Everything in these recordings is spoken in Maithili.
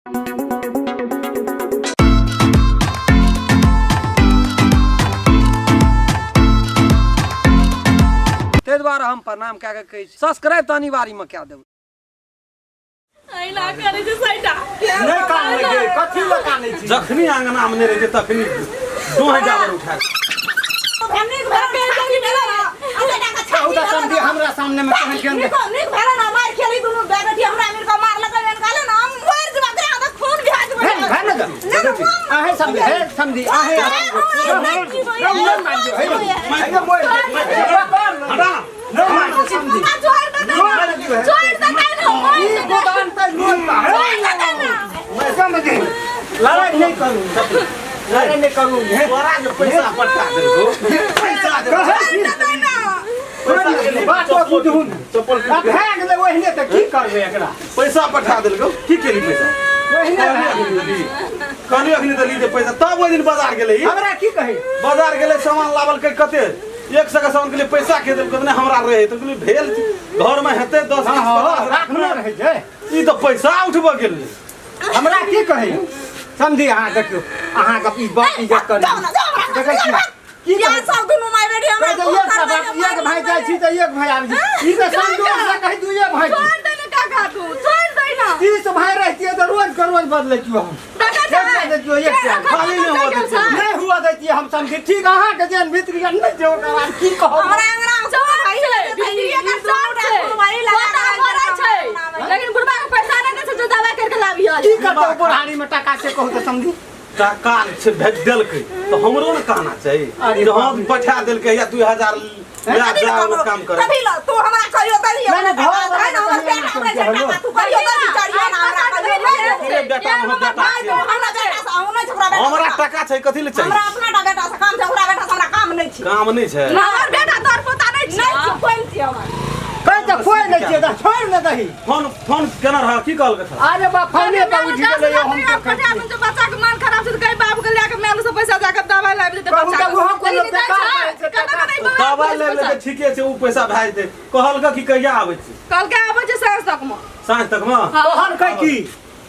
ताहि दुआरे हम प्रणाम कए कऽ कहै छी सब्सक्राइब तऽ अनिवार्यमे कए देबै। अहिना करै छै सैटा। नहि कानै गे, कथी लए कानै छी? जखनी आंगना में नहि रहै छै तखनी दोहे जाबर उठा कहू तऽ समझी हमरा सामने में केहन केहन नीक नीक भेलै ना मार खेली दुनू बेटी हमरा मिल के मारलक एहन कहले ना हम मरि जेबै एकरा हाथ खून भए जेबै। हे, हे ने तऽ। अहें समझी, हे समझी, अहें नहि मारियौ, हे यौ, हे यौ, मोरि देब। हटा। नहि मारियौ, समझी। ई गोदाम तऽ लोन बा, हे यौ। समझी, लड़ाइ नहि करू, लड़ाइ नहि करू, हे। तोरा जे पैसा पठा देलकौ, पैसा देलकौ। कहै छी, बातो बुझू ने। चप्पल आ भए गेलै ओहिने तऽ की करबै एकरा? पैसा पठा देलकौ, की केली पैसा? ओहिने भए गेलै। कहली अखनी देली जे पैसा, तब ओहि दिन बाजार गेलै ई। हमरा की कहै? बाजार गेलै सामान लाबलकै कते 100 के सामान के लिए पैसा के देलकै नहि हमरा रहे तऽ कहली भेल घर में हेतै 10 हँ, 20 हँ, 50 राखने राखने रहै छै। ई तऽ पैसा उठबऽ गेलै। हमरा की कहै समझी? अहाँ देखियौ, अहाँके ई बड़ इज्जत करै देखै छी की कहै? सब दुनू माय बेटी हमरा कहै छै, एक टा बाप, एक भाई जाइ छी तऽ एक भाई आबै छी। ई तऽ संजोग से कहै दुइये भाई छी। छोड़ दे ना काका, तू छोड़ दे ना। 30 भाई रहितियै तऽ रोज के रोज बदलैतियै हम। काका एक टा दैतियै, एक टा। खाली नहि हुआ दैतियै। नहि हुआ दैतियै हम समझी। ठीक अहाँके जेहन भीतरी नहि छै ओकरा बाद की कहब? हमरा अंगना में सब भाई छै, भीतरी के सब छै, पोता मरै छै लेकिन बुढ़बा के पैसा नहि दै छै जो दवाई करके लाबियो। की करतौ बुढ़ारी में टका से कहू तऽ समझी? टका से भेज देलकै तऽ हमरो ने कहना चाही अरे जे हँ बाप रे। पठा देलकै या 2000 लए जा ओ काम करे। तभी ल तू हमरा कहियो तभी नहि, नहि, घर वाला है ना, हमर के बेटा कहियो हमरा ना टका तू कहियो तभी चढ़ियो ना हमरा कहियो नहीं। तोरे बेटा हमर बेटा नहीं छियै। तू हमरा बेटा से हम नहि छै ओकरा बेटा हमरा से। टका छै कथी ले हमरा चाही? अपना बेटा से काम छै, ओकरा बेटा से हमरा काम नहि छै। काम नहि छै। हमर बेटा तोर पोता नहि छै। नहि छै, कोइ नहि छै हमर। कहै तऽ कोइ नहि छियै तऽ छोड़ि ने दही। फोन फोन केना रह की कहलकै छला? अरे बाप, फोने पर उठि गेलै यौ, हम देखै छियै। बच्चा के मन खराब छै तऽ कहीं बाप के लए के माय से पैसा जाके दवाई लाबि देतै कहू बच्चा तऽ के। ओहो कोनो लेकिन ई जाइ बेकार छै, करै छै, कतऽ टका। कतऽ ई दवाई पैसा ले लेतै ठीके छै, ओ पैसा भए जेतै। कहलकै कि कहिया आबै छी? कहलकै आबै छै साँझ तक मे। साँझ तक मे? कहलकै की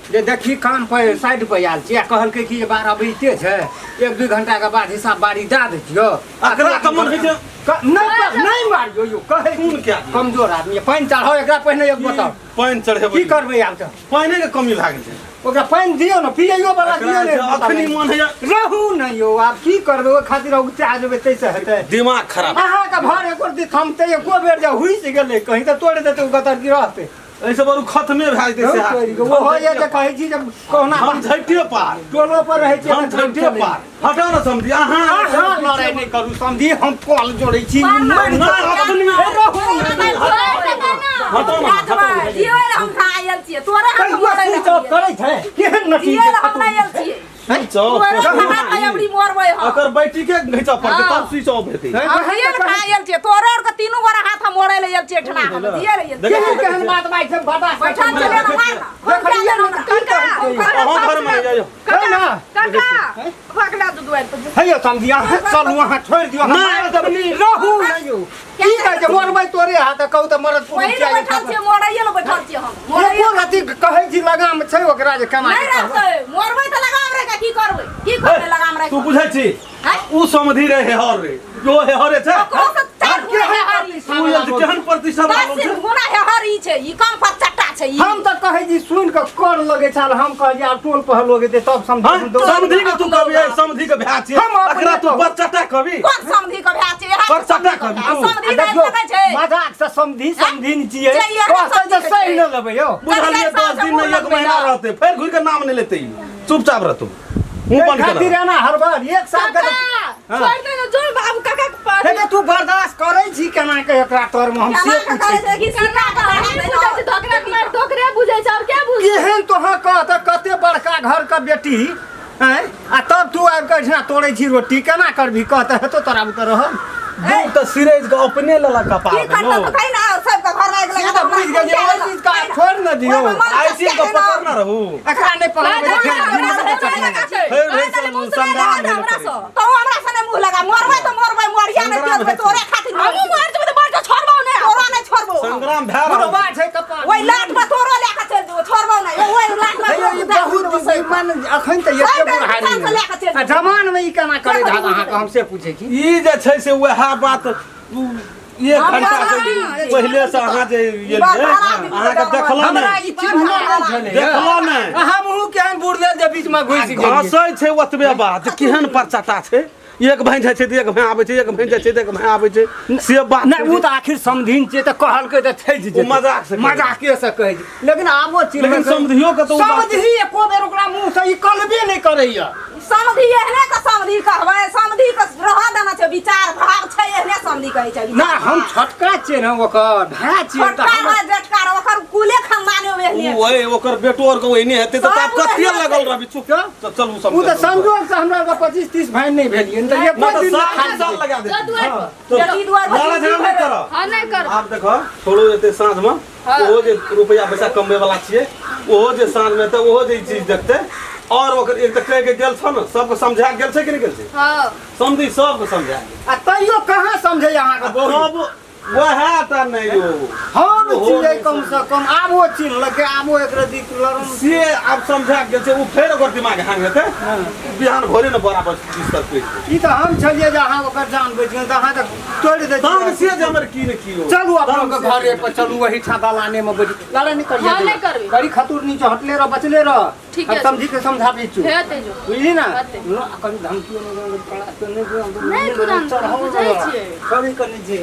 जे देखी काम पर साइड पर आयल छी आ कहलकै कि जे बार अबिते छै 1-2 घंटा के बाद हिसाब बारी दए दै छियौ। एकरा तऽ मन होइ छै नहि नहि मारियौ यौ, कहै खून कए दियौ। कमजोर आदमी है। पानि चढ़ाउ एकरा पहिने, एक बताउ पानि चढ़ेबै? की करबै आब तऽ? पानि के कमी भए गेल छै। ओकरा पानि दियौ ने, पियैयो वाला एकरा दियौ ने। जे अखनी मन होइया रहू ने यौ, आब की करबै ओहि खातिर औगता जेबै ताहिसँ हेतै? दिमाग खराब। अहाँके भर एको दिन थमतै? एको बेर जे हुसि गेलै कहीं तऽ तोड़ि देतै ओ गतर की रहतै? एहिसँ बरू खत्मे भए जेतै से। ओहो ये जे कहै छी जे कहुना झमझटे पार टोलो पर रहै छी। झमझटे पार। हटाउ ने समझी अहाँ। अहाँ लड़ाइ नहि करू समझी, हम कॉल जोड़ै छी। मरि ना, जाउ। अखनी हे, रहू ने। हटाउ ने, हटाउ ने। जियो ले हम खा आयल छियै तोरे हाथ कहियो मरै स्विच ऑफ करै छै केहन नटी जियो ले हम नहि आयल छियै। स्विच ऑफ तोरे हाथ अबरी मरबै हम। अकर बैटरी के घिचऽ पड़तै तब स्विच ऑफ हेतै। हम जियो ले खा आयल छियै, तोरे और के तीनू गोरा हाथ हम मोड़ै ले आयल छियै एठना, हम जियो ले आयल छियै। केहन केहन बात बाजै छै बता। बैठल छलै ने मार ना। देखलियै ने तऽ की कहै छै? अहाँ घर में जाइयो। है ना? काका भगला दू दुआरि पर। हे यौ समझी, अहाँ चलू, अहाँ छोड़ि दियौ। नहि, हम रहू ने यौ, की कहै छै मरबै तोरे हाथ कहू तऽ मरद पुरुष वही ले छियै। बैठल छियै, मोड़ैये ले बैठल छियै हम मोड़ैये। एको रति कहै छी लगाम छै ओकरा जे केना नहि के कहबै? रहतै, मोड़बै तऽ लगाम रहि के की करबै? की करबै लगाम रहि तू के? बुझै छी हैं? उ समधि रहे हेहर रे जो हेहरे छै। ओकरो से चारि गुना हेहरी छै। तू ये केहन प्रतिष्ठा दस लागल छै? गुना हेहरी छै ई, कम पर चट्टा छै ई। हम तऽ कहै छी सुनि कऽ कर लगै छल, हम कहलियै आब टोल पर लोग एतै तब समझी। हाँ? समधि के तू कभी समधि के भैया छियै हम अपने एकरा तू कहू। बच्चा कभी कोन समधि के भाय छै? इएह पर चट्टा समधि के कभी भाय। तू। समधि नहि देखियौ सकै छै। मजाक से समझी समझी ने छियै जे इएह कहतै समझी जे के सही छै। ने लेबै यौ। बुझलियै चारि 10 दिन साल नहि से 1 महीना मुँह रहतै फेर घुरि के नाम नहि लेतै ई। चुपचाप रहतौ मुँह एहि बंद खातिर केना एना हर बार एक साल के काका, छोड़ि दे ने, जो बाबू काका के पास। हे तू बर्दाश्त करै छी केना के एकरा तर में हम से केना के पूछै करै छै कि सीता के नहीं बुझै छै, धोकरा के मारि धोकरे बुझै छै, और क्या बुझै? केहन तोहर कह तऽ कते बड़का घर के बेटी हैं आ तब तू आबि कऽ एहिठिना तोड़ै छी रोटी केना करबही कह तऽ हेतौ तोरा बुते रहल? दूध तऽ सिरेज के अपने लेलक कपार की में करतौ नो। तऽ कहि ने सबके घर लागि से गेलै। तऽ बुझि गेलियै ओहि चीज के छोड़ि ने दियौ। आइ चीज के पकड़ ना रहू। एकरा नहि पकड़बै तऽ फेर दुनू के चटनी। फेर भेल संग्राम भेल करै। तो हमरा सने मुँह लगा मरबै तऽ मरबै, मरिया नहि संग्राम देबै हेतै। तोरे खातिर। हमहूँ मरि जेबै तऽ मरि जाउ, छोड़बौ नहि। तोरा नहि छोड़बौ हम। संग्राम भए रहल बुढ़वा छै कपार। ओहि लाट पर तोरो लए कऽ चलि जेबौ, छोड़बौ नहि ओहि लाट पर। हे यौ, ई बहुत सही मन अखन तऽ एते बुढ़ारी मे। आ जवान में ई केना करे धात अहाँके हम से पूछै छी ई जे छै से वएह बात एक घंटा से पहिले से अहाँ जे एलियै अहाँके देखलहुँ हमरा नहि ई चिन्हलो नहि छलै देखलहुँ नहि हमहूँ केहन बुढ़ लेल जे बीच में घुसि गेलियै घसै छै ओतबे बात केहन परचटा छै एक भैंस जाइ छै तऽ एक भैं आबै छै एक भैंस जाइ छै तऽ एक भैं आबै छै से बात नहि ओ तऽ आखिर समधिन छियै तऽ कहलकै तऽ छै ओ मजाक से कहै छै। मजाके से कहै छै लेकिन आबो चिन्ह लेकिन समधियो के तऽ ओ बात- समधि एको बेर ओकरा मुँह से ई कलबे नहि करैया समधि एहने के समधि कहबै समधि के रह देना छै विचार भाव छै एहने समधि कहै छै ना हम छोटका छियै ने ओकर भाय छियै तऽ छोटका हम रह जेटका रह ओकर कुले खानदाने ओहने ओ ओए ओकर बेटो आर के ओहने हेतै तऽ तब सब कते ओहने लगल रहबी चुप तऽ? चल चल सब ओ तऽ संजोग से हमरा आरके 25 30 भाय नहि भेलियै ने तऽ एको तऽ दिन साल खाली साल लगा दे दुआर पर बेटी दुआर लड़ा झगड़ा नहि करऽ हाँ नहीं कर आब देखो छोड़ो जेतै साँझ में ओहो जे रुपया पैसा कमबै वाला छियै ओहो जे साँझ में एतै ओहो जे ई चीज देखतै और ओकर एक तऽ कहि के गेल छौ ने सबके समझा के गेल छै कि नहि गेल छै हाँ समझी सबके समझा आ तैयो कहाँ समझै अहाँके बहु सब वएह टा नहि यौ हम ओहो छियै नहि कम से कम आबो चिन्हलकै आबो एक रति लरम से आब समझा के गेल छै ओ फेर ओकर दिमाग हांग हेतै बिहान भोरे ने बराबर बिस्तर पड़ि जेतै ई तऽ हम छलियै जे अहाँ ओकर जान बचि गेल तऽ अहाँ तऽ तोड़ि दै तहन छियै। से जे हमर की ने की हो चलू अपना के घरे पर चलू वही ठाँ दलाने में बैठ लड़ाई नहीं करिए हाँ, नहीं करबी। बड़ी खतूर नीचे हटले रह बचले रह ठीक हम है। समझी के समझाबी छु हेतै जो बुझली ना हेतै। नो कभी धमकियो नहीं कड़ा तो नहीं नहीं तुरंत, बुझै छियै। कभी कनी जे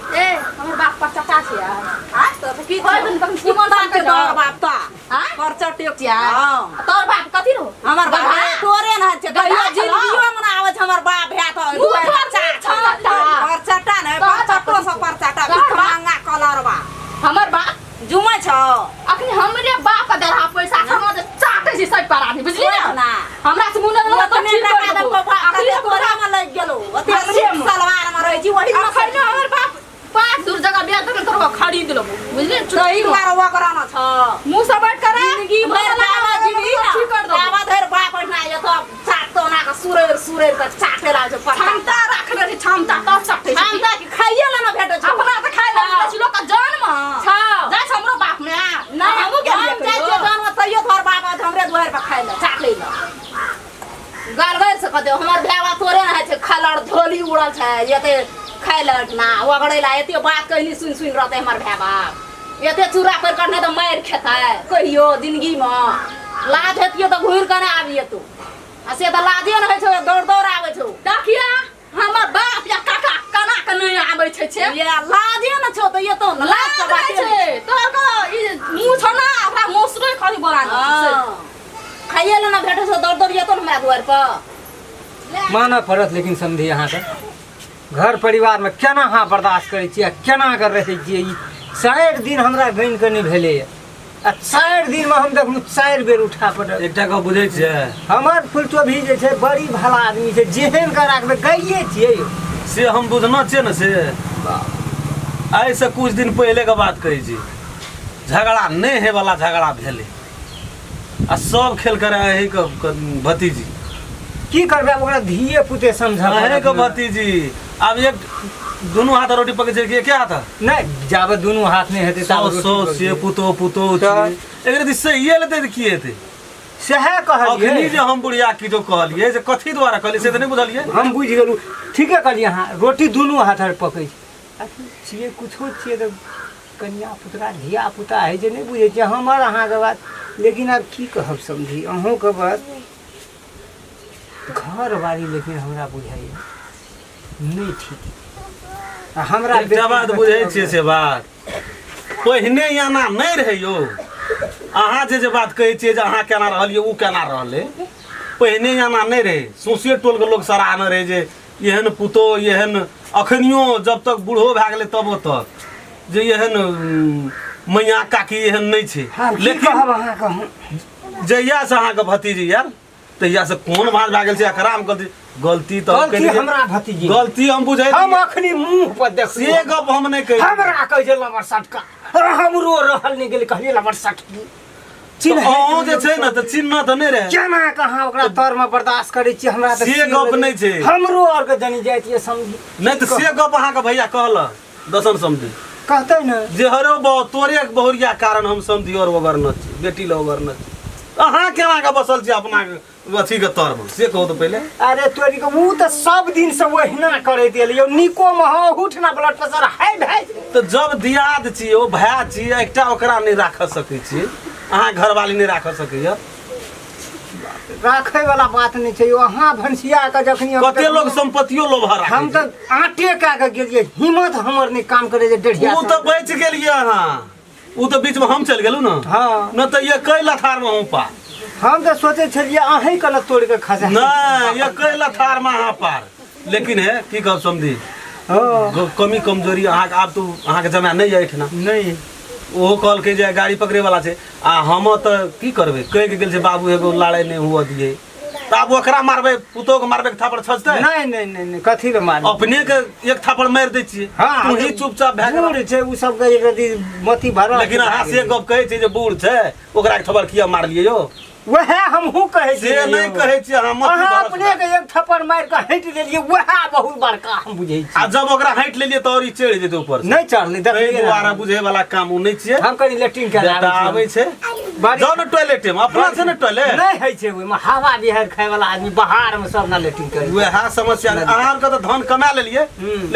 ए हमर बाप पर चचा छै यार आज तऽ की होय तन तखन की मन कुत्ता के के तोर बाप तऽ आँय? परचटे यार हँ तोर बाप कथी रहो हमर बाप गधा? तोरे न छै गधा कहियो छलौ? जिंदगियो मे न आबै छै हमर बाप भए तऽ मुँह पर परचा चटा। परचटा नहि तोहर बाप परचटो से परचटा तोहर बाप? महंगा कलर बा हमर बाप जुमै छौ अखनी हमरे बाप के दरहा पैसा खाना जे चाटे छै सब पर आदमी बुझली ना ना। हमरा से मुंह न लगल ओतने ठीक टका कर देलकौ देबो अखनी कते तोरा मे लागि गेलौ ओते हमरे मे। सलवार मे रहै छी ओही मे अखन हमर बाप पाँच दूर जगह बेच देलक तोरा खरीद लेबो बुझली तही दुआरे ओकरा न छ मुंह से बैठ कर जिंदगी भरि बाबा जिंदगी ठीक कर देबो बाबा धरि बाप ओहिना एतऽ चाटतो ना के सुरैर सुरैर के चाटे लागै छै परचा। क्षमता राखने छै क्षमता तब चाटे छै क्षमता कि खाइए ला न भेटै छौ अपना तऽ खाइ लए छी लोक के जन्म छौ। जाइ छै हमरो बाप मे नहि हमहूँ हम गेलियै जाइ छियै कहियो। जन्म तैयो तोहर बाप आज हमरे दुआरि पर खाइ लए चाटै लए गाल गालि से कहतै हमर भाय तोरे ने होइ छै खलड़ झोली उड़ल छै एते खाइ लए ना ओगड़ै लए एते बात कहनी सुनि सुनि रहतै हमर भाय बाप एते चूड़ा पर करने तऽ मारि खेतै कहियो जिंदगीमे लाज हेतियै तऽ घुरि कऽ नहि आबियै तू आ से तऽ लाजे नहि होइ छौ दौड़ दौड़ आबै छौ देखिए हमर बाप या काका केना के नहि आबै छै छै ये लाजे ने छौ तऽ एतौ ने लाज लाज के रहै बाते छै नहि। तोहर के ई मुँह छौ ना ओकरा मौसरे खाली बोला हँ। खाइए लए ने भेटै छौ दौड़ दौड़ एतौ ने हमरा दुआरि पर मानऽ पड़त लेकिन समझी अहाँके घर परिवारमे केना अहाँ बर्दाश्त करै छियै आ केना कऽ रहै छियै ई 4 दिन हमरा गनि कऽ नहि भेलैए आ 4 दिनमे हम देखलहुँ 4 बेर उठा पटक एकटा गप बुझै छियै हमर फुलचोभी जे छै बड़ी भला आदमी छै जेहन कऽ राखबै गाइए छियै यौ से हम बुझना छियै ने से आइसँ कुछ दिन पहिलेके बात कहै छी झगड़ा नहि होयवला झगड़ा भेलै आ सब खेल करे अहीँके भतीजी की करबै आब ओकरा धिये पुते समझा अहीँके भतीजी आब एक दुनू हाथ रोटी पकै छै कि एके हाथ नहि जाबे दुनू हाथ नहि हेतै सौ ताबे सौ रोटी से पकतै। पुतोह पुतोह तऽ? छियै एकरा दिस सहिए लेतै तऽ की हेतै सएह अखनी कहलियै जे हम बुढ़िया किछो कहलियै से कथी द्वारा कहलियै से तऽ नहि बुझलियै हम बुझि गेलहुँ ठीके कहलियै अहाँ रोटी दुनू हाथ आर पकै छै आ छियै कुछो छियै तऽ कनिया पुतरा धिया पुता होइ छै नहि बुझै छियै हमर अहाँके बात लेकिन आब की कहब समझी अहूँके बात घरवाली लेकिन हमरा बुझाइए नहि ठीक आ हमरा एकटा बात बुझै छियै से बात पहिने एना नहि रहै यौ अहाँ जे जे बात कहै छियै जे अहाँ केना रहलियै ओ केना रहलै पहिने एना नहि रहै सौंसे टोलके लोक सराहने रहै जे एहन पुतोह एहन अखनियो जब तक बूढ़ो भए गेलै तबो तक जे एहन मैया काकी एहन नहि छै हम की लेकिन कहब अहाँके हम जहियासँ अहाँके भतीजी आयल तहियासँ कोन भाँज भए गेल छै एकरामे गलती गलती तऽ हम गलती केलियै। हमरा भतीजी गलती हम बुझै हम अखनी मुंह पर से देखलियै गप हम नहि कहै हमरा कहै छै लबर सटका हमरो रहल नहि गेलै कहलियै लबर सटकी चिन्ह अहूँ जे छै ने तऽ चिन्ह तऽ नहि रहै केना कहाँ ओकरा तर में बर्दाश्त करै छियै हमरा तऽ से से गप लगै- नहि छै। हमरो आरके जनी जाइत ये समझी नहि तऽ से गप अहाँके भैया कहलक दसन समझी कहतै ने जे हरो बहु तोरे बहुरिया कारण हम समझी और ओगरन छी बेटी लए ओगरन छी अहाँ केना के बसल छी अपना अथी के तर में से कहू तऽ पहिले। अरे तोरी के ऊ तऽ सब दिन से ओहिना करैत एलियै, निको मे हँ उठना ब्लड प्रेशर हाई भए गेलै। तऽ जब दियाद छी ओ भाय छी, एकटा ओकरा नहि राख सकै छी, अहाँ घरवाली नहि राख सकैया। राखै वाला बात नहि छै यौ, अहाँ भनसिया के जखनी हम कते लोग संपत्तियो लोभा राखै हम तऽ आटे कए के गेलियै, हिम्मत हमर नहि काम करे जे डेढ़िया। ओ तऽ बचि गेलियै अहाँ, ओ तऽ बीचमे हम चलि गेलहुँ ने। हँ। न तऽ एकै लथारमे हम पार। हम तऽ सोचै छलियै अहीं के ने तोड़ि के खसा। नहि, एकै लथारमे अहाँ पार। लेकिन हे की कहब समधी, हँ। कमी कमजोरी अहाँके आब तऽ अहाँके जमा नहि यऽ एहिठिना। नहि। ओहो कहलकै जे गाड़ी पकड़े वाला छै, आ हम तऽ की करबै, कहि के गेल छै बाबू एगो लड़ाइ नहि हुअ दियै, तऽ आब ओकरा मारबै, पुतोहके मारबै के थापड़ छजतै? नहि नहि नहि नहि, कथी ले मारबै? अपने के एक थापड़ मारि दै छियै। हँ। तू ही चुपचाप भए गेल। बूढ़ छै ओ सबके एक रति मती भरल। लेकिन अहाँ से गप कहै छै जे बूढ़ छै, ओकरा एक थप्पड़ किया मारलियै यौ? वएह हमहूँ कहै से छियै। नहि कहै छियै अहाँ, मती अहाँ भरल अपने के एक थप्पड़ मारि कऽ हटि लेलियै, वएह बहुत बड़का हम बुझै छी। आ जब ओकरा हटि लेलियै तऽ और ई चढ़ि जेतै ऊपर से। नहि चढ़लै, ताहि देखलियै दुआरे ने। बुझै वाला काम ओ नहि छियै। हम कनि लेट्रिन कए बेटा आबै छै, बारी- जाउ ने टॉयलेट मे, अपना छै ने टॉयलेट। नहि होइ छै ओहिमे, हवा बिहाड़ि खाय वाला आदमी बाहर मे सब ने लेट्रिन करै छै। वएह समस्या छै। अहाँ आरके तऽ धन कमा लेलियै,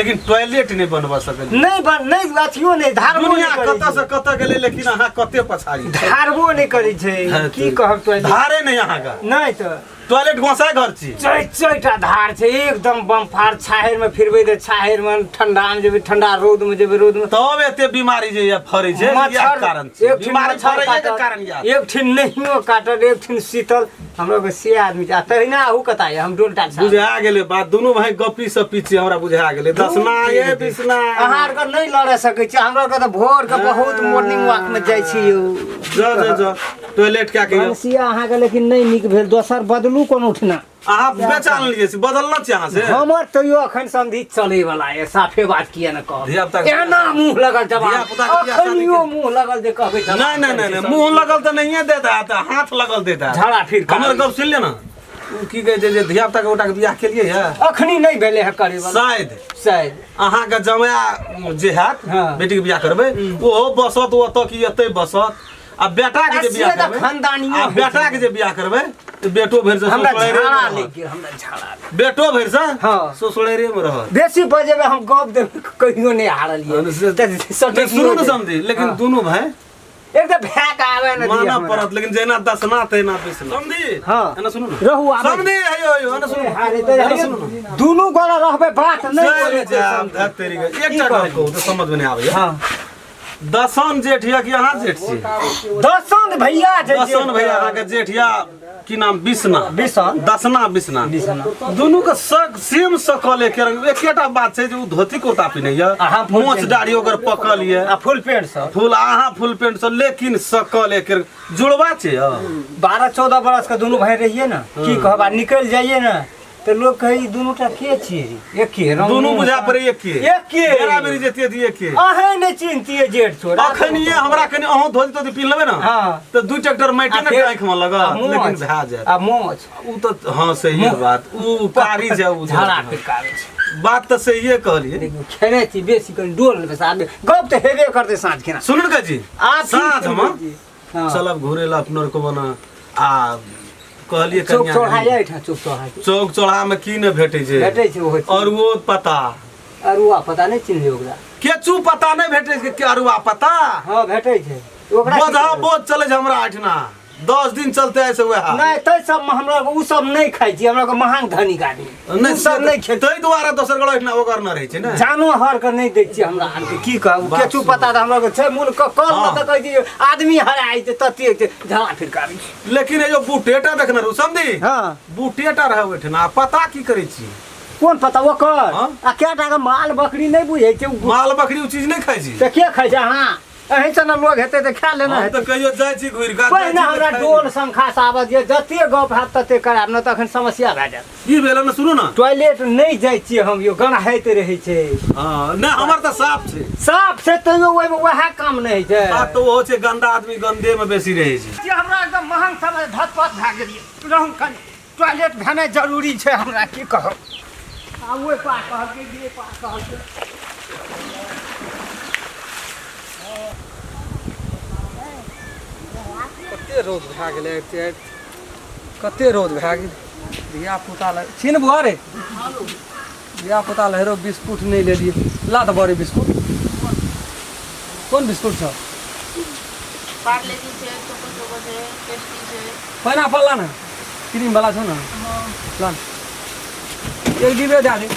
लेकिन टॉयलेट नहि बनबा सकलियै। नहि बन नहि अथियो नहि धारबो दुनिया नहि करै कतऽ से छै। कतऽ गेलै, लेकिन अहाँ कते पछाड़ी छी। धारबो नहि करै छै। हँ, की कहब, टॉयलेट धारे नहि अहाँके। नहि तऽ टॉयलेट गोसाई घर छी। चैत चैटा धार छै एकदम बमफार, छाहरि मे फिरबै तऽ छाहरि मे, ठंडा मे जेबै ठंडा, रौद मे जेबै रौद मे। तब एते बीमारी जे ये फरै छै, इएह मच्छर कारण छै। एक ठिन बीमारी मच्छर फरैये के काटत, कारण इएह। एक ठिन नहियो काटत, एक ठिन शीतल। हमरा के से आदमी छै। आ तहिना अहू कता ये, हम डोल टाल साहब। बुझा गेलै बात, दुनू भाई गपी सब पीछे हमरा बुझा गेलै। दसना ये बिसना अहाँ आरके नहि लड़े सकै छी, हमरा आरके तऽ भोर के बहुत मॉर्निंग वॉक मे जाइ छी यौ। जा जा जा, टॉयलेट क्या कहियो। भनसिया अहाँके लेकिन नहि नीक भेल, दोसर बदलू कोनो उठना। अहाँ बेचा आनलियै से बदलना छै अहाँ से। हमर तैयो अखन समधी चले वाला ये, साफे बात किया ने कहब। धिया-पुता के- एना मुँह लगल जवाब, धिया-पुता के बियाह शादी अखनियो के- मुँह लगल जे कहबै जवाब। नहि नहि नहि नहि, मुँह लगल तऽ नहिये देत हैत, हाथ लगल देत हैत। झाड़ा फिर हमर गप सुनि ले ने, ओ की कहै छै जे धिया पुता के गोटा के बियाह केलियै है? अखनी नहि भेलै है करे वाला। शायद शायद अहाँके जमाया जे हैत, हँ। बेटी के बियाह करबै, ओहो बसत ओतऽ कि एतै बसत? आ बेटा के जे आ से बियाह तऽ करबै, खानदानियो आ होइ बेटा के जे बियाह करबै तऽ बेटो भरि से हमरा ससुरारे मे झाड़ा रहत। लागि गेल, हमरा झाड़ा लागि बेटो भरि से हँ। ससुरारे मे रहत। बेसी बजेबै हम गप देबै, कहियो नहि हारलियै। से- तऽ नहि, सुनू ने समझी, लेकिन हँ। दुनू भाई एक तऽ भए के आबे ने दिअ मानऽ हमरा। पड़त, लेकिन जेना दसना तेना पिसना। समझी? हँ। एना सुनू ने। रहू आबै। समझी, हेयो हेयो, एना सुनू। अरे तऽ एना सुनू ने। दुनू गोरा रहबै, बात नहि चलि बोलै छै जायब, समझी। धत तेरी के। एकटा गप कहू तऽ समझ मे नहि आबैया। हँ। दसन जेठ या कि अहाँ जेठ छी? दसन भैया छै। दसन भैया अहाँके जेठ या की नाम बिसना? बिसन। दसना बिसना। बिसना। दुनू के सक सेम सकल एके रंग, एकेटा बात छै जे ओ धोती कुर्ता पिन्हैया, अहाँ फुल मोछ पेंट। दाढ़ी ओकर पकल ये। आ फुल पेंट सब। फुल, अहाँ फुल पेंट सब, लेकिन सकल एके रंग। जुड़वा छै यौ। 12-14 बरस के दुनू भाई रहिए ने, की कहब, आ निकलि जाइए ने तऽ लोग कहै ई दुनू टा के छियै रे? एके रंग। दुनू बुझा पड़े एके। एके। बेरा बेरी जेतियै तऽ एके। अहें नहि चिन्हतियै जेठ छोट। अखन ये हमरा कनि अहूँ धोती तोती पिन्ह लेबै ने हँ। तऽ दू ट्रैक्टर माटि ने आँखि मे आ लगत, मोछ। लेकिन भए जायत। आ मोछ। उ तऽ हँ सहिए बात, उ कारी छै उ झाड़ा फिरकाबै छै। बात तऽ सहिए कहलियै। देखियौ खेने छी बेसी, कनि डोल लेबै साँझ, गप तऽ हेबे करतै साँझ खेना। सुनू ने जी, आ साँझ मे हँ। चलब घुरे ला अपना आरके बना आ कहलियै चौक कनिया चौराहा एहिठाम चौक चौराहा छै। चौक चौराहा मे की नहि भेटै छै? भेटै छै ओहो चीज। अरुओ पता। अरुआ पता नहि चिन्हलियै ओकरा। केचू पता नहि भेटै छै के अरुआ पता? हँ भेटै छै ओकरा। की बोझा कहबै? बोझ चलै छै हमरा एहिठिना, 10 दिन चलते ऐसे वएह। नहि तै सबमे हमरा ओ सब नहि खाइ छी, हमरा महान धनिक आदमी नहि ओ सब नहि खेत। ताहि दुआरे दोसर गोड़ा एहिठिना ओगर नहि रहै छै ने। जानवर के नहि दै छियै हमरा आरके, की कहब। बात केचू सुनू। पता तऽ हमरा के छै मूल कल हँ। तऽ कहै छी आदमी हराइ छै तते छै झड़ा फिरकाबै छै। लेकिन एगो बूटेटा देखने रहू समझी? हँ। बूटेटा रहै ओहिठिना, आ पता की करै छी? कोन पता ओकर? हँ। आ कएटा के माल बकरी नहि बुझै छै ओ। माल बकरी ओ चीज नहि खाइ छी। तऽ के खाइ छै? अहाँ अहीं सन लोग हेतै तऽ खा लेना हम हेतै। तऽ कहियो जाइ छी घुरि कऽ, जाइ पहिने छी तऽ हमरा खाइ डोल शंखा से आबऽ दिअ, जते गप हैत तते करायब, नहि तऽ अखन समस्या भए जायत। की भेल ने सुनू ने। टॉयलेट नहि जाइ छियै हम यौ, गन्हाइत रहै छै। हँ नहि, हमर तऽ साफ छै। साफ छै तैयो ओहिमे वएह काम नहि होइ छै। बात तऽ ओहो छै, गन्दा आदमी गन्दे मे बेसी रहै छै। जे हमरा एकदम महंग समय धतपत भए गेलियै रहू, कनि टॉयलेट भेनाइ जरूरी छै हमरा, की कहब। आ ओहि पार कहलकै, जे पार कहलकै। कते रौद भए गेलै आबिते आबिते कते रौद भए गेलै। धियापुता लए छी ने बुआ रे, धियापुता लए हेरो बिस्कुट नहि लेलियै। ला तऽ बड़े बिस्कुट। कोन बिस्कुट छौ? पार्ले-जी छै, चोको चोको छै, टेस्टी छै। पाइनापल ला ने, क्रीम वाला छौ ने, ला ने। एक डिब्बे दए दे।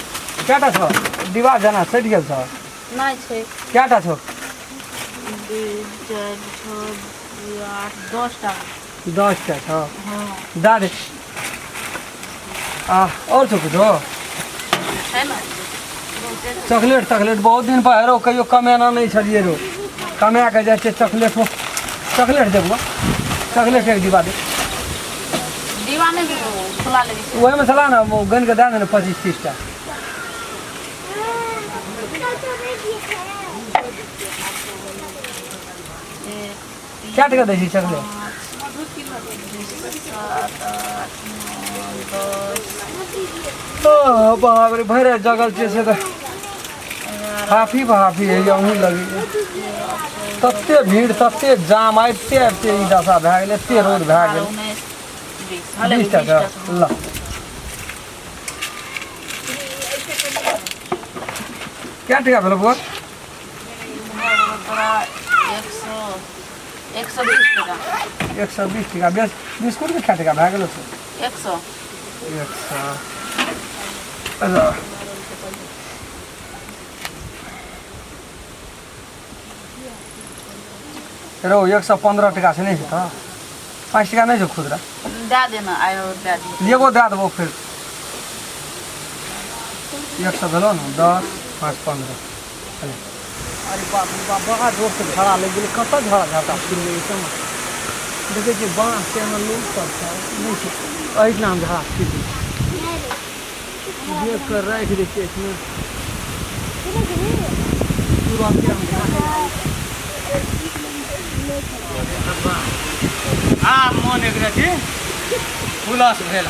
कएटा छौ डिब्बा? जेना सटि गेल छौ। नहि छै। कएटा छौ? 2 4 6 8 10टा। 10टा छौ? हँ। दए दे। आ आओर छौ किछो? छै ने बहुते। चॉकलेट तकलेट बहुत दिन पर हेरो, कहियो कमेना नहि छलियै रो, कमा कऽ जाइ छियै। चॉकलेट, चॉकलेट देबो, चॉकलेट एक डिब्बा दे। डिब्बा नहि खुला लेबै छै। ओहिमे छला ने, ओ गनि कऽ दए दे ने 25 30टा। एक कए टका दै छी चॉकलेट? 7 8 9 10। ओ बाप रे, भरि राति जगल छियै से तऽ हाफी बहाफी होइए। अहूँ लगैए तते भीड़, तते जाम, आबिते आबिते ई दशा भए गेलै, एते रोड भए गेल। 19 20 हले। 20 टका ल। कए टका भेल बौआ? तोरा 120 टका। 120 टका। बेस, बिस्कुटके कए टका भए गेल से? 100। 100। अच्छा, रौ, 115 टका से नहि हेतौ? 5 टका नहि छौ खुदरा? दए देना, आयो दए दियौ। एगो दए देबौ। फेर 100 भेलौ ने, 10 5 15। अरे बाप रे बाप, बड़ा जोरसँ झड़ा लागि गेलै। कतऽ झड़ा झड़ता फिर गेलै समय देखै छियै। बाँस के एना लोक सब छै, नहि छै, एहिठाम झड़ा फिर गेलै। देख कऽ राखि दै छियै एहिमे तुरन्ते हम झड़ा। आब मोन एक रति हुलस भेल।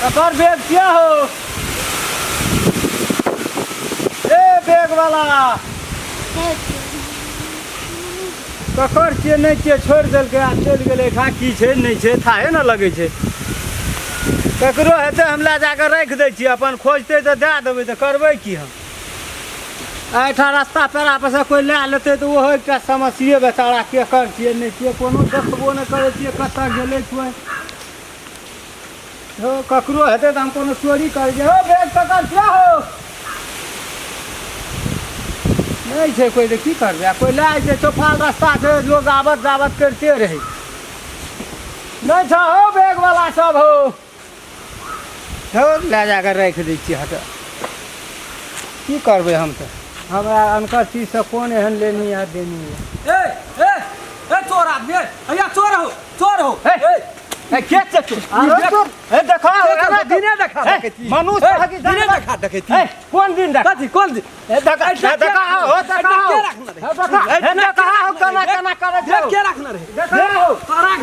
ककर बैग किया हो? ए बैग वाला, ककर छियै नहि छियै? छोड़ि देलकै आ चलि गेलै। एहिठाम की छै नहि छै थाहे ने लगै छै। ककरो हेतै, हम लए जाकऽ राखि दै छियै, अपन खोजतै तऽ दए देबै। तऽ करबै की हम? एहिठाम रस्ता पेड़ा पर से कोइ लए लेतै तऽ ओहो एकटा समस्ये। बेचारा केकर छियै नहि छियै, कोनो देखबो नहि करै छियै, कतऽ गेलै कोइ। हो, ककरो हेतै तऽ हम कोनो चोरी करै छियै? हो, बैग ककर छियै हो? नहि छै कोइ तऽ की करबै? आ कोइ लए जेतै, चौफाल रस्ता छै, लोग आबत जाबत करिते रहै। नहि छ हो बैगवला सब? हो हो, लए जा कऽ राखि दै छियै। हट, की करबै हम तऽ? हमरा अनकर चीजसँ कोन एहन लेनी आ देनी है। ए ए ए, चोर आदमी! ए भैया, चोर हो, चोर हो! ए, ए ए, के छै तू? आरो तू? ए, देखा, के दिने देखा ए, डकैती। मनुष्य ए, हकी दिने जानवर। देखा डकैती। ए, कोन दिन देख? कथी कोन दिन? ए, देखा, ए, देखा, हो, देखा, के हो। रखना रहे? ए, देखा, ए, देखा, हो, केना केना करै देख छौ। के रखना रहे? देखा, हो। तोरा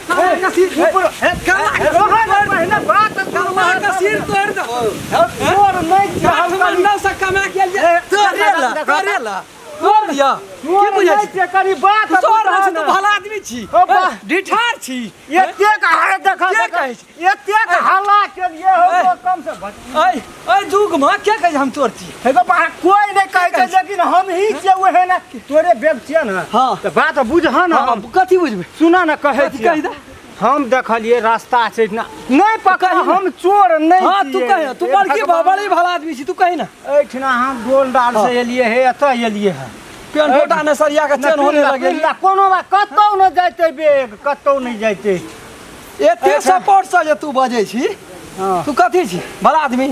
तोरा के सिर ऊपर, ए, केना ए, रोहन, पहिने बात सुन। तोरा के सिर तोड़ देबो। चोर नहि छियै हम। हम नौ सौ कमा के लिए ए, तोरे ला, देखा, तोरे ला तोड़ दिया। की चोर बुझै नहि छी? छियै, कनी बात तू चोर रहै छी, तू बुझह ने। भला आदमी छी। ओ बा- ए, ढिठार छी। एतेक हाय देखा। के देखा कहै छी? एतेक हल्ला के लिए हो ए। तो कम से बच। ऐ ऐ युग में के कहै छै हम चोर छी? हे गो बा, कोई नहीं कहै छै, लेकिन हम ही छियै ओहे ने। तोरे बेग छियै ने? हाँ। तऽ बात बुझह ने। हाँ, कथी बुझबै? सुना ने, कहै कथी छियै। कहि दे। हम देखलियै रास्ता छै ना, नहि पकड़। कही ने। हम चोर नहि हाँ, तू छियै। कही, तू हे बड़की भगवान। बड़ी भला आदमी छी, तू कही ना। एहिठिना हम डोल डाल से एलियै हे, एतऽ एलियै हे। पेन टोटा ने सरिया के चेन होने लगे। पिल्ला, कोनो बात, कतौ नहि जैतै बेग, कतौ नहि जैतै। एते सपोर्ट से जे तू बजै छी, हँ। तू कथी छी? भला आदमी?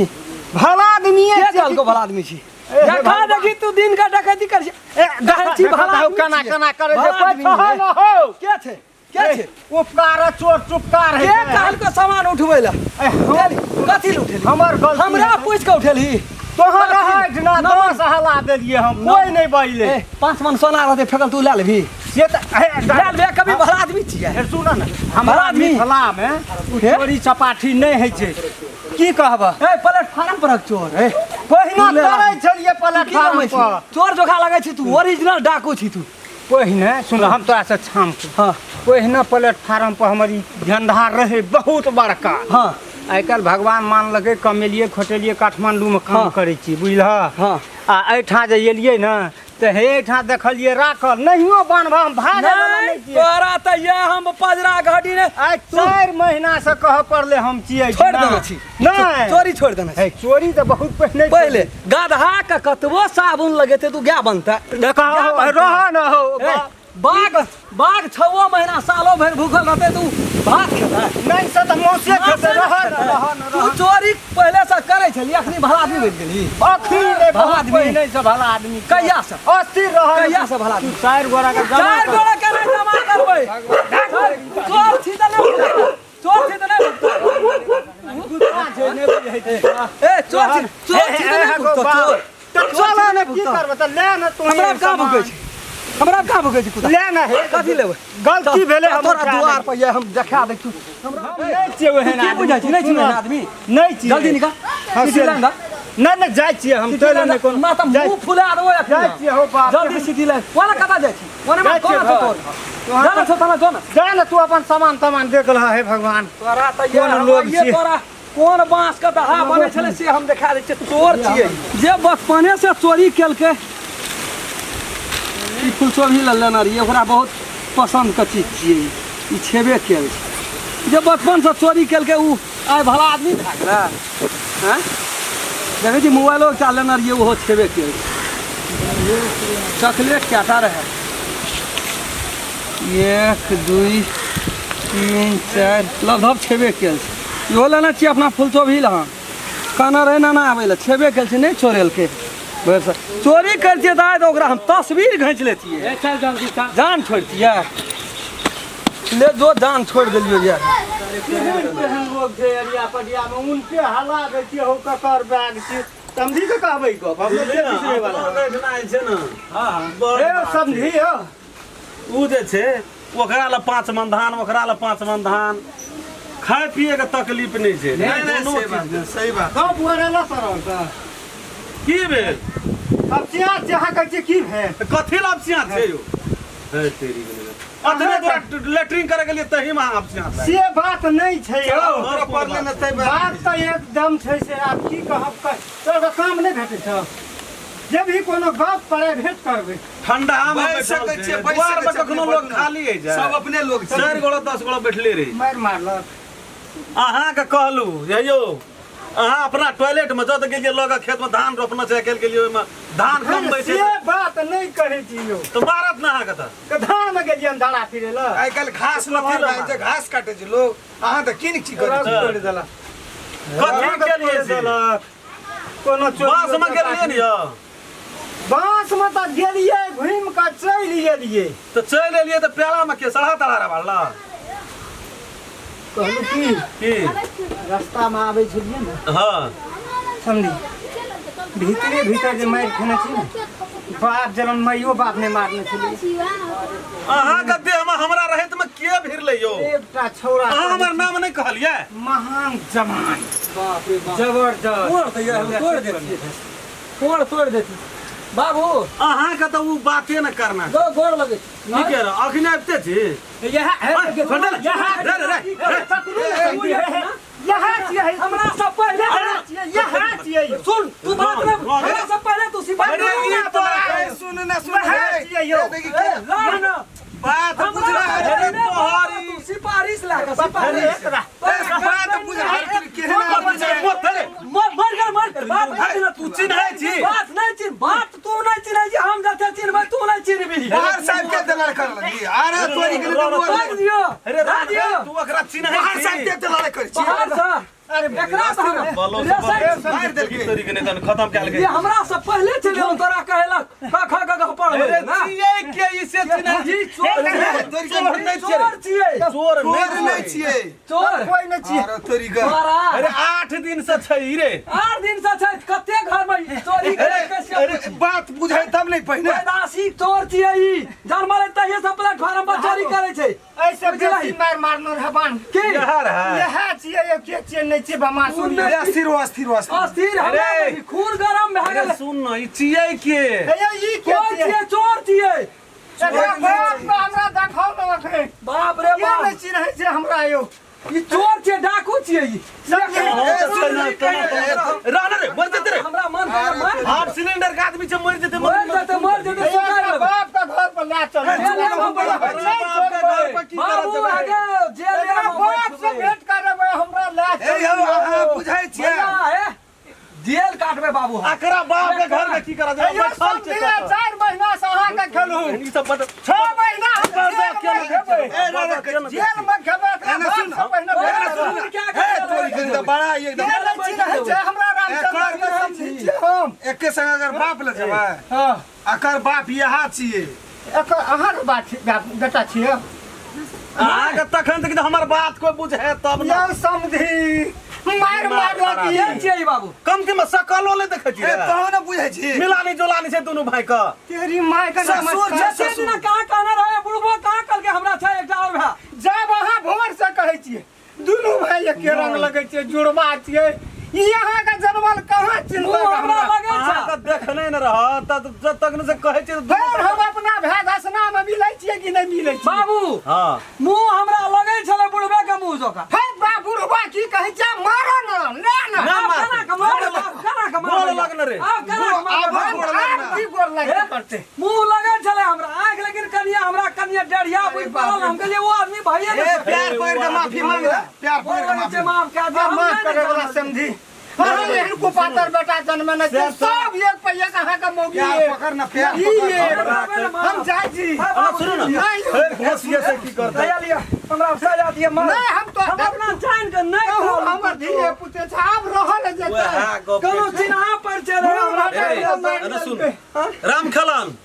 भला आदमी। के कहलको भला आदमी छी? ए, हे देखा भगवान। देखी, तू दिन का डकैती कर छी। ए, कहै छी भला आदमी केना छियै। केना करै छै। भला कोइ आदमी छह है। न हो। के छै, के छै? उपकार चोर चुपकार के है। कहलको सामान उठबै ला? ए, हम- कथी लए उठेली? हमर गलती हमरा है। पूछि कऽ उठेलही? तोहर रहै ना, 10 हला देलियै हम, कोई नहि बजलै। ए, 5 मन सोना रहतै फेकल, तू लए लेबही? से तऽ हे, लए लेबे कभी? भला आदमी छियै। हे, सुन ने, हमरा भला आदमी। मिथिलामे हे? चोरी चपाठी नहि होइ छै, की कहबह? ए, प्लेटफार्म परक चोर। ए, पहिना तू ले करै छलियै की प्लेटफार्म कमै छी? पर। चोर जोखा लगै छी तू, ओरिजिनल डाकू छी तू। पहिने सुन हम तोरा से छाम के हाँ पहिने प्लेटफार्म पर हमर ई झंडा रहे बहुत बड़का हाँ आइ काल्हि भगवान मानलकै कमेलियै खोटेलियै काठमाण्डूमे काम हाँ। करै छी बुझलह हाँ आ एहिठाम जे एलियै ने तऽ हे एहिठाम देखलियै राखल नहियो बान्हब हम भागै वला नहीं नहि छियै तोरा तऽ ये हम पजरा घड़ी ने आइ 4 महीना से कहऽ पड़लै हम छियै छोड़ि देने छी नहि चोरी छोड़ि देने छी हे चोरी तऽ बहुत पहिने पहिले गदहा के कतबो साबुन लगेतै तू गाय बनतै देखा गाय बनतै। रह न हो ए, बाघ बाघ छओ महीना सालो भरि भूखल रहतै तू भात खेतै नहीं से तऽ मौसे खेतै रह न रह न तू चोरी पहिले से करै छली अखनी भला आदमी बनि गेली अखनी नहि भला बहुत आदमी। पहिने से भला आदमी कहिया से अस्थिर रह कहिया से भला आदमी तू 4 गोरा के जमा चारि कर। गोरा केना जमा करबै चोर छी तऽ नहि भुगतै। चोर छी तऽ नहि भुगतै। कुत्ता छै, नहि बुझै छै। ए चोर छी चोर छी तऽ नहि भुगतौ, चोर तऽ चोर छी चल तऽ ने नहि की भुगतौ। करबै तऽ ले ने तू हमरा कहाँ भुकै छी हमरा कहाँ भुकै छी कुत्ता ले ने हे कथी लेबै गलती भेलै हम तोरा उठा दुआर लेबै। पर ये हम देखा दै छी हम नहि छियै ओहन तू की आदमी, बुझै छी? नहि छी सुन। ओहन आदमी? नहि छियै जल्दी निकाल हाँ, सिटी से- लाइन दा नहि नहि जाइ छियै हम सिटी चलि लाइन नहि दा कोनो माता जाइ मुंह फुला देबो जाइ अखनी छियै हो बाप जल्दी सिटी लाइन ओना कतऽ जाइ छी ओना जाइ कोना छियै छौ घर। तोर तोहर जाना छौ तना जो ना जा ने तू अपन सामान तामान देख लह हे भगवान तोरा तऽ ये कोन हम लोग आइए छियै? तोरा कोन बांस के दहा बनै छलै से हम देखा दै छियै चोर छियै जे बचपने से चोरी केलकै ई फुलचोभी लऽ लेने रहियै ओकरा बहुत पसन्द के चीज छियै ई। ई छेबे केल छै जे बचपन से चोरी केलकै ओ आइ भला आदमी भए गेलै आँय देखै छी मोबाइलो एकटा लेने रहियै ओहो छेबे केल छै चॉकलेट कएटा रहै 1 2 3 4 लगभग छेबे केल छै इहो लेने छियै अपना फुलचोभी लऽ कहने रहै नाना आबै लए छेबे केल छै नहि चोरेलकै भरिसँ चोरी करितियै तऽ आइ तऽ ओकरा हम तस्वीर घींच लेतियै चल जल्दी चल जान छोड़तियै ले जो जान छोड़ि देलियै ये केहन केहन लोग छै अरिया पटिया में उनके हला दै छियै हौ ककर बैग छी समझी के कहबै गप हम नहि छियै बिसरै वाला अपना एहिठिना जे छै ने बड़ हे बात समझी छै। यौ ओ जे छै ओकरा लए 5 मन धान ओकरा लए 5 मन धान खाय पिए के तकलीफ नहि छै नहीं नहीं कोनो सही चीज बात नहि। सही बात गप वरेला सरल तऽ की भेल अब चिया चाह कहै छियै की भेल तऽ कथी लए अपसियाँ छै यौ हे तेरी के अखने तोरा लेटरिन करे गेलियै तही में अहाँ अपसियाँ भए से बात नहि छै यौ तोरा पड़ले ने तै बात बात तऽ एकदम छै से आब की कहब तोरा काम नहि भेटै छौ जब भी कोनो गप प्राइवेट करबै ठंडा में बैस बैठल सकै छै छियै, बैस दुआर सकै पर छियै, कखनो अपने लोग बैठू। खाली होइ छै सब अपने लोग छै 4 गोड़ा 10 गोड़ा बैठले रही मारि मारलक अहाँके कहलू जे यौ अहाँ अपना टॉयलेट में जत गेलियै लग खेत में धान रोपना छै अकेल गेलियै ओहिमे धान कम छै से बात नहि कहै छी यौ तऽ मारत ना अहाँके तऽ तऽ धान मे गेलियै हम धरा फिरै लए आइ काल्हि घास लम्हर भए जाइ छै घास काटै छै लोग अहाँ तऽ किन की करै छी तोड़ि देलक कथी केलियै से देलक कोनो चोरी बाँस में गेलियै ने यौ बाँस मे तऽ गेलियै घुमि कऽ चलि गेलियै तऽ चलि एलियै तऽ प्याला में के सड़ा तड़ा रे बाड़ला कहलू की की रास्ता मे आबै छलियै ने हाँ समझी भीतरे भीतर जे मारि खेने छी ने बाप जनम माइयो बाप नहि मारने छलियै अहाँके देह में हमरा रहैत में के भिड़लै यौ एकटा छौड़ा अहाँ हमर नाम नहि कहलियै महान जवान बाप रे बाप जबरदस्त तोड़ तऽ ये हम तोड़ देतियै तोड़ तोड़ देतियै बाबू अहाँके तऽ ओ बाते ने करना गो गोर लगै छी ठीके रह अखने आबिते छी यह छोड़ दे रे रे रे रे यह छियै हमरा से पहिले यह छियै सुन तू बात नहीं हमरा से पहिले तू सिपाही अरे ई तोरा ए, सुन ना सुन वएह ए, छियै यौ। ए, देखी के लड़ ना बात बुझ रहा है अरे तू सिफारिश ला के सिफारिश ए, बात बुझ हर केहन आदमी छै मत रे मर मर गेल मर बात नहीं ना तू चिन्है छी बात नहीं चिन्ह बात तू नहीं चिन्है छी हम जते चिन्हबै तू नहीं चिन्हबी बाहर साहब के दलाल कर लगी अरे तोरी के तो बोल भाग दियो अरे भाग दियो तू ओकरा चिन्है बाहर साहब छी के दलाल कर छी बाहर से अरे एकरा से हम बलो रे साहब, मारि देलकै तोरी के नहि तहन खत्म कयल ये गेल हमरा से पहिले चलि हम तोरा कहेलक क ख ग घ पढ़ अरे ना छियै के ई से चिन्है जी चोर छियै तोरी के चोर नहि छियै चोर छियै चोर चोर नहि नहि छियै छियै चोर कोइ नहि छियै अरे तोरी के तोरा अरे 8 दिन से छै ई रे 8 दिन से छै कते घर में चोरी अरे करे से अरे बात बुझै तब नहि पहिने पैदासी चोर छियै ई जनमलै तहिये से प्लेटफार्म पर चोरी करै छै ऐसे बुझलही? बेसी मारि मारनो रहै बान्ह की इएह रहै यह छियै यौ के छियै नहि छियै बमासुर खून ए, अस्थिर हो अस्थिर हो अस्थिर अस्थिर हमरा अरे! देखी, खून गरम भए अरे गेलै सुन न ई छियै के हे यौ ई के कोन छियै छियै चोर छियै एकरा बाप के हमरा देखाउ ने अखन। बाप रे के बाप नहि चिन्है छै हमरा यौ? ई चोर छियै, डाकू छियै ई। रहने रे, मर जेतै रे। हमरा मन करे मार। हाफ सिलेंडर के आदमी छै, मर जेतै। मर जेतै, मर जेतै, सुखाय एकरा लेबै। बाप के घर पर लए चलू। जेल मे बाप के घर पर की करत बाबू जेबै? आगे जेल एकरा मे बाप से भेंट करेबै, हमरा लए ए यौ, चलू। अहाँ बुझै छियै? भैया, हे, जेल काटबै बाबू हम। एकरा बाप के घर में की करत जेबै? यौ बैठल छै समझिए, कतऽ? 4 महीना से अहाँके खेलू। ई सब बड 6 महीना हम जेल मे खेबै। ए, ना, ना, जेल मे खेबै, एकरा एने बाप सुन, से पहिने भेंट एने सुन। करबै। क्या ए, तोरी के तऽ बड़ा एकदम के नहि चिन्है छै हमरा रामचंद्र के समझै छियै हम। एके संग अगर बाप ले जेबै, हँ। अकर बाप यहाँ छियै। एकर अहाँके बात छी- बेटा छियै। अहाँके तखन तक हमर बात कोई बुझे तब ना। यौ समधी, मारि मारलक ई। के छियै ई बाबू? कमती में सकलो ले देखै ए, छियै। तहन ने बुझै छी। मिलानी जोलानी छै दुनू भाई के। तेरी माय के ससुर नमस्कार। छै, जते दिना कहाँ कहने रहे बुढ़बो, कहाँ कहलकै हमरा छै एकटा और भाय। जब अहाँ भोर से कहै छियै दुनू भाई एके रंग लगै छियै, जुड़वा छियै, ई अहाँके जनमल कहाँ चिन्हलक मुँह हमरा हमरा? लगै छै। अहाँके देखने ने रहत तब जब तक ने से कहै छियै तऽ फेर हम अपना भाय दसना मे मिलै छियै कि नहि मिलै छियै? बाबू, हँ, मुँह हमरा लगै छलै बुढ़बे के मुँह जकाँ। हे बा बुढ़वा की कहै छै, मारो न ले न। ना आब मारतै। केना के मारबै बाबू, केना के मारबै? गोड़ लगने रे। आब केना के मारबै? आब गोड़ लगने। आब की गोड़ लगने पड़तै? मुँह लगै छलै हमरा आँखि, लेकिन कनिया हमरा कनिया डेढ़िया बुझि पड़ल। हम कहलियै ओ आदमी भइए ए, नहि। प्यार पड़ि के माफी मांग ले, प्यार पड़ि के माफी। माफ कए दिअ, हम माफ नहि करे वाला जानब। समझी, अहाँ एहन कुपातर बेटा जन्मे नहि छै। सब एक पे एक अहाँके मौगी प्यार ये। पकड़ ना, प्यार ई पकड़। ये। हमरा हम जाइ छी। अना सुनू ने। नहि। फेर होशिये से की करतै? दया लिअ, हमरा सजा दिअ मार। नहि, हम तो हम अपना जान के नहि कहू, कहब। हमर धिये पुते छै, आब रहल जेतै। वएह गप कोनो छै। चिन्हा परिचय रहे हमरा। ए, अना सुन राम खेलन,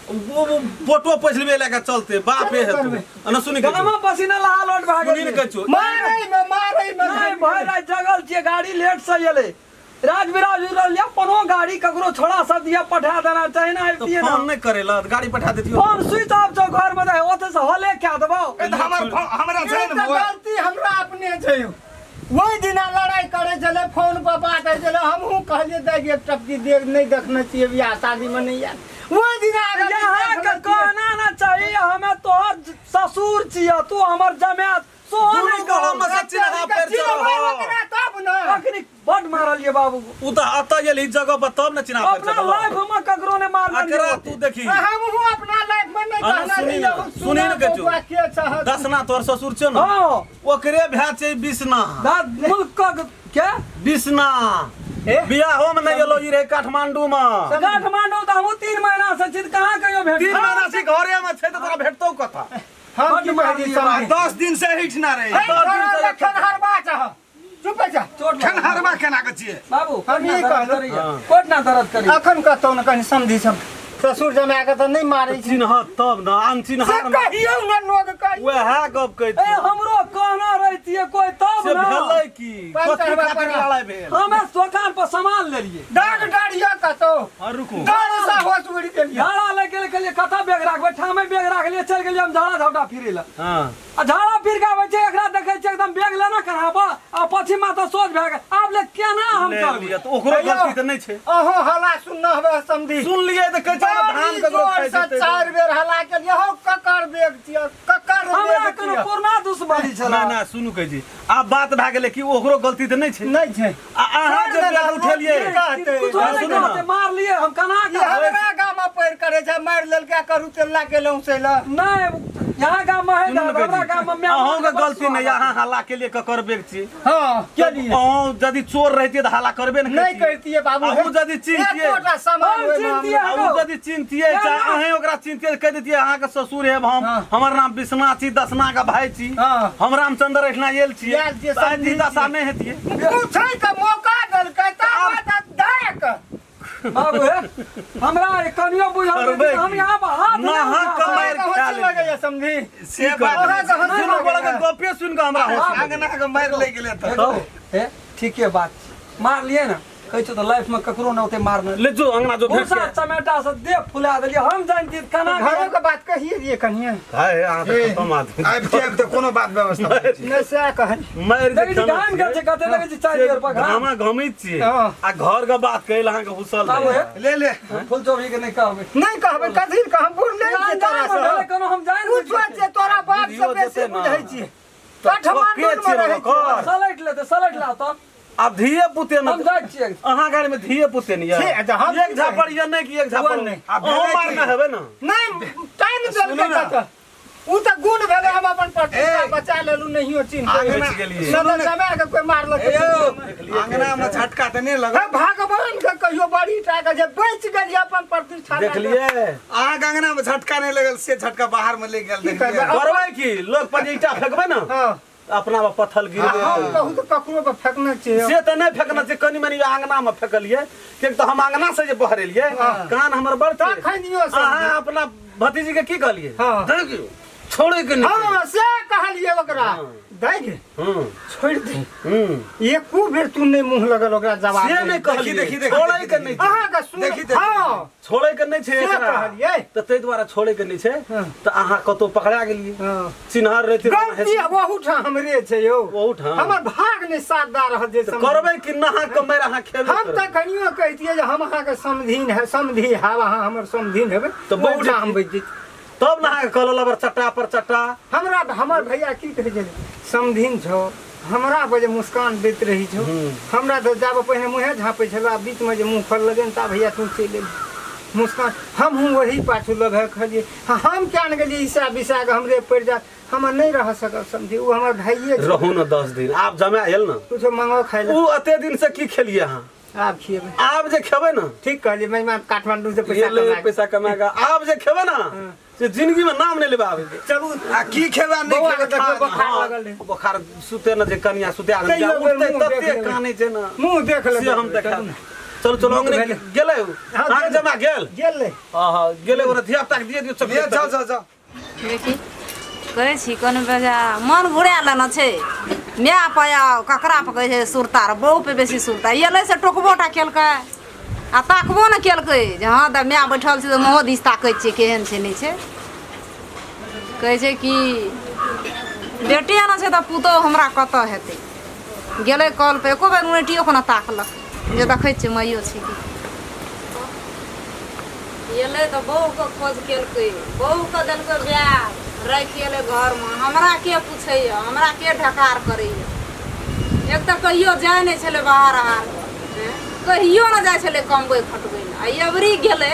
वो फोटो पछलबे लए के चलते बापे हेतु। अना सुनि के गामा पसीना लहा लोट भए सुनि ने गेल। कछु। मारै मे, मारै मे। नहि, भरि राति जगल छियै, गाड़ी लेट से एलै, राज बिराज उड़ल या कोनो गाड़ी ककरो छोड़ा सब दिया पठा देना चाही ना, तऽ अबितियै ना। फोन नहि करेला तऽ गाड़ी पठा देतियो। फोन स्विच ऑफ छौ घर में रहे, ओतऽ से हले कए देबौ। ए, तऽ हमर हमरा ई छै ने तऽ मोबाइल। गलती हमरा अपने छै। ओहि दिना लड़ाइ करै छलै, फोन पर बात होइ छलै, हमहूँ कहलियै देख एक टपकी देख, नहि देखने छियै, बियाह शादीमे नहि आयल ओहि दिना। अगर यहाँ के देखने छियै- कहना ना चाहिए, हमें तोहर ससुर छियै, तू हमर जमाय सोहो दुनू नहि गोलम कहब। मे से चिन्हा पड़ि चिन्हबै चल। ओकरा तब ने। अखनी बड मारलियै बाबू। उ तऽ अतऽ गेल जगह पर तब ने चिन्हा पड़ि अपना चल। लाइफ में ककरो ने मारलियै। एकरा तू देखी। हमहूँ अपना लाइफ में नहि अहाँ कहने सुनी रहियै, ने, हम सुनी ने सुना कचू। बौआ के चाहत। दसना तोहर ससुर छौ ने? हँ। ओकरे भाय छै बिसना। दाद मुल्क के बिसना। ए? बियाहो में नहि गेलो, ई रहे काठमांडू में। काठमांडू तऽ हमहूँ 3 महीना से छी, तऽ कहाँ कहियो भेट? 3 महीना से घरे में छै तऽ तोरा भेटतौ कतऽ? हम की कहै छी समझी? 10 दिन से हिठ ना रहे। दस दिन से खेनहरबा चाह, चुप जा। चोट लागल। खेनहरबा केना के छियै? बाबू, हम कोट ना ई दर्द कहलहुँ। करैया। हाँ। कोट ना दर्द करैया। अखन कतौ ने कहीं समझी सब ससुर जमा के तऽ नहि मारै छै। चिन्हत तब ने से अनचिन्हार। कहियौ ने लोग कहियौ। वएह गप कहै ए छी। हमरो कहना रहितियै कोई तब से ना। भेलै की? पाँच कथी सए खातिर रुपया। लड़ाइ भेल? हमे दोकान पर सामान लेलियै। डाक डारिया कतौ। हाँ, रुकू। डर से होश उड़ि गेलियै। झाड़ा ले गेल, कहलियै कतऽ बैग राखबै, ठामे बैग राखलियै, चलि गेलियै हम झाड़ा झपटा फिरै लए। हाँ। आ झाड़ा फिर के आबै छै, एकरा देखै छै एकदम बैग लेना कन्हा पर आ पछिमा तऽ सोच भए गेल, आब ले केना हम ले करबै? लिअ, तऽ ओकरो गलती तऽ नहि छै। अहूँ हल्ला सुनना हवे समधी? सुनलियै तऽ कहै छै ने, धान बड़ी ककरो जोर खाइ से जेतै। 4 बेर हल्ला केलियै हौ, ककर बैग छियै, ककर हमरा बैग कोनो छियै? पुरना दुश्मनी छलै। ना ना, सुनू, कहै छी आब बात भए गेलै कि ओकरो गलती तऽ नहि छै। नहि छै। आ अहाँ जे बैग उठेलियै की कहतै? कुछो नहि सुनू ने। कहतै, मारलियै हम केना ई कहबै? हमरा गाम में पैर करे छै, मारि लेलकै, करू तेल्ला गेलहुँ से लए। नहि, यहाँ गाम में है सुनू ने हमरा कहै छी, गाम में अहूँके गलती नहि, अहाँ हल्ला केलियै ककर बैग छी। हँ, केलियै। अहूँ यदि चोर रहितियै तऽ हल्ला करबे ने नहि करितियै। करितियै बाबू। अहूँ यदि चिन्हतियै, एकोटा सामान हम ओहि चिन्हतियै। मामला- अहूँ यदि चिन्हतियै, चाहे अहें ओकरा चिन्हतियै, कहि दैतियै अहाँके ससुर हेब हम, हाँ। हमर नाम बिसना छी, दसना के भाय छी, हाँ। हम रामचंद्र एहिठिना आयल छियै, आयल छियै, तऽ आइ समझी दशा नहि हेतियै। पूछै के मौका देलकै तब देख। बाबू हे, हमरा कनियो बुझल नहि करबै हम की? यहाँ पर हाथ नहि नाहक उठा कमाइ अहाँके खा हँसी लेलियै। लगैया समझी? से बात अहाँके हँसी दुनू गोड़ा के लगैया? गपे सुनि कऽ हमरा हँसी आंगना के मारि लागि गेलै तऽ। हे, ठीके बात छै, मारलियै ने। कहै छौ तऽ लाइफ में ककरो न ओते मारने ले जो अंगना जो भेट भूसा चमेटा से देह फुला देलियै हम जानती तऽ केना घरो के बात कहिए दिए कनिए हाय अहाँ तऽ खतम आदमी आबिते आबिते कोनो बात व्यवस्था नहि छै। नहि सएह कहल मारि जे देखै छी खाना घाम गेल छै कते देखै छी चारि से बेर पर घाम घामा घमैत छियै हँ। आ घर के बात कहै लए अहाँके हुसल आब रहै। हे, ले ले फूल चौबी के नहि कहबै नहि कहबै कथी के हम बुढ़ नहि छियै तोरा अंदाज मे से कोनो हम जानि तू सोच जे तोरा बाप से बुझियो बेसी जेतै ने। बुझै छियै तऽ काठमांडू ठोके मे छियै रहै ओकर। छियै सलटि लेतै सलटि लाउ तऽ आब धिये पुते हम ने जाइ छियै अहाँ गाड़ी में धिये पुते ने छी, यऽ तऽ हम एक झापड़ यऽ नहि कि एक झापड़ नहि। आब अहूँ भेलै मारने की? हेबै ने नहि टाइम देलकै सुनू ने। कतऽ उ तऽ गुण भेलै हम अपन प्रतिष्ठा ए। बचा लेलहुँ नहियो चिन्ह के। आंगना- बचि गेलियै। नहि तऽ जमा के कोइ मारलक ए यौ अंगना में झटका तऽ नहि लगल हे भगवान के कहियो बड़ी टा के जे बचि गेलियै अपन प्रतिष्ठा लए कऽ। देखलियै अहाँके अंगना में झटका नहि लगल से झटका बाहर में लागि गेल की करबै? देखलियै करबै की लोग पर जे ईटा फेकबै ने हँ अपना पर पत्थर गिर आ हम कहू तऽ ककरो पर फेकने छियै से तऽ नहि फेकना छै कनि मनि आंगना में फेकलियै किएक तऽ हम आंगना से जे बहरेलियै कान हमर बड़ छै। तखनियो से अहाँ अपना भतीजी के की कहलियै हँ। देखियौ छोड़ै के नहि हँ से कहलियै ओकरा दै गे हूँ छोड़ि दे हूँ एको बेर तू नहि मुँह लगल ओकरा जवाब से नहि कहलियै देखी, देखी, छोड़ै के नहि छै अहाँके सुन देखी, देखी। हँ छोड़ै के नहि छै से एकरा कहलियै तऽ ताहि दुआरे छोड़ै के नहि छै हँ। तऽ अहाँ कतहु पकड़ा गेलियै हँ। चिन्हर रहतै गलती ओहूठाम हमरे छै यौ ओहूठाम? हमर भाग नहि साथ दऽ रहल छै तऽ करबै कि नहा कऽ मारि अहाँ खेबै हम तऽ कनियो कहितियै जे हम अहाँके समधिन है समधि हैब अहाँ हमर समधिन हेबै तऽ बहुत ओहूठाम हम बचि जैतियै तब ने अहाँके कहल लबर चट्टा पर चट्टा हमरा हमर भैया की कहै छलै समधिन छौ हमरा पर जे मुस्कान दैत रहै छौ हमरा तऽ जाबऽ पहिने मुँहे झाँपै छलौ आ बीचमे जे मुँह खोललकै ने ता भैया तू चलि एलही मुस्कान हमहूँ ओही पाछू लभे कहलियै हम किया ने गेलियै ईसा बिसा कऽ हमरे पड़ि जायत हमर नहि रह सकब समझी ओ हमर भाइये छै रहू ने 10 दिन आब जमा आयल ने कुछो मंगाओ खाइ लए ओ एते दिन से की खेलियै अहाँ आब खिएबै आब जे खेबै ने ठीक कहलियै महिमा काठमांडू से पैसा ये ले कमा के। पैसा कमा के आब जे खेबै ने से जिंदगी में नाम नहीं लेबै आबे के चलू आ की खेबै आ नहि बौआ खेबै के देखबै खा बोखार लगल रहै। बोखार सुते न जे कनिया सुते आदमी तैयो बेर उठते मुँह तते देख लेबै। कानै छै ने मुँह देख लेबै से हम देखा चलू ने। चलू चलू अंगने भेलै। गेलै उ। हाँ, अहाँके गेलै। जमा गेल गेल रे हाँ हाँ गेलै ओकरा धिया पुता के दिए दियौ ले जाओ जाओ जाओ देखी कहै छी कोनो बेजा मन घुरा लेना छै माय पाया ककरा पर कहै छै सुरता रे बहु पे बेसी सुरता एलै से टोकबो टा केलकै आ ताकबो ने केलकै जे हँ तऽ माय बैठल छै तऽ मुँहो दिस ताकै छियै केहन छै नहि छै कहै छै कि बेटी आना छै तऽ पुतोहु हमरा कतऽ हेतै गेलै कल पर एको बेर उनटियो के ने ताकलक जे देखै छियै माइयो छै कि एलै तऽ बहुके खोज केलकै बहुके देलकै बैग राखि एलै घरमे हमरा के पूछैए हमरा के ढकार करैए एक तऽ कहियो जाइ नहि छलै बाहर आर कहियो नहि जाइ छलै कमबै खटबै लए आ एबरी गेलै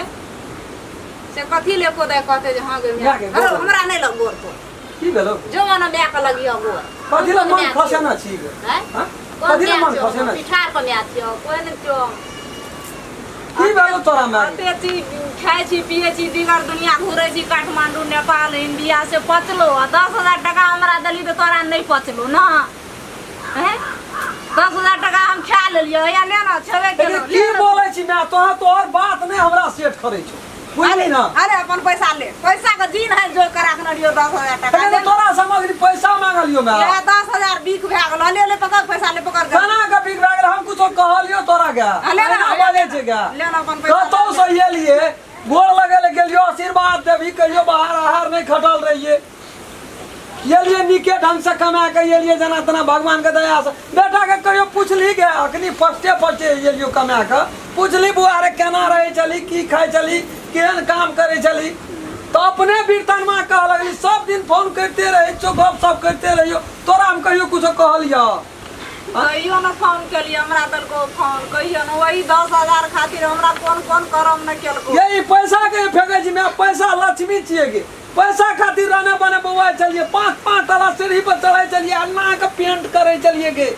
से कथी ले एको दाइ कहतै जे हँ गे माय मायके गोर। हमरा नहि लग गोर तोर की भेलो जो मने मायके लगियो गोर कथी लए मन माय छियौ? फसेना छी गे आँय? हाँ? कोन कथी लए माय मन छियौ? फसेना छी पिठार पर माय छियौ कोइ नहि छियौ की भेलो तोरा माय अते चीज खाइ छी पियै छी दिगर दुनिया घुरै छी काठमांडू नेपाल इंडिया से पचलो आ 10,000 टका हमरा देली तऽ तोरा नहि पचलो ने हैं 10,000 टका हम खा लेलियै या ले ने छेबे लेकिन केलौ की ले ने। बोलै छी माय तोहर तोहर बात नहि हमरा सेट करै छौ बुझली अरे ना अरे अपन पैसा ले पैसा के दिन है जो करा के लियो 10,000 टका लेकिन ले ने। तोरा सामग्री पैसा मांगलियो माय इएह 10,000 बिक भए गेल ले ले पकड़ पैसा ले पकड़ के केना के बिक भए गेल हम कुछो कहलियो तोरा के आ, ले ना, एना ले ना। बाजै छै गे ले ना अपन पैसा कतौ से एलिए गोर लगे ले गेलियो आशीर्वाद देबही कहियो बाहर आहार नहि खटल रहिए एलिए नीके ढंग से कमा के एलिए जेना तेना भगवान के दया से बेटा के कहियो पुछली गे अखनी फर्स्टे फर्स्टे एलियो कमा के पुछली बुआ रे केना रहै छली की खाइ छली केहन काम करै छली तऽ अपने बीरतनमा कह लगली सब दिन फोन करिते रहै छौ गप सप करिते रहियो तोरा हम कहियो कुछो कहलियो कहियो ने फोन केलियै हमरा देलको फोन कहियो ने वही 10,000 खातिर हमरा कोन कोन करम ने केलको ये ई पैसा के फेंकै छी मैं पैसा लक्ष्मी छियै गे पैसा खातिर रहने बने बौआ चलिए पाँच पाँच तला सीढ़ी पर चढ़ै चलिए अन्ना के पेंट करे चलिए गे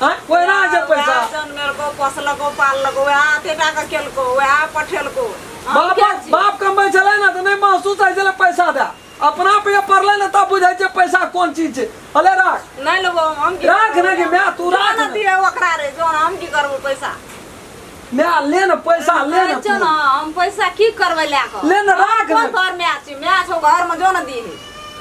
आँय ओहिना छै पैसा जनमेलको पोसलको पाललको वएह एतेटा के केलको वएह पठेलको हम बाप के छी? बाप कमबै छलै ने तऽ नहि महसूस होइ छलै पैसा दए अपना पे पड़लै ने तब बुझै छै पैसा कोन चीज छै अले राख नहि लेबो हम, हम की राख करबो? ने गे माय, तू राख जो ने ने। दिहे ओकरा रे जो हम की करबो पैसा माय ले ने पैसा ले ने जो तू। ने हम पैसा की करबै लए कऽ ले ने, राख कोन ने। तोहर माय छी माय छौ घर में जो ने दिहे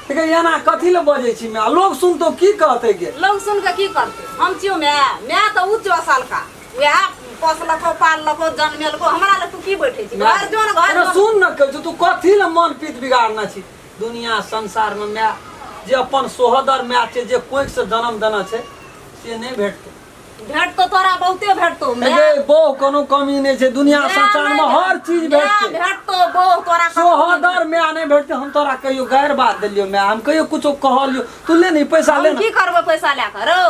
ठीक है, एना कथी ले बजै छी माय लोग सुनतो की कहतै गे लोग सुन के की करतै हम छियौ माय माय तऽ उ छियौ सालका वएह पोसलको पाललको जन्मेलको हमरा लग तू की बैठे छी घर जो ने घर अरे जो। सुन न कहै छौ तू कथी लए मन पीत बिगाड़ने छी दुनिया संसार में माय जे अपन सोहदर माय छै जे कोखि से जन्म देने छै से नहि भेटतै भेटतो तोरा बहुते भेटतो माय गे बहु कोनो कमी नहि छै दुनिया संसार में हर चीज माय भेटतै भेटतो बहु तोरा कतौ नहि सोहदर माय नहि भेटतै हम तोरा कहियो गैर बात देलियो माय हम कहियो कुछो कहलियो तू ले ने पैसा ले हम ने की करबै पैसा लए कऽ रौ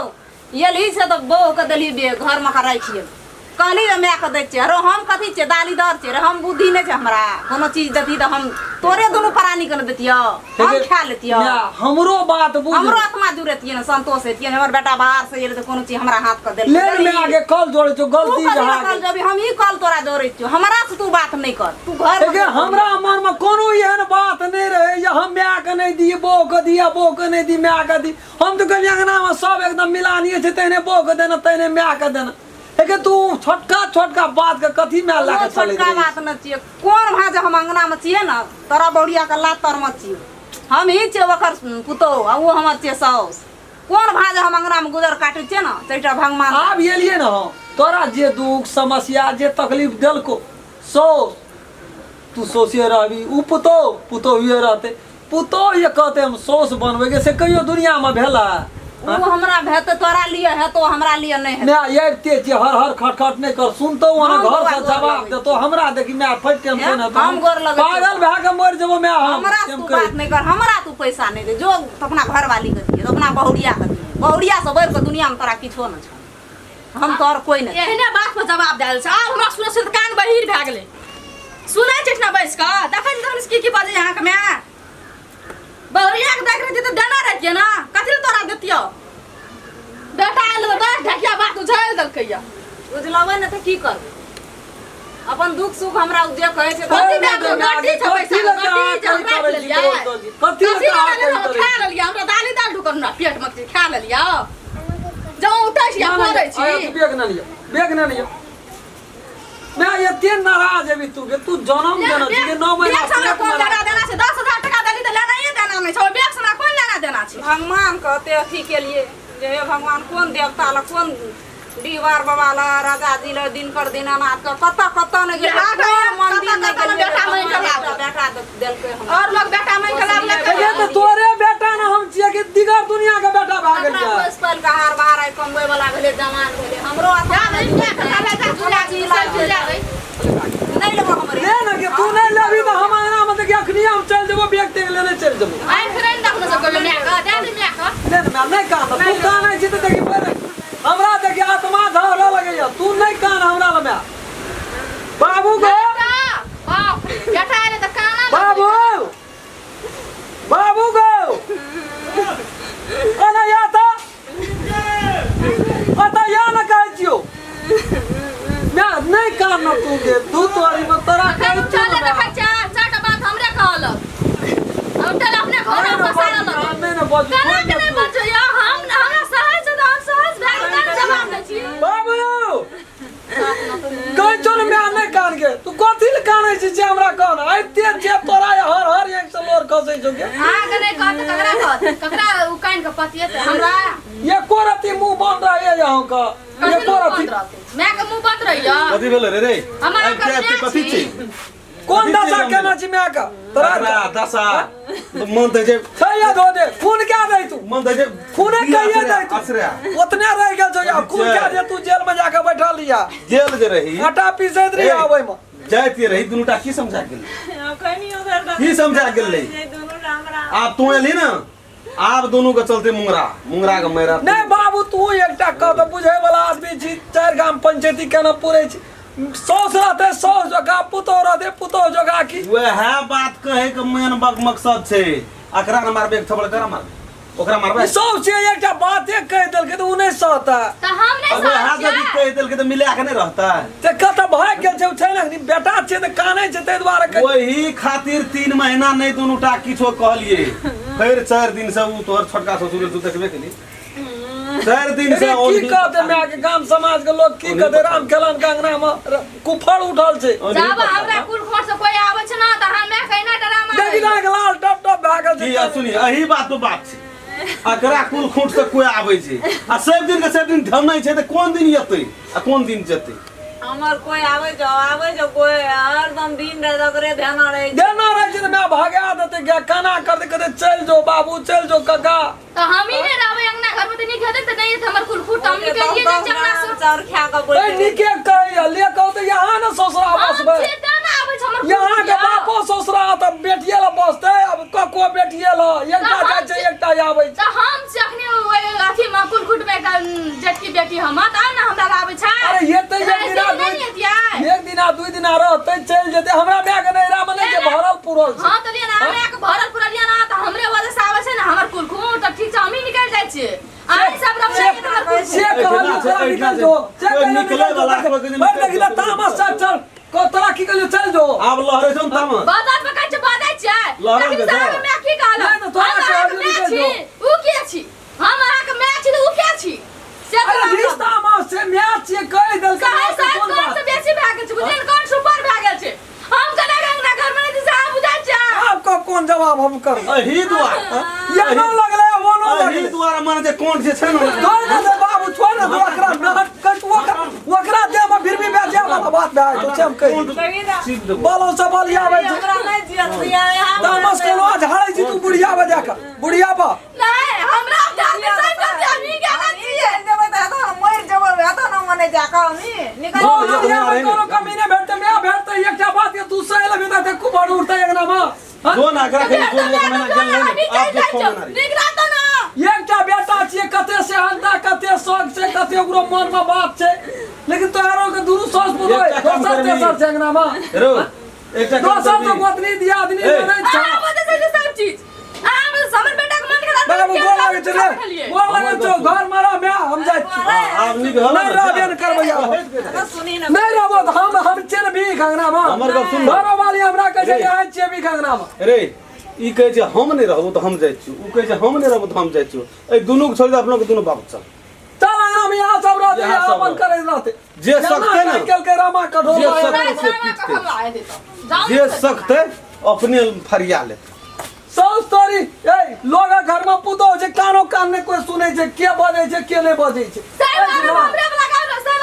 एलही से तऽ बहू के देलही बे घरमे के राखिए कहली जे मायके दै छियै रौ हम कथी छियै दालीदार छियै रे हम बुद्धि नहि छै हमरा कोनो चीज देती तऽ हम तोरे दुनू प्राणीके ने देतियौ हम खा लेतियौ माय, हमरो बात बुझ हमरो आत्मा जुड़ेतियै ने संतोष हेतियै ने हमर बेटा बाहर से एलै तऽ कोनो चीज हमरा हाथ के ले देलकै माय के कल जोड़े छौ तू गलती कथी भए लए कल गेल जोड़बी हम ई कल तोरा जोड़ै छियौ हमरा से तू बात नहि कर तू घर एगे हमरा मन में कोनो एहन बात नहि रहे जे हम माय के नहि दी बहू के दी आ बहू के नहि दी माय के दी हम तऽ कहलियै अंगना में सब एकदम मिलानिए छै तेहने बहू के देना तेहने माय के देना एगे तू छोटका छोटका बात के कथी माय लए के चलैत छोटका रही बात न छियै कोन भाज हम अंगना में छियै ने तोरा बौड़िया के लात तर में छियै हम ही छियै ओकर पुतोहु आ ओ हमर छियै साउस कोन भाज हम अंगना में गुजर काटै छियै ने तैटा भगवान आब एलियै ने हम तोरा जे दुख समस्या जे तकलीफ देलको सौ तू सोचे रहबी उ पुतोह पुतोहिए रहतै पुतोह जे कहतै हम साउस बनबैके से कहियो दुनियामे भेला ओ हमरा हेतै तोरा लिए हेतो हमरा लिए नहि हेतै माय आबिते छियै हर हर खटखट नहि कर सुनतौ ओना हम घर बौआ से गोर जवाब लगै देतौ हमरा देखी माय फटि टेंशन हेतौ हम गोर लगै छियौ। पागल भए के मरि जेबो माय हम हमरा से हम तू कहै बात नहि कर हमरा तू पैसा नहि दे जो तो अपना घरवाली के दिए तो अपना बहुरिया के दिए बहुरिया से बढ़ि के दुनिया में तोरा किछो नहि छौ हम तोहर कोई नहि एहने बात पर जवाब दए छै आब हमरा सुनै सुनै कान बहिर भए गेलै सुनै छै ना बैस कऽ देखै छी तखन की की बजै अहाँके माय बहुरिया के देख रही तऽ देना रहितियै ना कथी लए तोरा देतियौ बेटा आयल तऽ दस ढकिया बात उझालि देलकै यऽ बुझलबै ने तऽ की करबै अपन दुख सुख हमरा उ जे कहै छै कथी कथी लए लए गड्डी छै पैसा कथी लए गड्डी छै, हम कथी राखि करै छी लेलियै। कथी कथी लए लए करै हम छी खा लेलियै हमरा दालि दाल ढुकल हमरा पेट मे खा लेलियै जँ उठै छी आ पड़ै छी बैग ना लियो बैग ना लियो मैं एते नाराज हेबी तू के तू जन्म देना छी के 9 महीना बैग से हमरा पेट कोन में लेना देना छै 10,000 टका देली तऽ लेनाइए देना नहि छै ओहि बैग से हमरा कोन लेना देना छै भगवान कहते अथी के लिए जे हे भगवान कोन देवता ल कोन डीहवार बाबा ल राजा जी ल दिनकर दीनानाथ के कतऽ कतऽ नहि गेलियै बेटा कोन मंदिर नहि कतऽ कतऽ गेलियै बेटा मांगि कऽ एकटा बेटा देलकै हमरा और लोग बेटा मांगि के लाबलक एगे तऽ तोरे बेटा ने हम छियै कि दिगर दुनिया के बेटा भए अपना गेलियै पोसि पालि कऽ हार बाहर आइ कमबै वाला भेलै जवान भेलै हमरो जा रे, जा के लाबे, जा, हमरा जा, जा, जा, जा। नहि लेबो हमरे ले ने के तू नहि लेबही तऽ हम अंगना मे देखी अखनी हम चलि जेबो बैग तेग लेने चलि जेबो आइ फेर नहि देखने सब कहलियै माय के, दए दे माय के। ले ने माय नहि कान तू कानै छी तऽ देखी पहिले हमरा देखी आत्मा झहरऽ लगैया तू नहि कान हमरा लग माय बाबू गो बेटा, बाप रे, बेटा एलै तऽ काना लगलै। बाबू बाबू गो एना या तऽ अतऽ या ने कहै छियौ माय नहि कान न तू गे तू तोरी मे तोरा अखन कहै छियौ उठले ने देखै माय। छै, चारिटा बात हमरे कहलक। आ उठल अपने घर नहि ने पसारल बाजू, लगल। नहि ने बाजू, केना कोइ के नहि नहि बजै यौ? हम हमरा सहज छै तऽ हम सहज भए गेल तैं ने जवाब दै छी। बाबू कहै छौ ने माय नहि कान के तू कथी लए कानै छी जे हमरा कहन आबिते जे तोरा हर हर एक से लोर खसै छौ के अहाँके नहि कहत तऽ ककरा कहत? ककरा ओ कानि कऽ पतियेतै? हमरा? एको रति मुंह बंद रहैए अहाँके कथी एको मुँह रति बंद रहतै? मायके मुँह बंद रहैया? कथी भेलै रे रे हमरा आबिते आबिते कते कथी छी? छै कोन दशा केना छी माय के तोरा तकरा दशा मन तऽ जे छै या धो दे खून क्या दे तू मन तऽ जे खूने कहिए दे तू आश्रय ओतने रहि गेल छौ या खून क्या दे तू जेल में जाके बैठल रिया जेल जे रही आटा पीसैत रही आबै में जाइत रही दुनूटा की समझा गेल की समझा गेल आब तू एलही ने आब दुनू के चलते मुंगरा मुंगरा के मेरा नहीं बाबू तू एकटा कह तऽ बुझै वाला आदमी छी चारि गाम पंचायती केना पुरै छी साउस रहतै साउस जकाँ पुतोह रहतै पुतोह जकाँ की वएह बात कहे के मेन मकसद छै एकरा ने मारबे एक थप्पड़ करा मारबे ओकरा मारबे ई साउस छै एकटा बाते कहि देलकै तऽ ओ नहि सहता तऽ हम नहि वएह सहै यदि छियै। कहि देलकै तऽ मिला के नहि रहतै तऽ कतऽ भागि गेल छै ओ छै ने अखनी बेटा छै तऽ कानै छै ताहि दुआरे कहि वही खातिर 3 महीना नहि दुनू टा किछो कहलिए फेर 4 दिन से उ तोहर छोटका ससुर तू देखबे केली 4 दिन से अरे की कहते माय के गाम समाज के लोग की कहते राम खेलन के अंगना में कुफर उठल छै जब हमरा कुल खोर से कोई आबै छै ना तऽ हम माय के एना डरामा देखी ना के लाल टप टप भए गेल की छै सुनी एही बात तो बात छै एकरा कुल खूंट से कोई आबै छै आ सब दिन के सब दिन ढमै छै तऽ कोन दिन एतै आ कोन दिन जेतै हमर कोई आवे जो आवे जो कोई हरदम दिन रात ओकरे ध्यान रहे छै। देना रहै छै तऽ माय भगा देतै गे केना करतै कहतै चलि जो बाबू चलि जो काका तऽ हम ही नहि रहबै अंगना घर में तऽ नीक हेतै तऽ नहि हमर कुलकुट हम निकलिए जाइ छियै अंगना से चाउर खा के ए बैठ नीके कहैया ले कहू तऽ यहाँ ने ससुरा हम बसबै छियै तऽ ने आबै छै हमर यहाँ के कुलकुट यौ। बापो ससुरा तऽ बेटिये लए बसतै आब कको बेटिये लए एकटा तऽ हम जाइ छै एकटा आबै छै तऽ हम से अखनी ओहि अथी मे कुलकुट मे एकटा जेठकी बेटी हमर तऽ आउ ने हमरा लग आबै छै अरे एतै एक रहै दिना छै कि दुइ नहि एतियै एक दिना दुइ दिना रहतै चलि जेतै हमरा माय के नैहरा मे नहि छै भरल पुरल छै हाँ तऽ लिअ ने हमरा के भरल पुरल लिअ ने तऽ हमरे वजह से आबै छै ने हमर कुलकुट तऽ ठीक छै हमही निकलि जाइ छियै अहीं सब रहबै से तऽ हमर कुलकुट से कहलियौ एहिठिना छै, तोरा एहिठिना निकल छै। जो से कोइ कहियो निकलै निकल जो वाला कोइ बैठ देखी निकलै तऽ तामस चल चल को तोरा की कहलियौ चल जो आब लहरै छौ ने तामस बाजार पर कहै छै बाजै छियै लहरल तखन के से अहाँके जाओ। माय की कहलक नहि, नहि, तोरा हम अहाँके कहलियौ माय निकलि छी जो। उ के छी हम अहाँके माय छी तऽ उ के छी से अरे तऽ रिश्ता मे से माय छियै कहि देलकै साहब माय के साहब कोन कोन बात से बेसी भए गेल छै बुझलियै ने कोन सुपर भए गेल छै हम केना के अंगना घर मे नहि छी से अहाँ बुझै छियै आब को कोन जवाब हम करबै एहि दुआरे ये लगलै ओनो एहि लगलै दुआरे मने जे कोन जे छै ने छोड़ ने दे बाबू छोड़ ने दे ओकरा नहट कट ओकरा ओकरा देह में फिर भी बेचे वाला बात भए जेतौ से हम कहि देखी चीप देबो बोलो सब बोलिया आबै छै हमरा नहि जियत दिया यहाँ तामस के लोहा झाड़ै छी तू बुढ़िया पर जाके बुढ़िया पर नहि हमरा ध्यान में सब कर हमही केना छियै जेबै तऽ एतऽ हम मरि जेबै एतऽ न मने जाकऽ हमी निकल गाँव दुनिया में कोनो कमी नहि भेटतै मैं भेटतै एकटा बात के तू सही लेबही तऽ खूब बड़ उठतै अंगना में हाँ? जो ना एकरा कहीं जो एक महीना गेल नहीं हमही आब चलि जो जाइ छह छियौ महीना रही। नीक रहतौ ने एकटा बेटा छियै कते सेहनता कते शौक छै कते ओकरो मन में बात छै लेकिन तोहरो के दुनू सास पुतोह एकटा काम दोसर करबही। तेसर छै अंगना में रो एकटा काम दोसर तो करबही। गोतनी दियादनी ए। नहीं छै अहाँ बजै छै सब चीज अहाँ बजै हमर बेटा के मन खराब बाबू गोर लागै छै रे गोर लागै छौ घर में रह मैं हम जाइ छी हाँ, आब नीक हल नहीं रहबे ने करबै आब सुनी न नहीं रहबो तऽ हम हम छियै ने भीख अंगना में हमर गप सुन ने। घरो वाली हमरा कहै छै रे। कि अहाँ छियै भीख अंगना में रे ई कहै छै हम नहि रहबो तऽ हम जाइ छियौ ओ कहै छै हम नहि रहबो तऽ हम जाइ छियौ एहि दुनू के छोड़ि दे अपनो के दुनू बाप चल चल अंगना में यहाँ सब रहते यहाँ यहाँ सब अपन रहतै। करैत रहते जे सकतै ने केलकै रामा कठोर जे सकतै से पीटतै जे सकतै अपने फरिया लेतै साउस तोरी ए लोग घर में पुतोह छै कानो कान नहि कोई सुनै छै के बजै छै के नहि बजै छै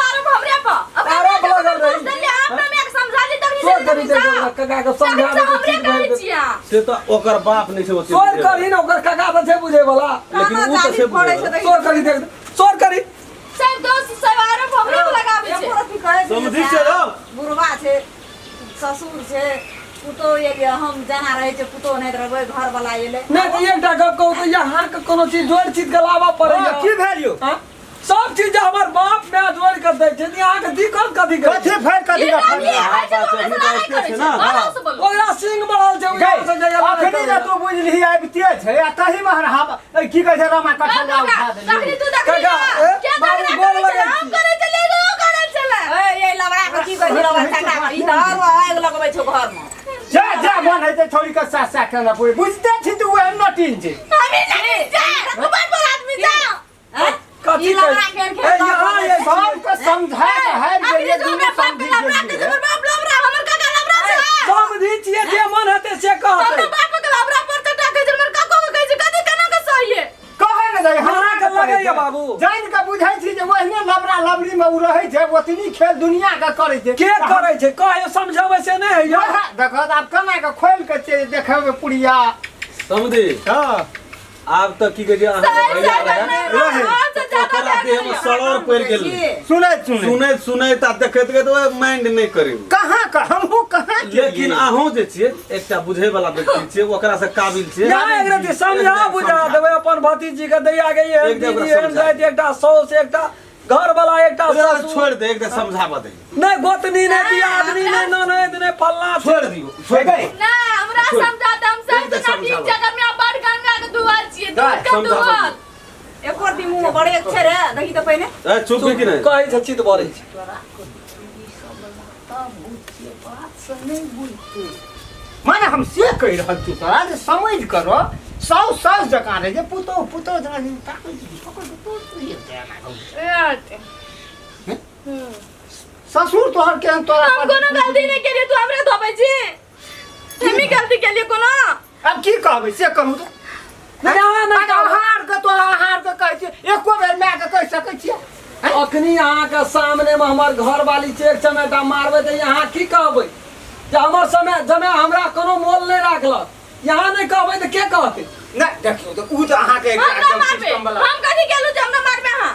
आरोप लगल रही। तोर करी दे काका के समझा दे ठीक भए जेतै। से तऽ ओकर बाप नहि छै ओते सोर करही ने ओकर काका तऽ छै बुझै वाला लेकिन उ तऽ छै बुझै वला। सोर करी देख सोर करी समझी छै रौ बुढ़वा छै ससुर छै पुतोह एलियै हम जेना रहै छै पुतोह नहि रहबै घर वाला एलै नहि तऽ एकटा गप कहू तऽ यहाँ के कोनो चीज जोड़ि चीज के लाबऽ पड़ैया की भेल यौ हाँ? सब चीज हमर बाप माय जोड़ि के दै छै यहाँ के दिक्कत कथी के कथी फाड़ कथी का फाड़ ओकरा सिंह बढ़ल छै ओकरा से जगह अखनी जे तू बुझलिही आबिते छै आ तही में हम की कहै छै रामा कठौला उठा देलियै काका, ए, बाबू गोर लगै छी। ए ये लबड़ा के की कहै छै लबड़ा ठंडा ई तऽ आरो आगि लगबै छौ घर मे जा जा मन हेतै छोड़ी के साथ साथ केना पूरे बुझते छी तू ओहन नटीन छै कथी ई लबड़ा कहै खेल ए, खेल यहाँ ये सबके समझा के हारि गेलियै दुनू समझि गेलियै समझी छियै जे मन हेतै से कहतै कहै ने जाइ हमरा अहाँके लगैया बाबू। जानि के बुझै छी जे ओहिने लबड़ा लबड़ी में ओ रहै छै ओतनी खेल दुनिया के करै छै के करै छै कहियो समझाबै से नहि होइया वएह देखत आब केना के खोलि के छै देखेबै पुड़िया समझी हँ आब तऽ की कहै छै अहाँके भैया रहै ओकरा देह मे सड़र पड़ि गेल सुनैत सुनैत सुनैत सुनैत आ देखैत देखैत ओहि माइंड नहि करै कहाँ के हमहूँ कहाँ केलियै? लेकिन अहूँ जे छियै एकटा बुझै वाला व्यक्ति छियै ओकरा से काबिल छियै यहाँ एक रति समझा बुझा देबै अपन भतीजी के दैया के एहन एक दीदी ओकरा एहन समझा। जाइत एकटा साउस एकटा घर वाला एकटा ओकरा ससुर छोड़ि दे एकटा समझाबऽ दे नहि गोतनी नहि दियादनी नहि ननैद नहि फल्लाँ छोड़ि दियौ छोड़ि दियौ ना हमरा समझा दे हम सब एकदम ना ठीक समझाबऽ। जगह में बड़ गंगा के दुआर छियै दूध के समझाबऽ दुआर एको रति मुँह मे बड़े छै रे देखी तऽ पहिने ए चुप भी कि नहि कहै छै चित बरै छै माने हम से कहि रहल छी तोरा जे समझ करो साउस साउस जकाँ रहै जे पुतोह पुतोह जकाँ जे ताकै छी, पकड़ के तोड़ तोड़ हेतै एना कऽ। ससुर तोहर केहन तोरा हम पर- कोनो गलती नहीं केलिए तू हमरा धोबै छी हमी गलती केलिए कोनो आब की कहबै से कहू तऽ नहि, अहाँ नहि कहबै। हार के तोरा हार के कहै छियै एको बेर माय के कहि सकै छियै अब अखनी अहाँके सामनेमे हमर घरवाली छै, एक चमेटा मारबै तऽ अहाँ की कहबै जे हमर समय जमे हमरा कोनो मोल नहि राखलक? यहाँ नहि कहबै तऽ के कहतै? नहि देखियौ तऽ ओ तऽ अहाँके हम एकटा ना एकदम मारबे। सिस्टम वाला हम कथी गेलू जे हमरा मारबे अहाँ?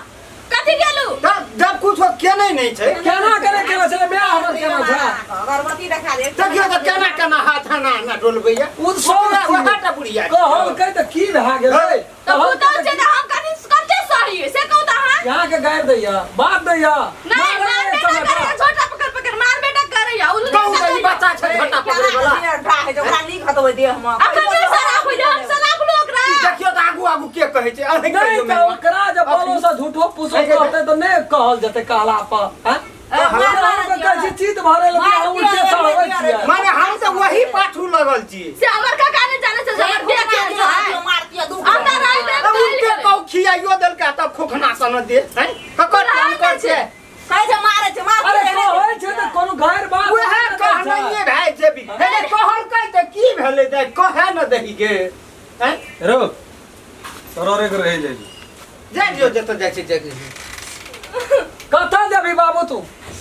कथी गेलू? तब जब कुछो केने नहि छै। केना केना केना छलै माय हमर, केना छै? अगरबत्ती देखा दे। देखियौ तऽ केना केना हाथ एना एना डोलबैया। ओ सब ओएह टा बुढ़िया छै। कहलकै तऽ की भए गेलै? तऽ पुतहु छै तऽ हम कथी कते सही से कहू तऽ अहाँ। यहाँ के गारि दैया, बात दैया। नहीं, मारबे ना करैया, झोटा पकड़ पकड़ मारबे ना करैया उल्लू। कहू तऽ ई बच्चा छै झोटा पकड़ै वाला? ओकरा नीक हतबै देह मे। अखन नहि सराफ होइया, हम सराफ लो ओकरा। ई देखियौ तऽ आगू आगू के कहै छै अहीं नहि कहियौ। तऽ मेहमान। ओकरा जे बोलो से झूठो पूछो नहीं, नहीं। कहतै तऽ नहि कहल जेतै कहला पर। आँय? मार कहै छी चित भरे लए मार अहाँ उल्टे दियौ, चढ़बै मार छियै। दियौ। माने हम तऽ वही पाछू लगल छी। से हमर काका नहि जानै छै जे हमर देह केहन छै। मारतियो दू। हमरा राति तब देब उल्टे कहू खियाइयो देलकै तब खोखना सन दे हैं ककर काम कर छै? कहै छै मारै छै, मार। अरे कहै छै तऽ कोनो गैर बात उएह नहि छै। कहनाइए भए जेबी। हे कहलकै तऽ की भेलै? तऽ कहे न दही गे हैं। रो तोरा रे के रहि जाइ। जाइ दियौ, जतऽ जाइ छै जाइ दियौ। कतऽ जेबही बाबू तू?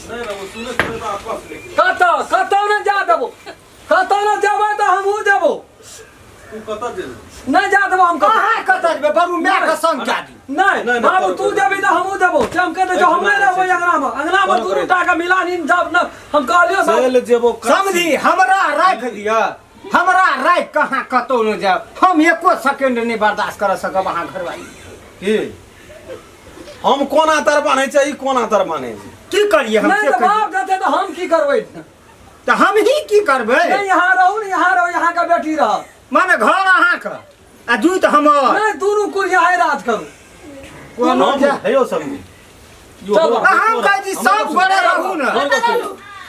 नहि रे, सुने सुने तऽ आपस लेके। कतऽ कतौ नहि जा देबो, कतौ नहि जेबै तऽ हमहूँ जेबो। तू कतऽ जेबही? नहि जा देबो हम कतौ। अहाँ कतऽ जेबै? बरू मायके संग जा दियौ। नहि नहि, बाबू, करू, तू करू। जेबही तऽ हमहूँ जेबो। से हम कहि दै छियौ, हम नहि रहबै अंगनामे। अंगनामे करू, दुनू करू। टा के मिलानी जब न हम कहलियौ सब। चलि जेबो काशी। समझी हमरा राखि दिअ, हमरा राखि कहाँ कतौ नहि जायब। हम एको सेकेंड नहि बर्दाश्त कर सकब अहाँ घरवाली। की हम कोना तर बान्है छै, ई कोना तर बान्है छै? की करियै हम नहि से तऽ कहियौ। बाप जेतै तऽ हम की करबै? तऽ हम ही की करबै? नहि, यहाँ रहू ने, यहाँ रहू, यहाँ के बेटी रहत। माने घर अहाँके आ जूत हमर? नहि, दुनू कुल यहाँ राज करू। कोनो हम हेयौ समझी। चलो। हम कहै छी सब गोरे रहू ने।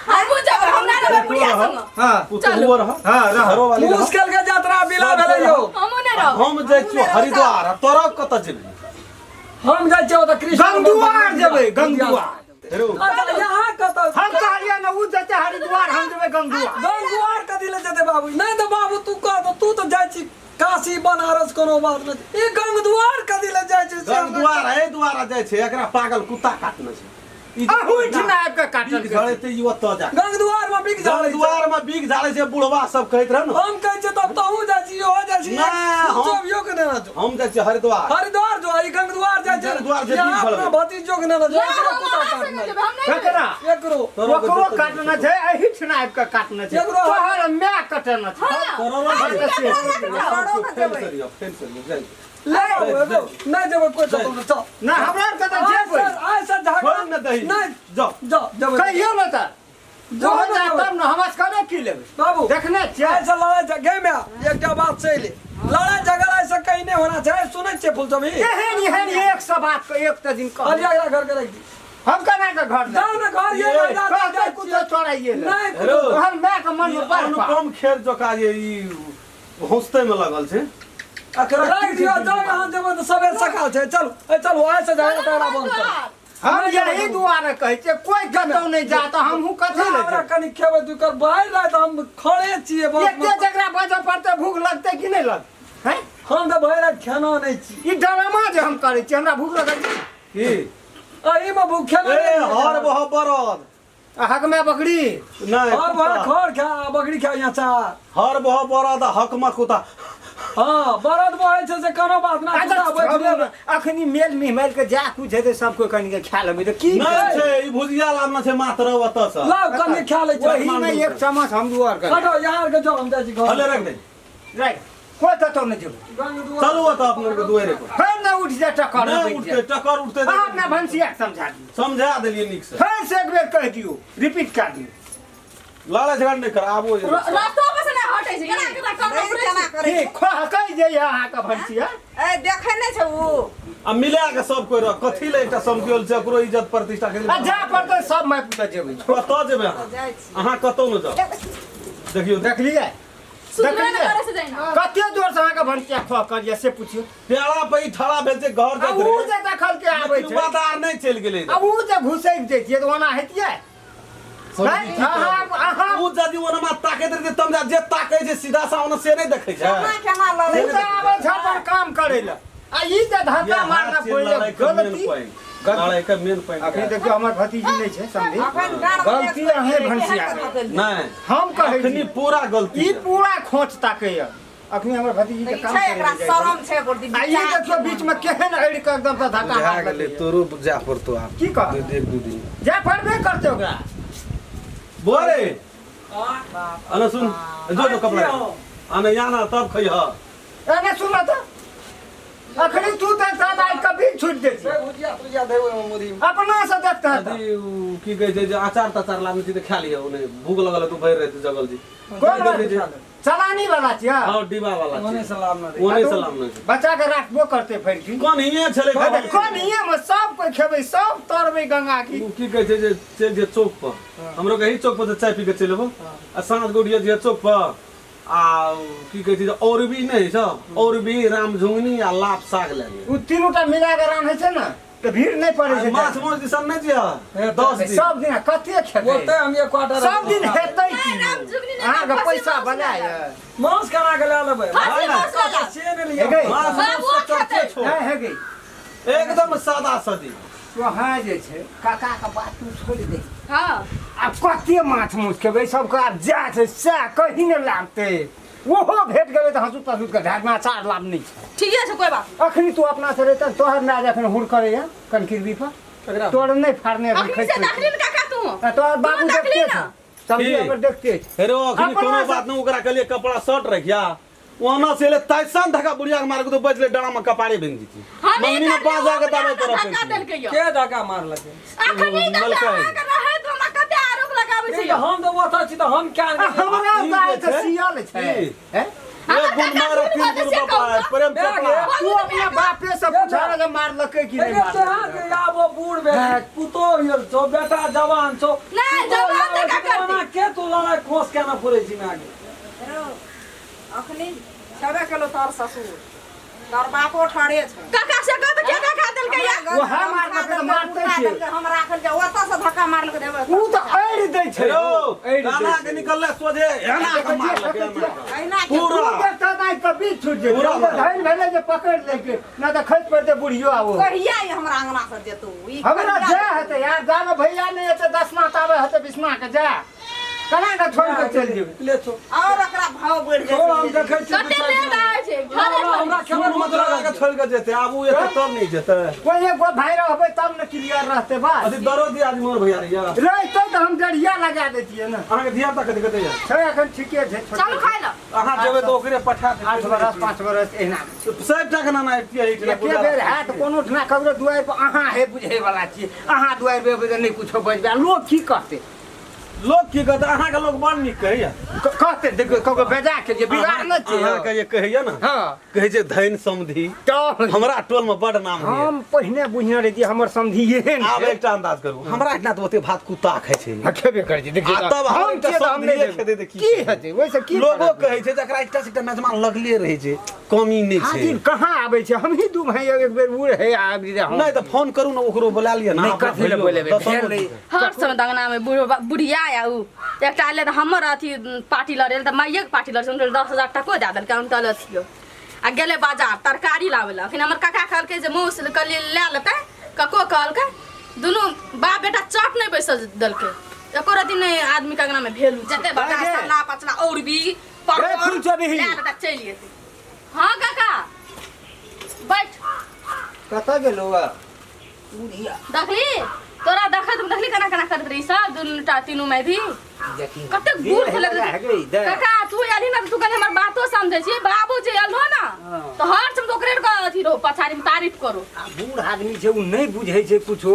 हमहूँ जेबै, हमरा रहबै बुढ़िया संग। हाँ। पुतहुओ रह। हाँ, रह। घरोवाली रह। मुश्किल के यात्रा बिला भेलै यौ। हमहूँ नहि रहब। हम जाइ छियौ हरिद्वार आ तोरा कतऽ जेबही? हम जाइ छियै ओतऽ कृष्ण गंगदुआर जेबै, गंगदुआर। हेरो। अच्छा, यहाँ कतऽ? हम कहलियै ने ओ जेतै हरिद्वार, हम जेबै गंगदुआर। गंगदुआर कथी लए जेतै बाबू? नहि तऽ बाबू तू कह तऽ तू तऽ जाइ छी काशी बनारस, कोनो बात नहि। ई गंगदुआर कथी लए जाइ छै से हमरा- गंगद्वार एहि दुआरे जाइ छै, एकरा पागल कुत्ता काटने छै। ई जे अहू ठिना आबि कऽ काटल। बीख झड़ेतै ई ओतऽ जा। गंगदुआर में बिक जाइ छै? गंगद्वार में बीख झाड़ै छै, बुढ़वा सब कहैत रहे ने। हम कहै छियै तब तहूँ जाइ छी, इहो जाइ छी। नहि, हम के नेना जो। हम जाइ छियै हरिद्वार। हरिद्वार जो, ई गंगदुआर जाइ छै। गंगद्वार जे यहाँ बीख अपना झड़बै। भतीजो के नेना जो, नहि, एकरो हम कुत्ता अहाँ संगे काटने जेबै, हम नहि जेबै। ककरा? एकरो। तोरा ओकरो जतऽ काटना छै, एही ठिना आबि कऽ काटना छै। एकरो- तोहर माय कटना छै। तोरा रह से- फेर सरियो, फेर सरियो, जाइ। ले आउ, एगो। नहि जेबै कोइ कतौ नहि, चल। नहि, हमरा आरके तऽ जेबै। आइ से झगड़ा छोड़ ने दही। नहि। जाओ। जाओ, जेबै। कहियौ ने तऽ जाओ जो ने जाय जेबै। तब ने हमरा सबके की लेबै? बाबू देखने छियै। आइ से लड़ाई गे माय, एकटा बात सही ले, लड़ाई झगड़ा ऐसे कहीं नहीं होना चाहिए। सुनै छियै फुलचोभी? एहन एहन एक सौ बात के एक तऽ दिन कह। कहलियै एकरा घर के राखि दी। हम केना के घर जाओ ने घर, ये ये, जा, जा, कहते जा, कुछो चोराइए ले। नहीं हेलो। तोहर माय के मन ई में बड़ पाप। अनुपम खेर जकाँ जे ई हौसते में लगल छै। राखि दियौ, जाओ। यहाँ जेबै तऽ सबेर सकाल छै। चलू ए चलू, आइ से झगड़ा तगड़ा बंद करू। हम यही दुआरे कहै छियै कोई कतौ नहि जा तऽ हमहूँ कथी लए हमरा जेबै? कनि खेबै दू कर बाहर राति हम खड़े छियै बस। एते जकरा बजऽ पड़तै भूख लगतै कि नहि लगतै? हैं? हम तऽ भरि राति खेना नहि छी। ई ड्रामा जे हम करै छी, हमरा भूख लगल छै? की एहिमे भूख खेना ए नहि। हर बह बरद आ हकमे बकरी। नहि। हर भर कुत्ता। खर खा आ बकरी खा यहाँ चा। हर बह बरद आ हक म कुत्ता। हाँ, बरद बहै छै से कोनो बात ना। अच्छा, कुत्ता बैठ छोड़ू लेबै। ने, अखनी मेल मिहमैल के जा कुछ हेतै सब कोई कनि के खा लेबै तऽ की? नहि छै, ई भुजिया लाबना छै मात्र ओतऽ से। लाउ, कनि खा लै छी। ओही में एक चम्मच हम दुआर कर। हटो यहाँ के, जाओ, हम जाइ छी घर। हले रख दे। राइट, कोई कतौ नहि जेबै। चलू ओतऽ अपना के दुआरे पर। फेर नहि उठि जाय टक्कर। नहि उठतै टक्कर, उठतै। अहाँ अपना भनसिया के समझा दियौ। समझा देलियै नीक से। फेर से एक बेर कहि दियौ, रिपीट कर दियौ। लड़ाई झगड़ा नहि कर आबो जे। रस्तो पर से नहि हटै छै, केना केना कर केना करै की छै? खहकै जे यऽ अहाँके भनसिया। ए देखै नहि छै उ। आ मिला के सब कोइ रह, कथी ले एकटा समझियल छै ओकरो इज्जत प्रतिष्ठा के। आ जा पड़तै सब माय पुत जेबै। कतऽ जेबै अहाँ? जाइ छी। अहाँ कतौ नहि जाउ, देखियौ। देखलियै? सुधरे ने देखलियै? करे से जाइना। कते जोर से अहाँके भनसिया खह करियै से पुछियौ। पेड़ा पे ई ठड़ा भेल छै घर आ जाइत उ रहै जे देखल के आबै लेकिन छै वादार नहि चलि गेलै। आ उ जे घुसैक जैतियै तऽ ओना हेतियै? समझी? नहि, अहाँ अहाँ उ यदि ओनमा ताकैत रहतै तब जे ताकै छै सीधा सा ओना से नहि देखै छै। केना केना लड़ै उ तऽ आबै छै अपन काम करै लए। आ ई जे धक्का मारना पड़ले गलती लड़ाई के मेन पॉइंट अखनी देखियो हमर भतीजी नहीं छै समझी अखन गाड़ गलती अहें भनसिया नहीं हम कहै अखनी छी पूरा गलती ई पूरा खोच ताकैया अखनी हमर भतीजी के ई काम छै करे एकरा जाइ छै। शरम छै गोटी आ ई देखियो बीच में केहन अड़ि के एकदम से धक्का बुझा मारलकै। गेलै तोरो जा पड़तो आब की कह? एक दू दिन जा पड़बे करते ओकरा बोरे अने सुन जो जो कपड़ा अने यहाँ ना तब खइह एने सुन त अखनी तू तऽ साथ आइ कभी छूट दे छी भुजिया तुजिया देबै ओहिमे मुरही अपना से देखता है अथी उ की कहै छै जे अचार तचार लाबै छी तऽ खा लिअ ओने भूख लगल है तऽ भरि रहतै जगल जी कोन कहै छै चलानी वाला छियै हँ डिब्बा वाला ओने छै से लाभ न ओने से लामने छै बच्चा के राखबो करते फेर की कोन हिये छलै अरे कोन हिये में सब कोई खेबै सब तरबै गंगा की उ की कहै छै जे चलि जे चौक पर हमरो के ही चौक पर से चाय पी के चलि एबो आ साँझ के उठिए जे चौक पर आ की कहै छै जे औरबी नहि छै औरबी रामझुंगनी आ लाप साग लए लिअ उ तीनू टा मिला के रान्है छै ने तऽ भीड़ नहि पड़ै छै माछ माछ दिसन नहि दिअ 10 दिन सब दिन कते खेबै ओते हम एक क्वार्टर सब दिन हेतै की राम जुगनी नहि, अहाँके खस्सी पैसा मांस बना लए यऽ मांस केना के लए लेबै खस्सी मांस लए लेब। से नहि लिअ हे गै माछ बाबू माछ के चर्चे खेतै। छोड़ नहि हे गै एकदम सादा सदी वहाँ जे छै काका के बात तू छोड़ि दे हाँ आब कते माछ माउस खेबै सबके आब जा छै सएह कहीं नहि लागतै ओहो भेट गेलै तऽ हँसुत तहसुत के झाड़मे अचार लाभ नहि छै ठीके छै कोई बात अखनी तू अपना से रहता तोहर माय जखन हुड़ करैया कनकिरबी पर केकरा? तोर नहि फाड़ने अखन अखनी से खसि देखली ने काका तू पड़तै। तोहर बाबू तू देखली देखते ने? छै समझी की? हमर देखते छै हेरो अखनी अपना कोनो से- बात नहीं ओकरा के लिए कपड़ा शर्ट रखिया ओना से ले तैसन धक्का बुढ़िया के मार के तो बचले डरा में कपारे भींग जीती हम मंगनी में पास जाके दावे तरफ धक्का देलकै यौ के धक्का मारलकै अखनी तक मलकै। अहाँके रहैत हमरा कते आरोप लगाबै छै नहीं, तऽ हम तऽ ओतऽ छी तऽ हम क्या आ, हमरा ई दाइ जे तऽ छै, सियल छै ई। हैं? एक गुण मारा तीन गुण बापा है, प्रेम चोपड़ा तू अपना बापे से पूछा जे मारलकै कि नहि मारलकै आब ओ बूढ़ भेल पुतोह भेल छौ बेटा जवान छौ नहि, जवान तऽ का करतै? के तू लड़ाइ खोस केना पुरै छी माय रौ, अखनी छेबे केलो तोहर ससुर तोहर बापो ठाढ़े छै काका से कह तऽ के धक्का देलकै या ओहे मारलकै तऽ मारते छै। हम राखल जा ओतऽ से धक्का मारलकै देबै ऊ तऽ अड़ि दै छै हेरो अड़ि दै गाना छै। के निकलले सोझे एना के मारलकै एना के। अहिना के पूरा तू देखता नहि तऽ बीच छूट जेतै। पूरा ओ तऽ धैन भेलै जे पकड़ि लेलकै नहि तऽ खसि पड़तै बुढ़ियो आब ओ। कहिया ई हमरा अंगना से जेतौ ई हमरा कहिया जा हेतै यार जानो भैया नहि हेतै दसमा ताबे हेतै बीसमा के जा केना कऽ छोड़ि कऽ चलि जेबै ले छौ और एकरा भाव बढ़ि छोड़ हम जाइ छै देखै छी कते लेट आबै छै घरे हमरा सुन मत लगा के छोड़ के जेते आब उ एते तब नहीं जेते कोई एगो भाई रहबै तब ने क्लियर रहतै बात अथी दरो दिया आदमी मोर भैया रहिया रहितै तऽ हम डरिया लगा दैतियै ने अहाँ के धिया पुता कथी कते या छै एखन ठीके छै छोटे चलू खाइ लए अहाँ जेबै तऽ ओकरे पठा देबै 8 बरस 5 बरस एहिना सबटा के नाना अबितियै एहिठिना एके बेर हैत कोनो ठिना ककरो दुआरि पर अहाँ हे बुझै वाला छी अहाँ दुआरि पर एबै तऽ नहि कुछो बजबै आ लोक की कहतै लोक की कहतै अहाँके लोक बड़ नीक कहैया कहते देखियौ ककरो बेजा के जे बिगाड़ नहि छै अहाँके जे कहैया ने हँ कहै छै धैन समधी तऽ हमरा टोल में बड़ नाम होइया हम पहिने बुझने रहियै हमर समधी एहन आब छै। एकटा अंदाज करू हमरा एहिठिना तऽ ओते भात कुत्ता खाइ छै हँ, खेबे करै छै देखियौ आ तब हम हम एकटा छियै तऽ हम नहि समधिये देबै। खेतै तऽ की की हेतै ओहिसँ की लोगो फरक कहै छै जकरा एकटा से एकटा मेजबान लगले रहै छै कमी नहि छै हाजिर कहाँ आबै छै हमही दू भाई एक बेर ओ रहै आबि जाइ हम नहि तऽ फोन करू ने ओकरो बोला लिअ ने नहि अपना कथी लए भैयो, बोलेबै दसो भेल रहै। हर समय दंगना में बूढ़ बुढ़िया या उ एकटा एलै तऽ हमर अथी पार्टी लड़े तऽ माइएके पार्टी लड़े हुनकर 10,000 टको दए देलकै हम तऽ अथियो आ गेलै बाजार तरकारी लाबै लए अखन हमर काका कहलकै जे मौस कहलियै लए लेतै कको कहलकै दुनू बाप बेटा चट नहि बैस देलकै एको रति नहि आदमीके अङ्गनामे भेलू जते बड़का गे। सन्ना पचना और भी गे, फूल चोरी। लए लेतै चलि जेतै हँ काका बैठ कतऽ गेलौ आ? देखली तोरा देखैत देखली केना केना करैत रही सब दुनूटा तीनू में भी देखी कतेक बूढ़ देह भेलै लगा गई, दे। काका तू एलही ना तू कनि हमर बातो समझै छी बाबू जे एलहो ना हाँ। तऽ हर समय ओकरे के अथी रहो पछाड़ी में तारीफ करो आ बूढ़ आदमी छै ओ नहि बुझै छै कुछो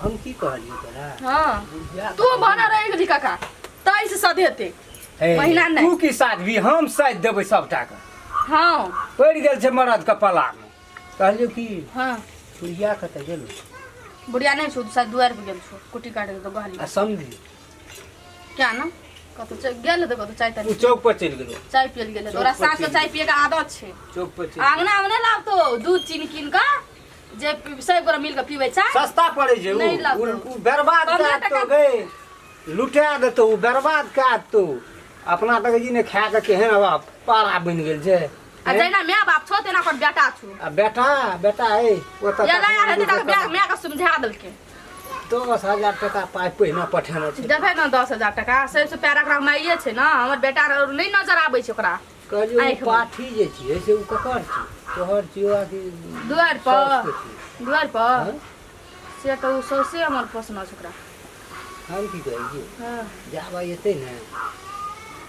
हम की कहलियै तोरा हाँ तू बना रहि गेली काका तै से सधेतै हे, महीना नहि। तू की साधबी हम साधि देबै सबटा के हाँ पड़ि गेल छै मरद के पलामे कहलियौ की हाँ बुढ़िया कतऽ गेलौ बुढ़िया नहीं छौ शायद दुआरि पर गेल छौ कुट्टी काटे तो गहली आ समझी क्या ना कतौ गेल हेतै कतौ चाय ओ ताय चौक पर चलि गेलौ चाय पियल गेल हेतै। ओकरा चौक पर साँझ के चलि चाय पिए के आदत छै चौक पर चलि आंगना में नहीं लाबतो दूध चीनी कीन के जे सब गोरा मिल के पीबै चाय सस्ता पड़ै छै उ नहि लागतौ। उ बर्बाद 15 कए देतौ टका। गे लुटा देतौ उ बर्बाद कए देतौ अपना तऽ जी ने खा कऽ केहन आब पारा बनि गेल छै आ जहिना माय बाप छौ तेना ओकर बेटा छौ आ बेटा बेटा ए ओतऽ एलै हेतै तऽ माय के समझा देलकै 10,000 टका पाइ पहिने पठेने छै देबै ने 10,000 टका सबसँ प्यारा ओकरा माइए छै ने हमर बेटा नहि नजर आबै छै ओकरा कहलियै ओ आँखिमे। पाठी जे छियै से ओ ककर छियै तोहर छियौ आ कि दुआरि पर साउसके छियै दुआरि पर हँ? से तऽ ओ सौसे हमर पोसना छै ओकरा हम की कहै छियै हँ जाबे एतै ने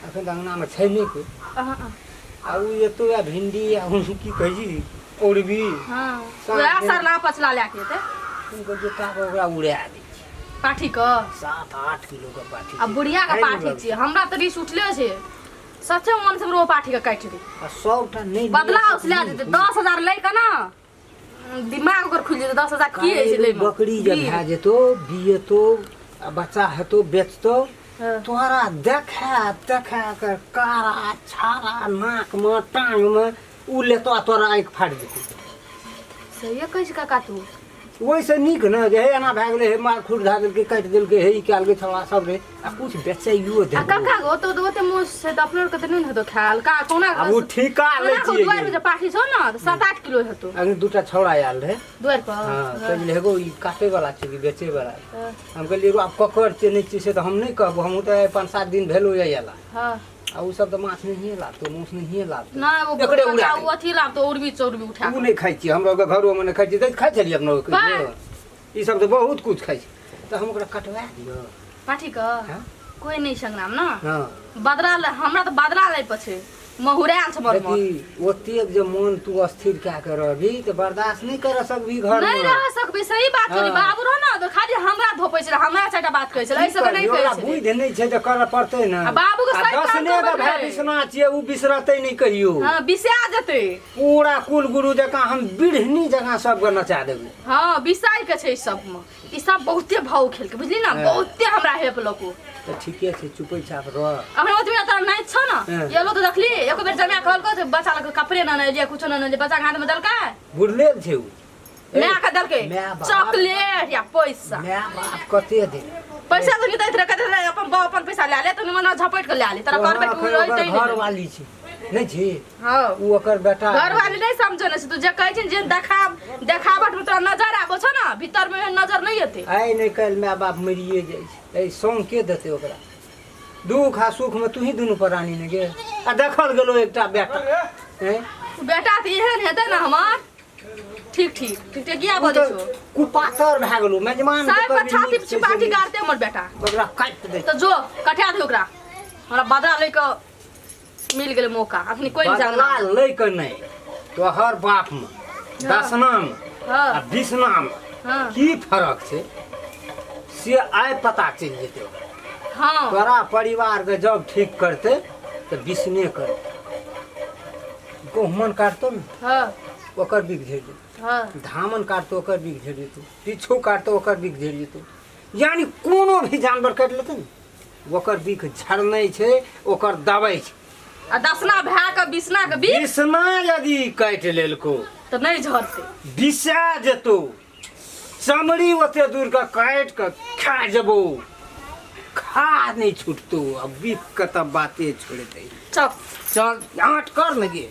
एखन तऽ अङ्गनामे छै नहि कोइ अहाँ आ ओ एतौ आ भिंडी आ ओ की कहै छी औरबी हँ वएह सरला पछला लए के एतै हुनकर जुत्ता के ओकरा उड़ा दै छै पाठी के 7-8 किलो के पाठी आ छै। बुढ़िया के खाइ पाठी नहि छियै हमरा तऽ रिस उठले छै सच्चे मन से हमरो पाठी के काटि दी आ 100 टा नहि बदला उसला जेतै 10,000 लै के ना दिमाग ओकर खुलि जेतै 10,000 की होइ छै लैमे बकरी जे भए जेतौ बियेतौ आ बच्चा हेतौ बेचतौ हँ। तोहरा देखा देखा के कारा छारा नाक में टांग में उ लेतो आ तोरा आँखि फाटि जेतौ सहिए कहै छै काका तू ओहिसँ नीक ने जे हे एना भए गेलै हे मार खुर धए देलकै काटि देलकै हे ई कए देलकै छौड़ा सब रे आ कुछ बेचैयो आ देबो काका गो तो ओते मुँह से तऽ अपनो आरके तऽ नहि ने हेतौ खायल का कोना आब ओ ठीका लै कोना छियै दुआरि पर जे पाठी छौ ने तऽ 7-8 किलो हेतौ अखन दूटा छौड़ा आयल रहै दुआरि पर हँ कहलियै हेगो ई काटे वाला छै कि बेचे वाला हँ। हम कहलियै रौ आब ककर छियै नहि छियै से तऽ हम नहि कहबो हमहूँ तऽ 5-7 दिन भेलो यऽ अयला हँ आ ओ सब तऽ माछ नहिए लाबतौ माँस नहिए लाबतौ नहि ओ एकरे उड़ा काका, ओ अथी लाबतौ उर्बी चौरबी उठा ओ नहि खाइ छियै हमरा ओकर घरोमे नहि खाइ छियै तऽ खाइ छलियै अपना ओकर बाह। ई सब तऽ बहुत कुछ खाइ छै तऽ हम ओकरा कटवा दियौ पाठी के हँ? कोई नहि संग्राम ना हँ बदला ले हमरा तऽ बदला लै पर छै महुरायल छै बड़ मन देखी ओतेक जे मन तू अस्थिर कए के रहबी तऽ बर्दाश्त नहि कर सकबी घर नहीं रह सकबी सही बात कहली हाँ। बाबू रह ना तो खाली हमरा धोपै छलै हमरा चारिटा बात कहै छलै एहि सबके नहि कहै छलै बुद्धि नहि छै तऽ करऽ पड़तै ने आ बाबू के आ सही काम दसने के करबैत भाय रहै। बिसना छियै ओ बिसरतै नहि कहियो हँ बिसरा जेतै पूरा कुल गुरु जकाँ हम बिढ़नी जकाँ सबके नचा देबै हँ बिसाइ के छै ई सबमे ई सब बहुते भाव खेलकै बुझली ना हाँ। बहुते हमरा हेप लको तऽ ठीके छै चुपै चाप रह अखन ओतबे तोरा नहि छौ ना हाँ। एलो तऽ देखली एको बेर जमा कहलको जे बच्चा लग कपड़े न ने कुछो न ने बच्चा के हाथ में देलकै बुढ़ले छै उ माय के देलकै माय बाप। चॉकलेट या पैसा माय बाप कते दे पैसा तो नहीं दैत रहे कहते रहे अपन बाप अपन पैसा लए ले तो मना झपट के लए ले तोरा करबै तू रहते घर नहीं वाली छै नहि छी हां उ ओकर बेटा घरवाली नहीं समझे ने तू जे कहै छै जे देखा देखावट में तोरा नजर आबो छौ ना भीतर में नजर नहीं एते आइ नहि काल्हि माय बाप मरिए जाइ छै एहि सङ्ग के देतै ओकरा दुख आ सुखमे तूही दुनू प्राणी ने गे आ देखल गेलो एकटा बेटा हैं? बेटा तऽ एहन हेतै ने हमर ठीक ठीक ठीक ठीक किया उ बजै तऽ छौ कुपातर भए गेलो मेजमान के साहेब के कभी छाती नीक छै से पाटी नीक। गाड़ते हमर बेटा ओकरा काटि दै तऽ जो कटिया दे ओकरा हमरा बदला लै के मिल गेलै मौका अखनी कोई नहीं बदला जानना लै के नहि तोहर बाप मे दसना मे हाँ आ बीसना मे हाँ की फरक छै से आइ पता चलि जेतै हाँ तोरा परिवारके जब ठीक करतै तऽ बिसने करतै गहुमन काटतो ने हाँ ओकर बिख झड़ि जेतौ हाँ धामन काटतो ओकर बिख झड़ि जेतौ पिछू काटतो ओकर बिख झड़ि जेतौ यानी कोनो भी जानवर काटि लेतै ने ओकर बिख झड़नै छै ओकर दबाइ छै आ दसना भए के बिसना के बीच बिसना यदि काटि लेलको तऽ नहि झड़तै बिसा जेतौ चमड़ी ओते दूर के काटि के खा जेबौ खा नहि छुटतौ आ बिख के तऽ बाते छोड़ि दे चल चल आँट कर ने गे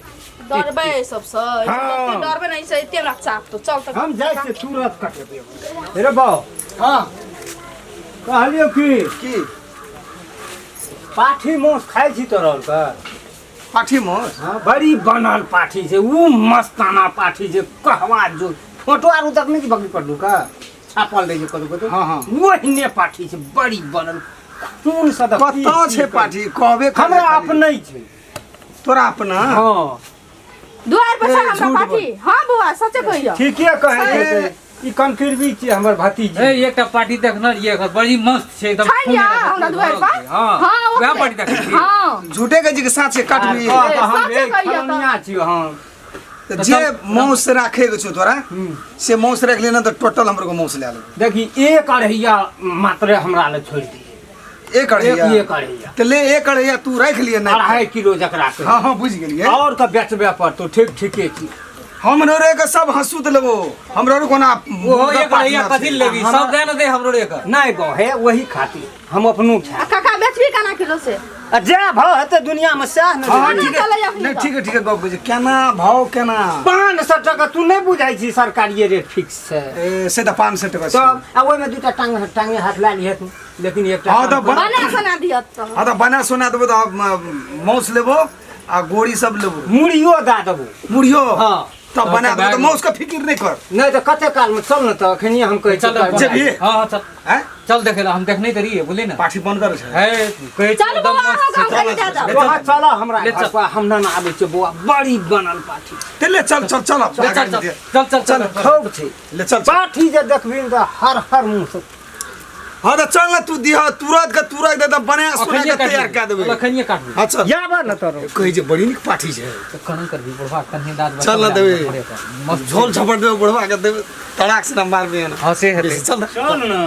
डरबै सबसँ हाँ। डरबै नहि से एते हमरा चाप तो चल तऽ हम जाइ छियै तुरत कटेबै रे बाउ हाँ कहलियौ की की पाठी मांस खाइ छी तोरा आरके पाठी मांस हाँ बड़ी बनल पाठी छै उ मस्ताना पाठी छै कहवा जो फोटो आर तक नहि बकरी पड़लू का छापल रहै छै कतौ कतौ हाँ, हाँ। ओहने पाठी छै बड़ी बनल खून से तऽ कतऽ छै पाठी कहबे करै हमरा खाली। अपने छै तोरा अपना हाँ दुआर पर ए, छै हमरा झूठ पाठी हाँ बौआ सचे कहियो ठीके कहै छै ई कन्फर्मी छियै हमर भतीजी ए एकटा पार्टी देखने रहियै एखन बड़ी मस्त छै एकदम छै या हमरा दुआर पर हाँ हाँ वएह ओकरे। पार्टी देखै छी हाँ झूठे के जी के साँचे काटबी आ, कह तऽ हम सचे एक कहियो तऽ। फलनिया छियै हम तऽ जे मांस राखे के छौ तोरा से मांस राखि लेना तऽ टोटल हमरो के मांस लए लेबै देखी एक अढ़ैया मात्र हमरा ले छोड़ि दी एक अढ़ैया एक अढ़ैया तऽ ले एक अढ़ैया तू राखि लिए नहि अढ़ाई किलो जकरा कही। हाँ हाँ बुझि गेलियै और के बेचबे पड़तौ ठीक ठीके छी हमरो रे के सब हंसू तऽ लेबो हमरो रे कोना ओहो एक अढ़ैया कथी लेबी सब दए ने दे हमरो एक नहीं गो हे वही खातिर हम अपनो आ खायब काका बेचबी केना किलो से आ जे भाव हेतै दुनिया में सएह ने हाँ केना ठीक है चलैए अखनी नहीं तऽ? ठीक है ठीक है गप कहै छै केना भाव केना 500 टका तू नहि बुझै छी सरकारिये रेट फिक्स छै ए, से तऽ 500 टका छै तब आ ओहिमे दूटा टांग टांगे हाथ लए लिहे तू लेकिन एकटा हाँ, काम तऽ कर। बना सुना दियत तऽ हाँ तऽ बना सोना देबो तऽ हम, माउस लेबो आ गोड़ी सब लेबो मुड़ियो दए देबो मुड़ियो हाँ तब बना तऽ देबो तऽ माउस के फिकिर नहि कर नहि तऽ कते कालमे चल ने तऽ एखनिये हम कहै चल छी जेबही? हाँ हाँ चल हैं चल देखे ला हम देखने तऽ रहिए बोले ना पाठी बंद कर छै है कहै छै चल एकदम बौआ मस्त अहाँ छै। गाम कनि दए दब वहाँ चल हमरा ले घर चल। पर हम ना आबै छियै बौआ बड़ी बनल पाठी ते ले चल चल चल ले चल चल चल चल चल खूब छै ले चल चल। पाठी जे देखबही तऽ हर हर मुँह से हाँ तऽ चल ना तू दिह तुरंत के तुरंत एकदम बना सोना अखनिये के तैयार कए देबै अखनिये काटबी हाँ चल याबऽ ने तोरो कहै छै बड़ी नीक पाठी छै तऽ कना करबी बुढ़वा कन्हे दाँत चल ना देबै मस्त झोल झपट देबै बुढ़वा के देबै तड़ाक से ना मारबै ना हाँ से हेतै बेसी चल ना चल ने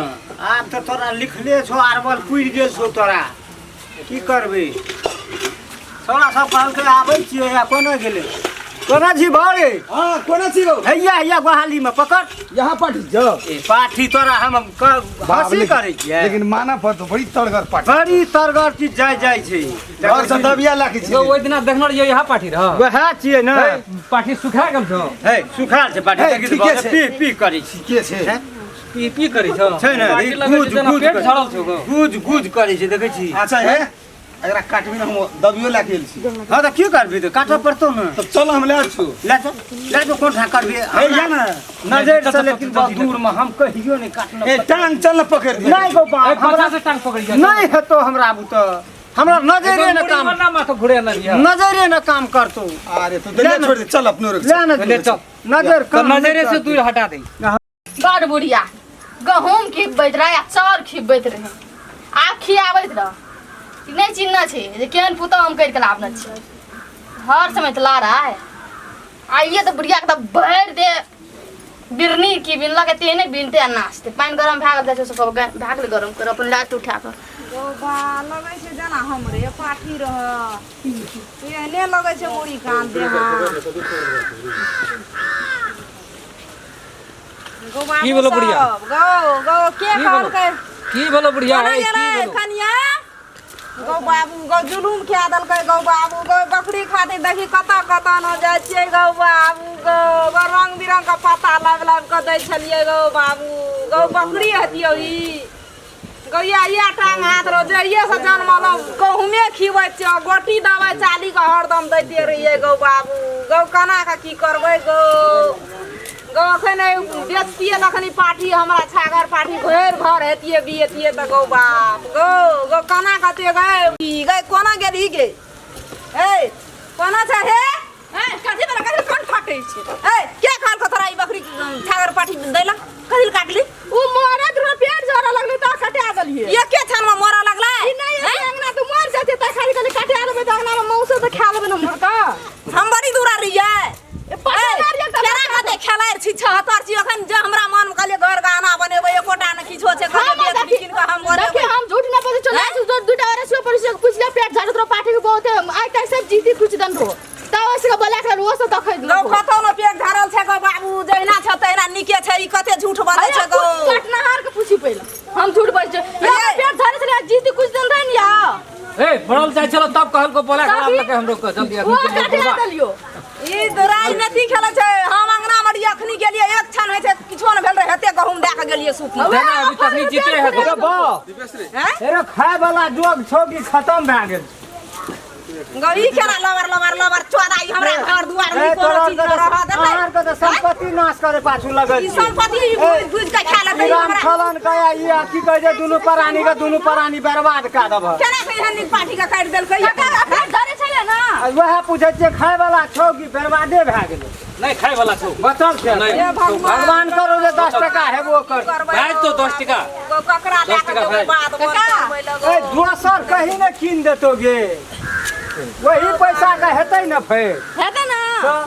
आब तऽ तोरा लिखले छौ आरबल पुरि गेल छौ तोरा की करबै छोरा सब कहलकै आबै छियै आ कोना गेलै कोना छी भाव रे हाँ कोना छी रौ हैया हैया गोहालीमे पकड़ यहाँ पाठी जाओ ए पाठी तोरा हम हँसी करै छियै लेकिन माना पर तो बड़ी तड़गर पाठी बड़ी तरगर चीज जाय जाइ छै घर से दबिया लाखी छी ओहि दिना देखने रहियै यहाँ पाठी रह वएह छियै ने है, पाठी सुखा गेल छौ है सुखाल छै पाठी है, देखी ठीके तऽ छै। पी पी करै छी ठीके छै पी पी करै छौ छै ने पाठी लगै छै गुज जेना गुज पेट करै- झड़ल छौ गो गुज गुज करै छै देखै छी अच्छा हे एकरा काटबी ने हम दबियो लाखी छी हँ तऽ की करबी तऽ काटऽ पड़तौ ने तब चल हम ले छु ले चल ले जो कोन ठाक करबी हे या ना नजर से लेकिन बहुत दूर में हम कहियो नहीं काटना ए टांग चल ना पकड़ दे नहीं गो बाप ए, हमरा पाछा से टांग पकड़ जा नहीं हेतो हमरा आबू तऽ हमरा नजरे न काम ना माथा घुरे ना रिया नजरे न काम करतो अरे तू तो ले छोड़ दे चल अपनो रख ले न ले चल नजर तऽ काम नजरे से दूर हटा दे बड़ बुढ़िया गहूँम खिबैत रहे आ चाउर खिबैत रहे आब खियाबैत रह ई नहि चिन्ह छै जे केहन पुतहु हम करि कऽ लाबने छी हर समय तऽ लड़ाइ आइए तऽ बुढ़ियाके तऽ भरि दे बिरनी की बिनलक तेहने बिनते आ नाचते पानि गरम भए गेल जाइ छै सब भए गेलै गरम कर अपन लात उठा कऽ गौबा लगै छै जेना हमरे पाठी रह एहने लगै छै मुड़ी कान देहा गौ बाबू की भेलो बुढ़िया? सब, गौ गौ के की भेलो? कहलकै की भेलो बुढ़िया कोना ए, की गेलै भेलो कनिया गौ बाबू गौ जुलूम खिया देलकै गौ बाबू गौ बकरी खातिर देखी कतऽ कतऽ न जाइ छियै गौ बाबू गौ गौ रंग बिरंग के पत्ता लाबि लाबि कऽ दै छलियै गौ बाबू गौ बकरी हेतियौ ई गौया या टांग हाथ रहो जहिये से जनमल गहुमे खिबै छियौ गोटी दवाइ चाली के हरदम दैते रहियै गौ बाबू गौ केना कऽ की करबै गौ गौ अखन बेचतियै तखनी पाठी हमरा छागर पाठी भरि घर हेतियै बियतियै तऽ गौ बाप गौ गौ केना कते गै ई गै कोना गेलही गे ए कोना छै हे ए, कथी बला कथी कोन फाटै छै ए के कहलको तोरा ई बकरी छागर पाठी दैला कथी लए काटली उ मरत रह पेट झरऽ लगलै तऽ कटा देलियै एके क्षण में मरऽ लगलै ई नहि एतै अंगना तऽ मर जेतै तऽ खाली खाली कटा देबै तऽ अंगना मे मौसो तऽ खा लेबै ने मुर्गा हम बड़ी दूरा रहियै पता नहि रहियै तऽ केना कते खेलाइ छी छहत्तर छी अखन जे हमरा मन मे कहलियै घर गहना बनेबै एकोटा ने किछो छै कहलियै हम बेच बिकिन कऽ हम देखिए बनेबै हम झूठ ना बोले चलो आज जो दुटा और से पर से पूछले पेट झाड़त रहो पाठी के बहुत आइ तक सब जीती कुछ दन रहो तब ओइसे के बोला के रोज देखै गौ कतौ ने पेट झाड़ल छै गौ बाबू जहिना छै तहिना नीके छै ई कते झूठ बोलै छै गौ कटनहार के पूछी पहिले हम झूठ बोल छै ए! पेट झाड़े छले जीती कुछ दिन रहे या ए मरल जाइ छलो तब कहल को बोला तभी? खराब लगे हमरो के जल्दी वो अखनी कटा बुढ़वा देलियो ई राजनीति खेलै छै हम अंगना मे रहियै अखनी गेलियै एक क्षण होइ छै किछो ने भेल रहै हेते गहूम दए कऽ गेलियै सूप मे देना अभी तखनी जीते है अरे बा हैं अरे खाय वाला जोग छौ कि खत्म भए गेल गौ ई केना लबर लबर लबर चोदा ई हमरा घर दुआर में ए, कोनो तोरा चीज न रहऽ देतै अहाँ के तऽ संपत्ति नाश करे पाछू लगल ई छी संपत्ति ई बुझि बुझि कऽ खा लेतै ई राम हमरा खलन के आ ई आ की कहै छै दुनू प्राणी के दुनू प्राणी बर्बाद कए देबह केना के एहन नीक पाठी के काटि देलकै पेट झरे छले ना आ वएह पूछै छियै खाय वाला छौ कि बर्बादे भए गेलै नहीं खाए वाला छौ बचल छै नहीं। हे भगवान भगवान करो जे 10 टका हेबो कर करबै भाइ तो 10 टका। गौ ककरा लए 10 कऽ टका देबै भाइ। बाद मन काका। करबै लगो ए दोसर कहीं ने कीन देतो गे वही पैसा के हेतै ने फेर हेतै ना तऽ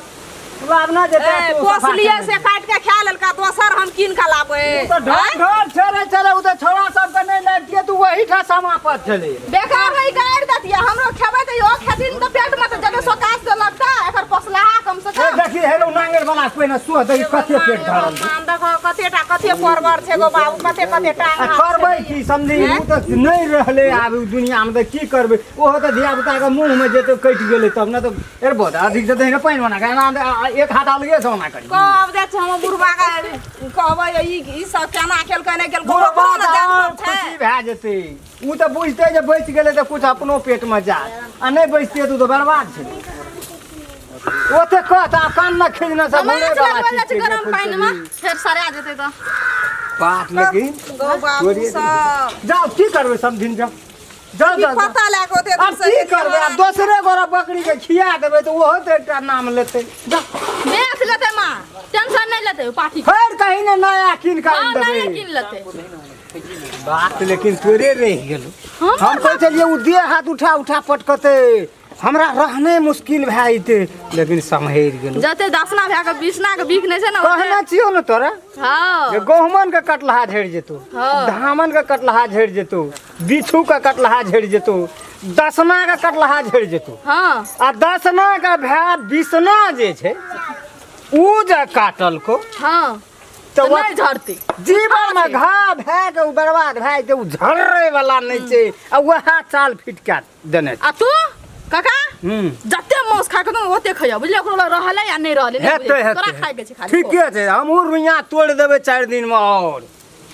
तू आब ना जेतै ए, तू सफा पोसलियै केने। से काटि कऽ खा लेलका दोसर हम कीन कऽ लाबै उ तऽ ढोल ढोल छेलै छेलै उ तऽ छोड़ा सबके नहि लैतियै तू वही ठाम समापत छलै बेकार है गारि देतियै हमरो खेबै तऽ इहो खेथिन तऽ पेट मे तऽ जगह सोकास दे लगता एकर पोसलाहा कम से ए कम देखी देखी हेलो नांगर वाला कोई ना सोह देखी कते पेट धरल छै। भगवान देखो कते टा कते परवर छै गो बाबू, कते कते टांग आ हाथ करबै छै। की समझी, ओ तऽ नहि रहलै आब ओ दुनियामे तऽ की करबै। ओहो तऽ धियापुताके मुँहमे जेतै कटि गेलै तब ने, तऽ एर बहुत अधिक जेतै ने पानि बना कऽ एना एक हाथ अलगे से ओना करी। कहब जाइ छै हम बुढ़बा के कहबै ई ई सब केना केलकै नहि केलकै, बुढ़बा ओकरो ने तऽ जान आओर पर छै। खुशी भए जेतै। ओ तऽ बुझतै जे बचि गेलै तऽ किछु अपनो पेटमे जायत, आ नहि बचतै तऽ ओ तऽ बर्बाद छै। ओते कहत आ कान न खिजने से माछ बोले वाला लगबै चीज छै छै, गरम पानि मे फेर सरा जेतै तऽ बात। लेकिन गौ बाबू तोरे सब जाउ की करबै समधिन, जाउ जाउ की जाउ जाउ। पता लए कऽ ओते आब दूर से की एलियै करबै, आब हन। दोसरे गोरा बकरी के खिया देबै तऽ ओहो तऽ एकटा नाम लेतै। जा बेच लेतै माँ, टेंशन नहि लेतै ओ पाठी। फेर कहीं ने नया कीन कऽ हाँ आनि नया देबै कीन लेतै। बात लेकिन तोरे रहि गेलौ। हम कहै छलियै ओ देह हाथ उठा उठा पटकतै, हमरा रहने मुश्किल भए जेतै, लेकिन सम्हरि गेलौ। जते दसना भए कऽ बिसना के बिक नहि छै ने ओते- कहने छियौ ने तोरा हाँ जे गहुमन के कटलहा झड़ि जेतौ, हाँ। धामन के कटलहा झड़ि जेतौ, बिच्छू के कटलहा झड़ि जेतौ, दसना के कटलहा झड़ि जेतौ। हाँ आ दसना के भाय बिसना जे छै उ जे काटलको हाँ तऽ तऽ नहि झड़तै। जीवन में घाव भए के उ बर्बाद भए जेतै, उ झड़ै वाला नहि छै। आ वएह चाल फिटका देने छै। आ तू काका हूँ जते मांस खाय के ओते खइयो, बुझलियै? ओकरो लग रहलै या नहि रहलै नहि हेतै बुझै। तोरा हेतै खाय के छै खाली। ठीके छै, हमहूँ रुइयाँ तोड़ि देबै 4 दिनमे, आओर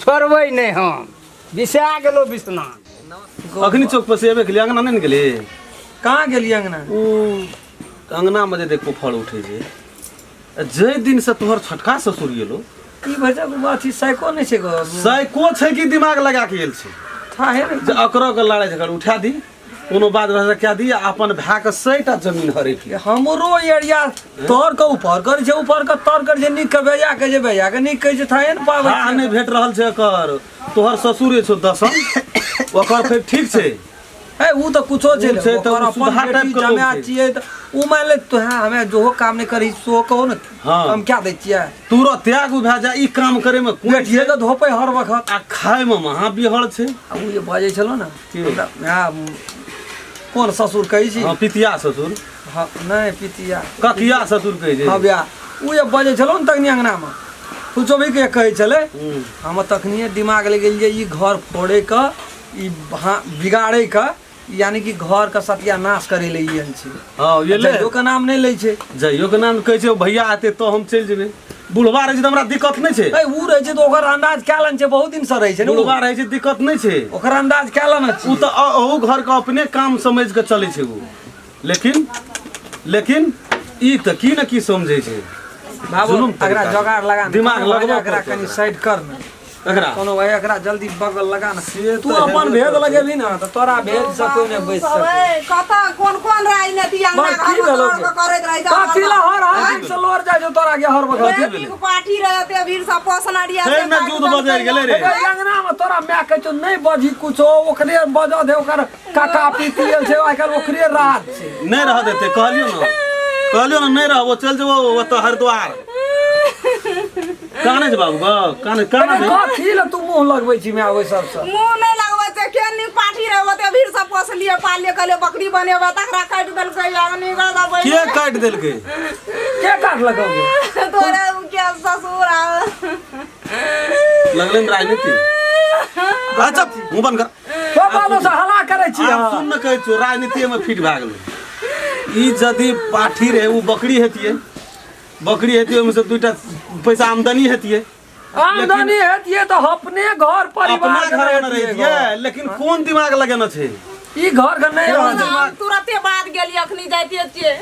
छोड़बै नहि हम। बिसा गेलौ बिसना। अखनी चौक पर से एबे केलियै, अंगना नहि ने गेली? कहाँ गेलियै अंगना? उ अंगना मे जे देखो फल उठै छै, आ जाहि दिन से तोहर छोटका ससुर गेलो ई भजक अथी साइको नहि छै गो। साइको छै कि दिमाग लगा के गेल छै थाहे नहि जे अकरो के लड़ाइ झगड़ उठा दी, कोनो बात भाषा कए दी आ अपन भाय के 100 टा जमीन हड़पि ली। हमरो एरिया तर के ऊपर करै छै, ऊपर के तर करै छै, नीक के बेजा के जे बेजा के नीक कहै छै, थाहे ने पाबै हा छै। नहि भेट रहल छै एकर। तोहर ससुरे छौ दसम, ओकर फेर ठीक छै। ए उ तऽ कुछो छै उ छै तऽ ओकर उ अपन सुधार बेटी टाइप के लोक जमाए छै। छियै तऽ उ मानि ले तो हाँ हमे जोहो काम नहि करी सो कहो ने। हाँ। हम क्या दै छियै? तुरत त्याग भए जाए ई काम करे में कोन बेटिए के धोपै हर वखत आ खाय में महा बिहड़ छै। आ उ जे बजै छलो ने की? हमरा हाँ, कोन ससुर कहै छी? हाँ पितिया ससुर। हाँ नहि पितिया ककिया ससुर कहै छै। हाँ बिया उ जे बजै छलो ने तखनी अंगनामे कुछो भी के कहै छलै, हम तखनिए दिमाग लग गेल जे ई घर फोड़े के ई हाँ बिगाड़े के यानी कि घर के सत्यानाश करे ले ई छै। हाँ ये ले जइयो के नाम नहि लै छै। जइयो के नाम कहै छै भैया आते तो हम चलि जेबै। बुढ़वा रहै छै तऽ हमरा दिक्कत नहि छै। ए उ रहै छै तऽ ओकर अंदाज कए लन छै, बहुत दिन से रहै छै ने उ। बुढ़वा रहै छै दिक्कत नहि छै, ओकर अंदाज कए लन उ तऽ अहू घर के अपने काम समझ के चलै छै उ, लेकिन लेकिन ई तऽ की ने की समझै छै। बाबू जुलुम एकरा तरीका छै। जोगाड़ लगा ने, दिमाग कोनो लगबऽ भाई एकरा पड़तौ कनि एकरा। साइड कर ने एकरा कोनो भाई एकरा जल्दी बगल लगा ने। से तू तऽ अपन हेबे भेद करतै। लगेबही ने तऽ तोरा भेद से कोई नहि बचि सब सकै। ए, कतऽ कोन कोन राजनीति अंगना बस की घर में भेलौ दौड़ कऽ करैत रहै छै। कथी ला हर हर दिन से लोर जाइ छौ तोरा के हर वखत? कथी भेलै? पार्टी रहते भीड़ सब पोसना रिया फेर ने दूध बजरि गेलै रे। एकर अंगना में तोरा माय कहै छौ नहि बजही कुछो, ओकरे बजऽ दे, ओकर काका पीती छै आइ काल्हि ओकरे राज छै। नहि रह देतै, कहलियौ ने, कहलियौ ने नहि रहबो, चलि जेबो ओतऽ हरिद्वार। कानै छै बाबू गो, कानै कानै अरे कथी लए तू मुँह लगबै छी माय ओहि सबसँ? मुँह नहि लगबै छै, केहन नीक पाठी रहै ओते भीड़ सब पोसलियै पाललियै, कहलियै बकरी बनेबै, तकरा काटि देलकै अग्नि के काटि देलकै? के काटलकौ गे? तोरे के ससुर आ लगलै ने राजनीति। अच्छा मुँह बंद कर। सब बाबू से हल्ला करै छी आब अहाँ। सुन ने कहै छियौ, राजनीतिए में फिट भए गेलै। ई यदि पाठी रहै उ बकरी हेतियै, बकरी हेतियै ओहिमे से 2टा पैसा आमदनी हेतियै। आमदनी हेतियै तऽ अपने घर परिवार अपना घर में रहितियै, लेकिन कोन दिमाग लगेने छै ई घर के नहि रहल छै। हम तुरते बाद गेलियै, अखनी जाइते छियै।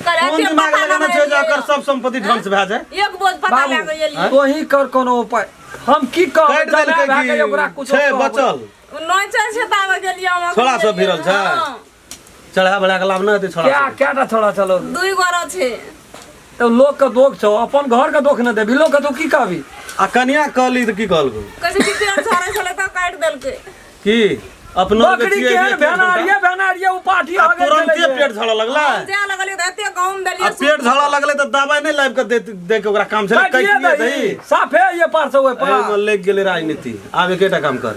कोन दिमाग लगेने छै जे एकर सब संपत्ति ध्वंस भए जाय? एक बोझ पता लए कऽ एलियै। तोही कर कोनो उपाय, हम की कहब? काटि देलकै जमाए भए गेलै, ओकरा कि कुछो छै कहबै। बचल नहि छै छै ताबे गेलियै हम अखनी। छोड़ा सब भिड़ल छै? हाँ। चढ़ा बढ़ा के लाभ नहि हेतै छोड़ा क्या सब। क्या छोड़ा चलो दुई गोरा छै तब लोक के दोख छौ, अपन घर के दोख न देबी, लोक के तू की कहबी? आ कनिया कहली तऽ की कहलकौ? कहै छै कि पेड़ झड़ै छलै तऽ काटि देलकै। की अपनो के बकरी छियै केहन जे पेट भेनारिये भेनारिये उ पाठी आ हगै तुरन्ते छलै जे। पेट झड़ऽ लगलै। हम जाय लगलियै तऽ एते गहूँम आ देलियै। पेट झड़ऽ लगलै तऽ दबाइ नहि लाबि कऽ दे के ओकरा काम छलै काटिए काटिए दही दही। साफे ये पार से ओहि पार। एहिमे लागि गेलै राजनीति। आब एकेटा काम कर,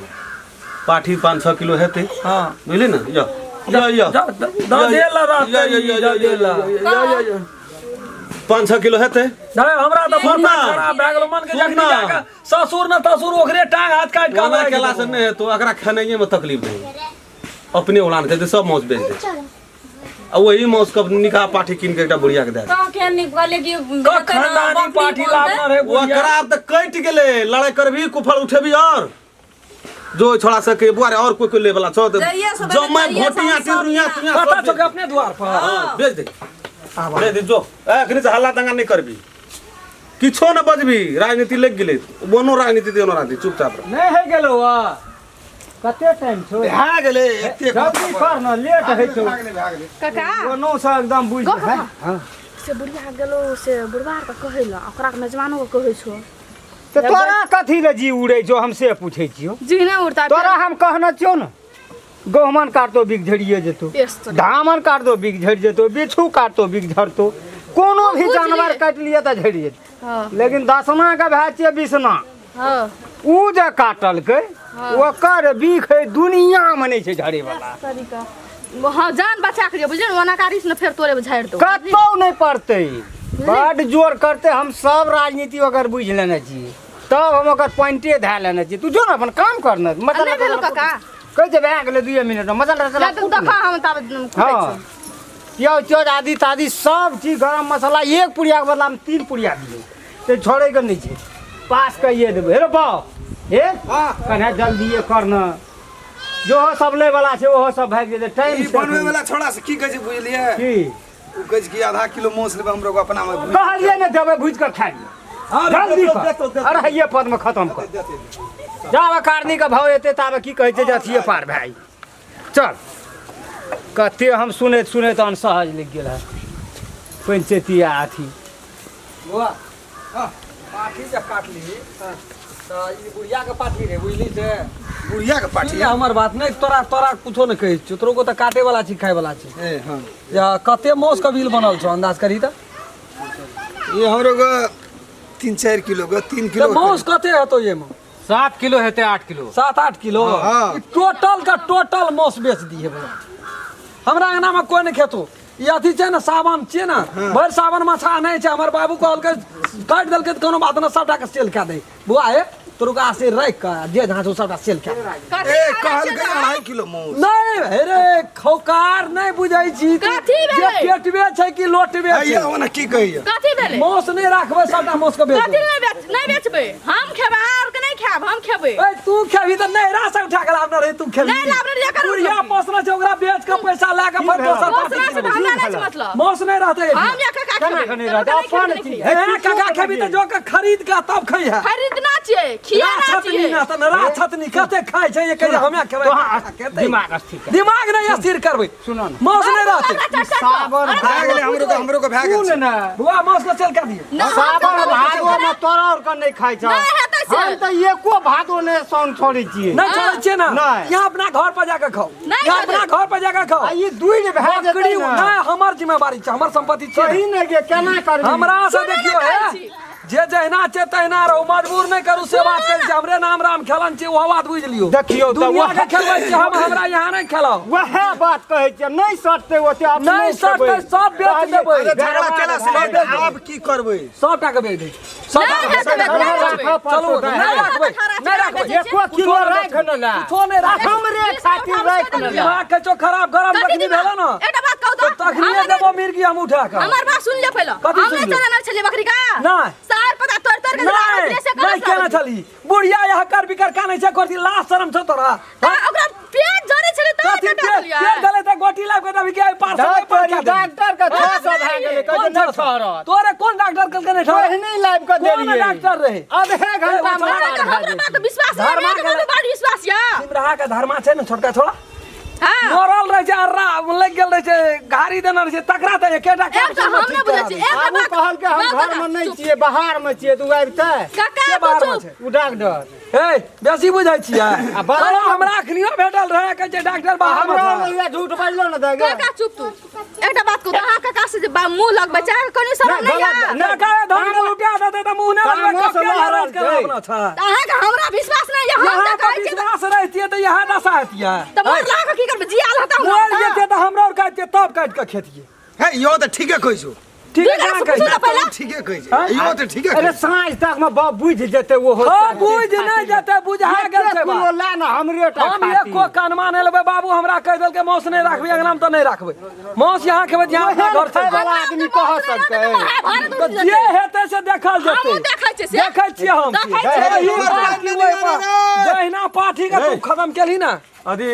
पाठी 5-6 किलो हेतै। हाँ बुझली ने? यो यो यो दऽ देला रहतै, यो, यो, यो, दऽ देला। यो, यो, यो। 5-6 किलो हेतै। नहीं हमरा तऽ सुन माथा ना। खराब भए गेलो मन के सुन जखनी ना। जाके ससुर न तसुर ओकरे टांग हाथ काटि कऽ ओना हमरा केला से नहि हेतौ, एकरा खेनाइए में तकलीफ नहीं। अपने उड़ान खेतै, सब माउस बेच दे। आ वही माउस के निकाह पाठी कीन के एकटा बुढ़िया के दे दे। तो केहन नीक कहलियै कि क खानदानी पाठी लाबना रहे बुढ़िया। ओकरा आब तऽ कटि गेलै, लड़ाइ करबी, कुफल उठेबी और जो छोड़ा सके बुआ रे और कोई कोई ले वाला छौ तऽ जइए से बने जमाइ तइए से घोटिया हम सब टिरुइया ना। तुइया कतऽ सब छौ के अपने द्वार पर? हाँ, बेच दे। बेच दे जो। ए, एखनी से हल्ला दंगा नहीं करबी, किछो न बजबी, राजनीति लग गेलै, ओनो राजनीति तेनो राजनीति, चुपचाप रह। नहि होइ गेलौ आ कते टाइम छौ? भए गेलै एते। जल्दी कर न, लेट होइ छौ। भए गेलै, भए गेलै। काका ओनो से एकदम बुझि गो है। काका। हाँ। से बुढ़िया गेलो से बुढ़बा के कहै लए, ओकरा के मेजबानो के कहै छौ। तऽ तोरा कथी लए जी उड़ै छौ, हम से पूछै छियौ। जी नहि उड़ता। तोरा हम कहने छियौ ने, गहुमन काटतो बिख झड़िए जेतो, पेस तो धामन काटतो बिख झड़ि जेतो, बिच्छू काटतो बिख झड़तो, कोनो भी बुझलियै। जानवर काटि लिअ तऽ झड़ि जेतौ। हाँ। लेकिन दसमा के भए छियै बिसना। हाँ। उ जे काटलकै ओकर बिख है दुनिया मे नहि छै झड़े वाला। तरीका हाँ, जान बचा के बुझलियै ने, ओना कारिस ने फेर तोरे झाड़ि दौ। कतौ नहि पड़तै, बड जोर करतै। हम सब राजनीति ओकर बुझि लेने छियै, तब हम ओकर पॉइंटे धए लेने छियै। तू जो ने अपन काम कर ने। आ नहि भेलो काका? कहै छै भए गेलै 2 मिनट मे मसाला तसाला ले तू कूट ने। देखा हम ताबे कुटै हाँ छी। प्याज त्याज आदि तादि सब चीज, गरम मसाला 1 पुड़िया के बदला में 3 पुड़िया दियौ, से छोड़े के नहीं छै, पास कहिए देबै। हे रे बाप हे, कने जल्दिए कर न, जो सब लै वाला छै ओहो सब भागि जेतै टाइम ई से। बनबै वाला छोड़ा से की कहै छै बुझलियै? की? ओ कहै छै कि आधा किलो मांस लेबै हमरो अपना मे। कहलियै ने देबै, भुजि कऽ खाइ लिअ। जल्दी कर, अढ़ाइये पद में खत्म कर। जाबे कारनी के भाव एते ताबे की कहै छै जे अथिये पार भए गेल। चल, कते हम सुनैत सुनैत अनसहज लागि गेल है पंचैती आ अथी। बौआ, पाठी जे काटली तऽ ई बुढ़िया के पाठी रे, बुझली से? बुढ़िया के पाठी? सुन ले हमर बात, नहि तोरा तोरा कुछो नहि कहै छियौ, तोरो को तऽ काटे वाला छी, खाय वाला छी। ए हाँ। या कते माउस के बिल बनल छौ, अंदाज करी तऽ? ये हमरो के 3-4 किलो के, 3 तऽ किलो। माउस कते हेतौ एहिमे? 7 किलो हेतै, 8 किलो। 7-8 किलो? हाँ। ई टोटल का टोटल माउस बेच दिहे बौआ, हमरा अंगना में कोई नहीं खेतो। ई अथी छै ने, सावन छियै ने, भरि सावन माछा नहि छै। हमर बाबू कहलकै काटि देलकै तऽ कोनो बात नहि, सबटा के सेल कए दे बौआ। हे तोरो के आशीर राखि कऽ जे जहाँ छौ सबटा सेल कए दे। ए कहलकै 2.5 किलो मांस। नहि हे रे खौकार, नहि बुझै छी तू। कथी जे भेलै? पेटबे छै कि लोटबे छै? हैया ओना की कहैया? कथी भेलै? मांस नहि राखबै, सबटा मांस के बेच कथी देबै। नहि बेच, नहि बेचबै हम, खेबै आर के नहि खायब, हम खेबै। ए तू खेबही तऽ नैहरा से उठा के लाबने रही, तू खेबही? नहि लाबने रहियै, एकर बुढ़िया मतलब की? पोसने छै, ओकरा बेच के पैसा लए के फेर दोसर पोसने पार्टी छै तऽ किनबै। हमरा नहि छै मतलब। मांस नहि रहतै एहिठाम। हम या काका केना खेबै? के नहि तोरा रहतै? नहि खेबै, अपन नहि चीज। खेबै। हे काका खेबही तऽ जो के खरीद के तब खइहे। खरीदना छियै, खियाना राछत नी छियै। ना तऽ राछत नी कते खाइ छै, ये कहिया हमे खेबै? तोहाँ खेतै। दिमाग स्थिर कर। दिमाग नहि स्थिर करबै, सुनो ने। मांस नहि रहतै। सावन भए गेलै हमरो के, हमरो के भए गेल सुन छै। ने बुआ, मांस के सेल कए दियै। नहि, हम सावन तऽ भादो में तोरा और के नहि खाइ छौ। नहि हेतै से। हम तऽ एको भादो नहि सौन छोड़ै छियै। नहि छोड़ै छियै ने? नहि। यहाँ अपना घर पर जाके खाउ। नहि यहाँ खेबै। अपना घर पर जाके खाउ। आ ई दूरि भए जेतै बकरी ने। नहि, हमर जिम्मेवारी छै, हमर संपत्ति छै। सही ने गे, केना करबी? हमरा से सुनू ने देखियौ कहै हे छी। जे जहिना छै तहिना रहू, मजबूर नहि करू से बात करै छी। हमरे नाम राम खेलन छी, ओहो बात बुझि लियौ। देखियौ तऽ दुनिया के वएह- खेलबै छी हम, हमरा यहाँ नहि खेलाउ। वएह बात कहै छियै, नहि सटतै ओते अपने नहि सटतै, खेबै। सब बेच देबै। अरे झगड़ा केला से नहि, आब की करबै? सबटा के बेच दै छी, सबटा नहि के हेतै, बेच नहि दै छी। बेचबै। चलू, नहि राखबै, नहि राखबै। एको किलो राखि ने ला। कुछो नहि राखबै। हमरे खातिर राखि ने ला। दिमाग के छौ खराब, गरम कथी जखनी दिमाग? भेलै ने एकटा बात कहू तऽ तऽ तखनिये हमरा- देबो मिर्गी हम उठा कऽ। हमर बात सुन ले पहिले। कथी हम सुन नहि ले? चलेने छलियै बकरी का। नहि। सार पता तोड़ तोड़ के नहि बकरी से नहि केना छली बुढ़िया, यहाँ कर बिकर कानै छै करती, लाज शरम छौ तोरा? तऽ ओकरा पेट जरै छलै तऽ कथी कटा पेट देलियै। पेट गले तऽ गोटी लाबि कऽ देबही कि एहि पार से ओहि पार कए देबही? डॉक्टर के 600 भए गेलै, कहै छै नहि ठहरत। तोरे कोन डॉक्टर कहलकै नहि ठहरत? पहिने लाबि कऽ कोन देलियै। डॉक्टर रहै? आधे घंटा मे ए, पार अहाँके भए हमरा जेतै। बात विश्वास नहि, धर्मा अहाँके गेलै। बड़ विश्वास यऽ। सिमराहा के धर्मा छै ने छोटका छोड़ा, हाँ। मरल रहै छै, अर्रा लागि गेल रहै छै, घारी देने रहै छै, तकरा तऽ एकेटा एक तऽ कैप्सूल हम मे नहि ठीक बुझै करा छी दै छै। एकटा आबू बात कहलकै हम बात घर मे नहि चुप। छियै, बाहर मे छियै, तू आबिते। काका के तू बाहर मे चुप। छै? ओ डॉक्टर। ए बेसी बुझै छियै। आ बाहर- कहलहुँ, हमरा अखनियो भेटल रहै, कहै छै डॉक्टर बाहर मे हमरा छै। लग झूठ बाजलो ने दे गे। काका चुप, तू एकटा बात कहू तऽ अहाँ काका से जे मुँह लगबै छै, अहाँके कनि शरम नहि, नहि गलत- यऽ? नहि। काका धन के लुटा देतै तऽ मुँह नहि लगबै, तामस कके लहरल लहरल के छै। अपना छै। तऽ अहाँके हमरा विश्वास नहि यऽ, हम यहाँ तऽ पर कहै छियै विश्वास रहितियै तऽ इएह दशा हेतियै। तऽ मरला कऽ की करबै, जियाल हेतै हमरा मर तऽ? जेतियै तऽ हमरा आओर काटितियै, तब काटि कऽ खेतियै। हे यो तऽ ठीके कहै छौ। ठीक है दुनू केना कहै पूछू छै तऽ पहिले ठीके कहै छै इहो तऽ ठीके अरे कहै छै। साँझ तक में बाप बुझि जेतै ओहो हँ बुझि नहि जेतै बुझा गेल छै किलो बात। ला ने हमरे टा हम खातिर। एको कनमा नहि लेबै बाबू हमरा कहि देलकै मांस नहि राखबै अंगना में तऽ नहि राखबै मांस यहाँ खेबै यहाँ अपना घर खाय चलि वाला आदमी कह सकतै तऽ जे हेतै से देखल जेतै हमहूँ देखै छियै से। देखै छियै हम देखै छियै। एही पाठी ओहि पर। जहिना पाठी के तू खत्म केलही ना अथी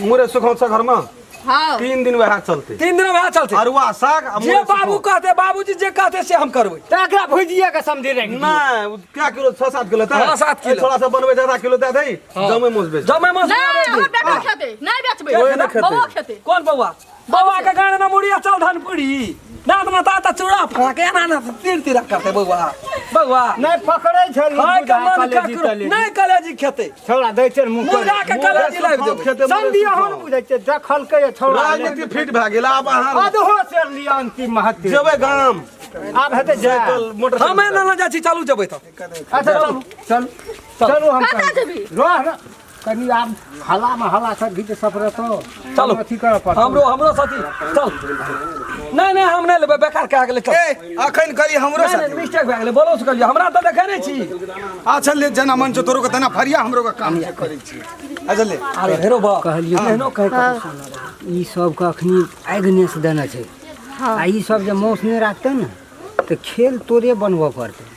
मुरे सुखौ छ घरमा हँ 3 दिन वएह चलते 3 दिन वएह चलते अरुआ साग आ जे मुरे बाबू सुखौंत। कहते बाबूजी जे कहते से हम करबै तऽ एकरा भुजिए के समझी राखि दियौ। नहि उ क्या किलो 6-7 किलो तऽ हाँ, 7 किलो। थोड़ा सा बनबै आधा किलो दए दही जमे मोस बेच जमे मस नहि हमर बेटा खेतै नहि बेचबै ओहे नहि खेतै। बौआ खेतै कोन बौआ बौआ के गाना ना मुड़िया चल धन पूरी नात ना ता चूड़ा फाके ना ना तीर तीरा करते बौआ बौआ नहि पकड़ै छै लोक खाय के बुझाय मन कलेजी ककरो तलेजी। नहि कलेजी खेतै छौड़ा दै छै मुँह पर। मुर्गा के कलेजी लाबि देबै खेतै मुरे समझी अहाँ सुखौंत। ने बुझै छियै देखलकै ये छौड़ा राजनीति फिट भए गेल आब अहाँ अधहो सेर लिअ अंतिम महत्व जेबै गाम आब हेतै जाय साइकिल मोटरसाइकिल हमे ना जाइ छी चलू जेबै तऽ अच्छा चलू चलू चलू हम कतऽ जेबही? रह रह कनी आब हलामे हला सब घीच सब रहतो चलू। अथी करऽ पड़तौ हमरो हमरो साथी चल नहि नहि हम नहि लेबै बेकार कए गेलै चल ए अखन करी हमरो नहि साथे नहि मिस्टेक भए गेलै बोलो से कहलियै हमरा तऽ देखै नहि छी अच्छा ले जेना मन छौ तोरो के तेना फरिया हमरो के काम छै करै छी अच्छा ले अरे हेरो बा कहलियौ एहनो कहै कतौ सुनऽ रहै। ई सबके अखनी आगि नेस देने छै आ ई सब जे माउस नहि राखतै ने तऽ खेल तोरे बनबऽ पड़तै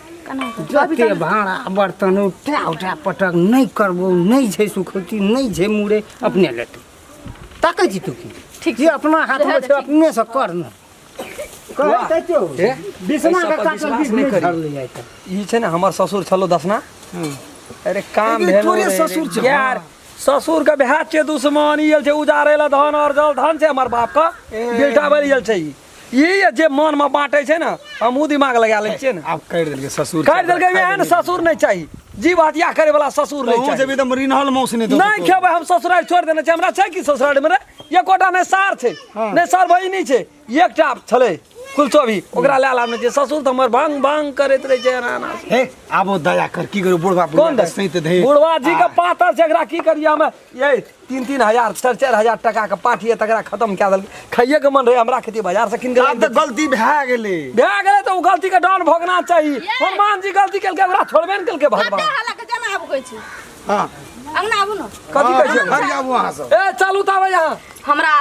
जते भाड़ा बर्तन उठा उठा पटक नहि करबो नहि छै सुखौती नहि छै मुरे अपने लेतै ताकै छी तू की ठीक जे अपना हाथमे छै अपनेसँ कर ने कहै तऽ छौ, ए, बिसना एहि के सब पर काटल विश्वास बीख नहि नहि करी। झड़लै आइ तक। ई छै ने हमर ससुर छलो दसना अरे काम लेकिन भेलो तोरे रे, ससुर छौ। यार ससुर के भए छै दुश्मन ई छै उजाड़े ला धन और जल धन छै हमर बाप के बेटा बनि गेल छै ई ई जे मन में बांटे छै ने हमहूँ दिमाग लगा लै छियै ने आब करि देलकै ससुर काटि देलकै एहन ससुर नहि चाही जीव हत्या करे वाला ससुर नहि तू चाही जेबी तऽ मृणाल मौस नहि देतौ नहि खेबै हम ससुराल छोड़ि देने छै हमरा छै कि ससुराल मे रे एकोटा नहि सार छै नहि सार बहिनी छै एकटा छलै कुलचो भी ओकरा लए लाबने छै ससुर तऽ हमर भंग भंग करैत रहै छै एना एना हे आबो दया कर की करू बुढ़वा कोन बुढ़वा दे सैत धे बुढ़वा जी के पातर छै एकरा की करियै हम ये 3-3 हजार 4-4 हजार टका के पाठी है तकरा खत्म कए देलकै खाइए के मन रहे हमरा खेती बाजार से कीन के आब तऽ गलती भए गेलै भए गेलै तऽ ओ गलती के डन भोगना चाही हनुमान जी गलती केलकै ओकरा छोड़बे ने केलकै भगवान कते हल्ला के जेना आबू कहै छी हाँ अंगना आबू ने कथी कहै छै घर आबू अहाँ सब ए चलू तब यहाँ हमरा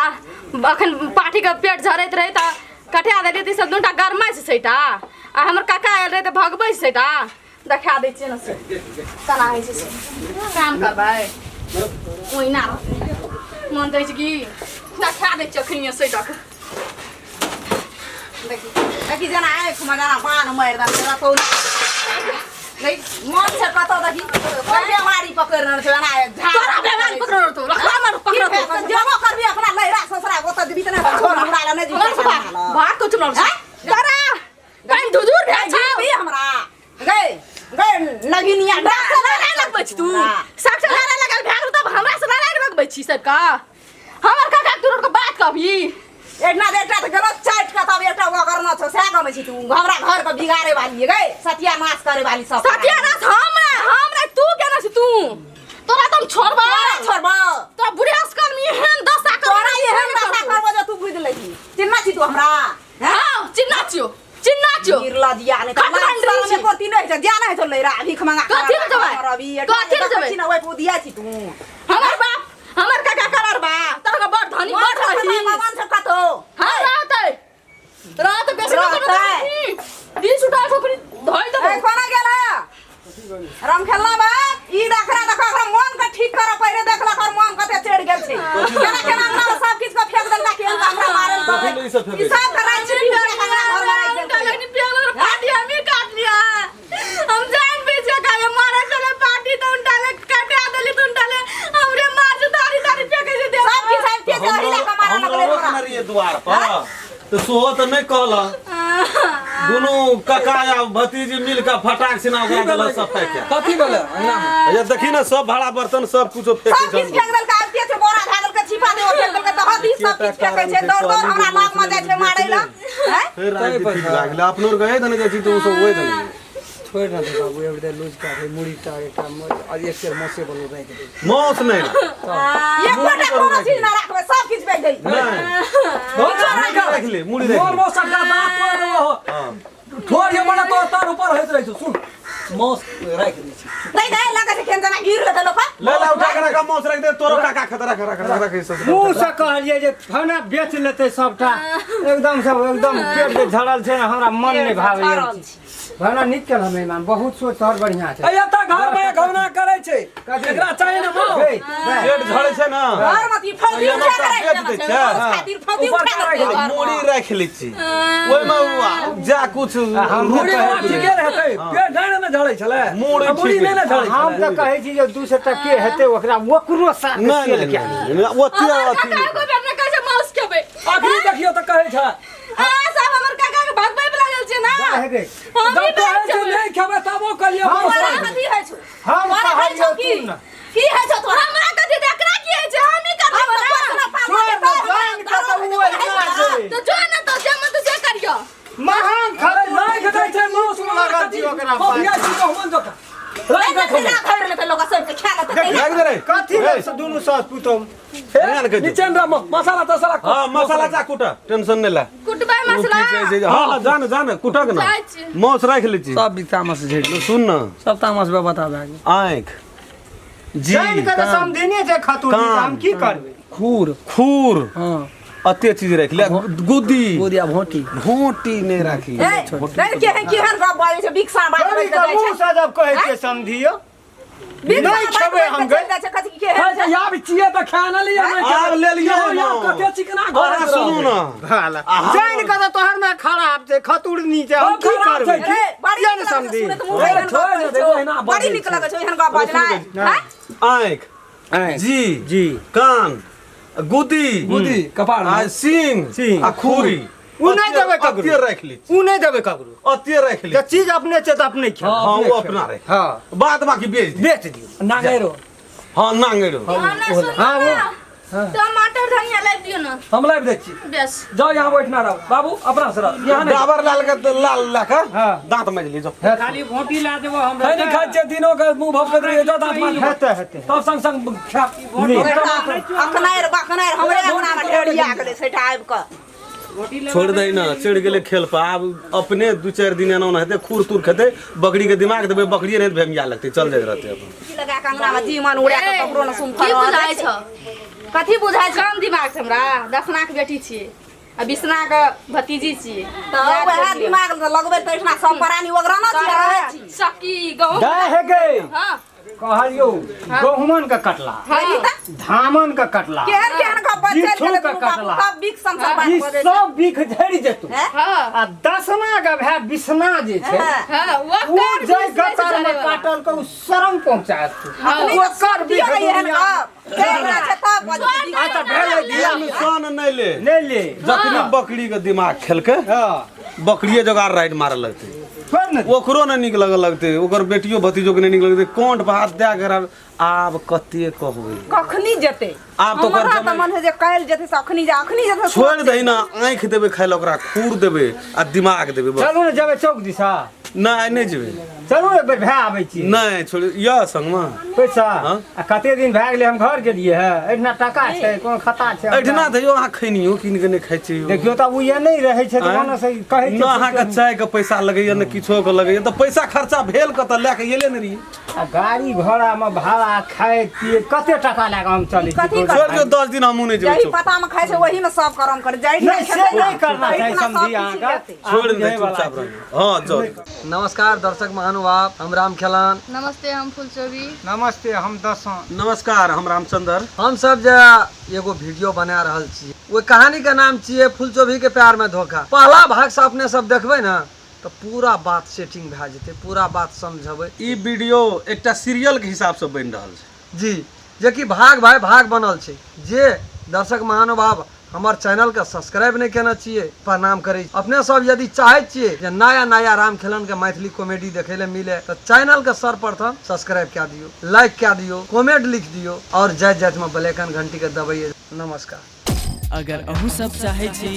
अखन पाठीके पेट झरैत रहै तऽ कटिया देलियै तऽ ई सब दूटा गरमाइ छै सैटा आ हमर काका आयल रहै तऽ भगबै छै सैटा देखा दै छियै ने से केना होइ छै से काम करबै ओहिना रहतै मन दै छै कि देखा दै छियै अखनिए सैटाके देखी देखी जेना आँखिमे जेना बाण मारि देलकै रतौ नहीं मन से कतौ देखी कोन बेमारी पकड़ि रहल छै एना झाड़ तोरा बेमारी पकड़ल रहतौ रखा मन पकड़तौ जेबो करबी अपना लैरा ससुरा ओतऽ देबी तऽ नहि छोड़ हमरा लए नहि हमरा जीबी से भाग को चुनाव तोरा पानि धुधुर भेल छौ जीबी हमरा गै गै नगिनिया हमरा से लड़ाई लगबै छी तू सबसे लड़ाई लगल भेल तब हमरा से लड़ाई लगबै छी सबका हमर काका के तोर के बात कहबी एकना एकटा तऽ गलत चाटि कऽ तब एकटा ओगरना छौ सएह गमै छी तू हमरा घर के बिगाड़े वाली है गै सत्यानाश करे वाली सब सत्यानाश हमरा हमरा तू केना छी तू तोरा त हम छोड़बा तोरा छोड़बो तोरा बुढ़िया से कर्म एहन दशा कर तोरा एहन दशा करबो जे तू बुझि लेही चिन्ना छी तू हमरा हां चिन्ना छियो चिन्ना छियो निर्लजिया नहि तऽ खतरा लाज शरम छी। एको रत्ती नहि छै ज्ञान नहि छौ लैरा भीख मंगा कथी लए जेबै? कथी लए जेबै? छी ने ओहि पर दिया छी तू हमर बाप हमर काका करर बा तोरा के बड़ धनी बड़ रही भगवान सब कतौ हां रहतै रहतै बेसी रहतै। दिन सुटा छोकरी धोइ ए, देबो कोना गेल है राम खेलना बा ई देखरा देखा ओकरा मन के ठीक कर पहिले देखलक और मन कते चढ़ गेल छै केना केना हमरा सब किछ के फेंक देलका के हमरा मारल कथी लए ई सब फेंकै ई सब के राज छी हमरा घर में राखि देलकै। पार्टी हमी काट लिया हम जान बीच के काहे मारे चले पार्टी तो उनटाले कटा देली तो उनटाले हमरे मार से तारी तारी फेंके से दे सब किछ आबि के दही लए के मारऽ हम लगलै रहबो हमरा केने रहियै द्वार पर तऽ सोहो तऽ नहि कहलक दुनू काका या भतीजी मिल कऽ फटाक सिना ओकरा देलक सब फेंके कथी भेलै अंगना ये देखी ने सब भाड़ा बर्तन सब कुछो फेंके सब किछ फेंक देलकै आब के छै बोरा धए देलकै छिपा दे फेंक देलकै तऽ हदी सब किछ फेंकै छै दौड़ दौड़ हमरा लग में जाइ छै मारै लए हैं फेर राजनीति ठीक भए गेलै अपनो आर गए देने जाइ छी तऽ ओ सब ओहि देने छोड़ि ना दे बाबू एवढे दे लूज का रे मुड़ी टा एकटा और एक सेर मौसे बोलो राखि दे मौस नहि एकोटा कोनो चीज ना राखबै सब किछु बेच दै नहि राखि ले मुड़ी राखि मोर ले मौस का दांत तोड़ देबो हो ठोर ये बड़ा तोर तार ऊपर होइत रहै छौ सुन मौस राखि दै छी नहीं नहीं लगे छै केहन जना गिर लेतै लोक ले ले उठा के रखा मौस राखि दे तोरो काका खतरा रख रख रख रख सब मुँह से कहलियै जे खाना बेच लेतै सबटा एकदम सब एकदम पेट जे झड़ल छै ने हमरा मन नहि भावैए झड़ल भावना नीक केलह मेहमान बहुत सोच तोहर बढ़िया छै ए एतऽ घर में घौना करै छै एकरा चाही ने मौस हे, दे। पेट झड़ै छै ने घर में ई फौजी एना उठा तऽ के बेच दै राखि छै। देना छै खातिर फौजी ऊपर उठा के के राखि राखि मुड़ी राखि लै छी ओहिमे जा कुछ मुड़ी वाला ठीके रहतै पेट नहि ने झड़ै छलै मुड़ी आ मुड़ी ठीके। नहि ने झड़ै हम छलै तऽ कहै छी जे 200 टके हेतै ओकरा ओकरो साथ नहि सेल नहि कए नहि, नहि, ओते हमर अथी काका एगो बेर ने कहै छै माउस खेबै अखनी देखियौ तऽ कहै छै आ सब हमर काका के भगबै पे लागल छै ना हे गे। हम जब ही कहै भागि छै जेबै नहि खेबै तबो कहलियै हम मौस तोरा राखि दे। कथी होइ छौ हम तोरा होइ छौ कहलियौ की तू ने। की होइ छौ तोरा हमरा कथी तऽ एकरा की होइ छै हम ही करबै हम ना तऽ छोड़ ने, जान के तऽ ओ अहिना छै। तो जो ना तो जे मन तो से करियो महान अरे राखि दै छै मौस लागल छी ओकरा पास। कभिया छी गहुमन जकाँ राखि दे खबै। राखि दे रे कथी लए से दुनू सास पुतोह नहि कहि दे। नीचे रह मसाला तसाला हाँ मसाला जा कुटा टेंशन नहि ले कुटबै ओ की मसला कहै छै जे- हाँ जान जान कुटक ना जाइ छी। मांस राखि लै छी सब भी तामस झेड़ सुन ना सब तामस बे बता भए गेल आँखि जी जान के तऽ समधिने छै खतुर कान। हम की करबै खुर खुर हाँ अते चीज राखि ले गुदी गोदिया भोटी भोटी नहि राखी केहन गप बाजै छै बिक्सा बात तोरी के मुँह से जब कहै छियै समधियो नहि खेबै हम गै। खाइ छै आब छियै तऽ खा ने लिअ नहि आब खेबै। ले लियौ यौ, ना। यौ, कते चिकना घर अरे सुनू ना भाला जान के तऽ तोहर में खराब छै खतुरनी छै हम हम की खराब करबै छै बड़ी किया नीक ने लगै छै समझी सुनैत मुँह एहन गप छोड़ि बजै दे, छौ। ओहिना बड़ी बजै नीक लगै छौ एहन गप बजनाइ हैं? आँखि जी जी कान गुदी गुदी कपार आ सींग सींग। आ खुरी उ नहि देबै ककरो। अते राखि ली उ नहि देबै ककरो अते राखि ली जे चीज अपने छै तऽ अपने खाउ हाँ वो अपना रख हाँ बाद बाकी बेच दी बेच दियौ नांगेरो हाँ नांगेरो हाँ, ना सुनू हाँ, वो- ना। टमाटर धनिया लाबि दियौ ना हम लाबि दै छी बेस जाओ यहाँ बैठना रहो बाबू अपना से रहो यहाँ नहीं डाबर लाल के तो लाल ला के हाँ। दांत मज ली जो खाली भोटी ला देबो हमरा खाइ नहीं खाइ छियै दिनो के मुंह भपकैत रहियै जाओ दांत माजू हेतै हेतै तब संग संग खा अखनारि बखनारि हमरे अंगना मे ढेरिया गेलै सैठा आबि कऽ छोड़ दे ना चढ़ गेलै खेल पर आब अपने दू चारि दिन एना ओना हेतै खुर तुर खेतै बकरी के दिमाग देबै बकरिए नहि भेमिया लगतै चल जाइत रहतै अपन की लगा के अंगना मे जीवन उड़ा के ककरो न सुन की बुझाइ छौ कथी बुझाइ छौ कम दिमाग छै हमरा दसना के बेटी छियै आ बिसना के भतीजी छियै तऽ वएह दिमाग लगबै तऽ एहिठिना सब प्राणी ओगरा न छियै रहै छी सकी गहूम दाय हे गे हाँ कहलियौ गहुमन के कटला हाँ धामन के कटला केहन केहन गप बजै बिच्छू गेलै के दुनू बाप कटला। सब बिख संसार बात ई बजै छै सब बिख झड़ि जेतौ हैं? हाँ आ दसना के भाय बिसना जे छै हाँ। हाँ ओ ओकर जे बीच नहि छै गतर में चलैवला। काटल के ओ शरम पहुंचायत हाँ। ओकर बिख किया एहन दुनिया गप केहन छै तब बजै अच्छा भेलै धिया टेंशन नहि ले नहि ले जखनी बकरी के दिमाग खेलकै हाँ बकरिए जोगार राइड मारऽ लगतै छोड़ ने ओकरो नहि नीक लगऽ लगतै ओकर बेटियो भतीजो के नहि नीक लगतै कोंठ पर हाथ दए के आब कते कहबै कखनी जेतै आब तऽ ओकर हमरा तऽ जमाई- मन है जे काल्हि जेतै से अखनी जा अखनी जेतै छोड़ि दही ना आँखि देबै खाय लए ओकरा खूर देबै आ दिमाग देबै बस चलू ने जेबै चौक दिशा नहि आइ नहि जेबै चलू एक बेर भए आबै छी नहि छोड़ यऽ संगमे पैसा हाँ? आ कते दिन भए गेलै हम घर गेलियै है एहिठिना टाका छै कोनो खाता छै हमरा? एहिठिना तऽ यौ अहाँ खैनियो कीन के नहि खाइ छी यौ। देखियौ तऽ ओ ये नहि रहै छै तऽ आँय? कोनो से कहै न अहाँके चाय के पैसा लगैया ने किछो के लगैया तऽ पैसा खर्चा भेल कतऽ लए के एले ने रहियै आ गाड़ी घोड़ा में भाड़ा खाए पिए कते टाका लए कऽ हम चलै छी कथी छोड़ दियौ 10 दिन हमहूँ नहि जेबै जही चौक पता में खाइ छै वही में सब करम कर जाहि नहि से नहि करना चाही समझी अहाँके छोड़ि दे चुपचाप रहियौ हँ जाउ नमस्कार दर्शक महानुभाव हम राम खेलान नमस्ते हम फुलचोरी नमस्ते हम दसों नमस्कार हम रामचंद्र हम सब जे एगो वीडियो बना रहल छी ओहि कहानी के नाम छियै फुलचोभी के प्यार में धोखा पहला भाग से अपने सब देखबै ने तऽ पूरा बात सेटिंग भए जेतै पूरा बात समझबै ई वीडियो एकटा सीरियल के हिसाब से बनि रहल छै जी जेकि भाग भाई भाग बनल छै जे दर्शक महानुभाव हमर चैनलके सब्सक्राइब नहि केने छियै प्रणाम करै छी। अपने सब यदि चाहै छियै जे नया नया राम खेलन के मैथिली कॉमेडी देखै लए मिले तऽ चैनलके सर्वप्रथम सब्सक्राइब कए दियौ लाइक कए दियौ कमेंट लिख दियौ और जाइत जाइतमे बेल आइकन घंटीके दबैयै नमस्कार। अगर अहूँ सब चाहै छी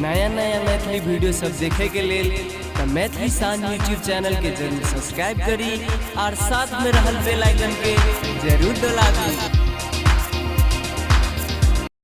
नया नया मैथिली वीडियो सब देखे के लेल तऽ मैथिली शान यूट्यूब चैनल के जरूर सब्सक्राइब करी और साथ में रहल बेल आइकन के जरूर दबा दी।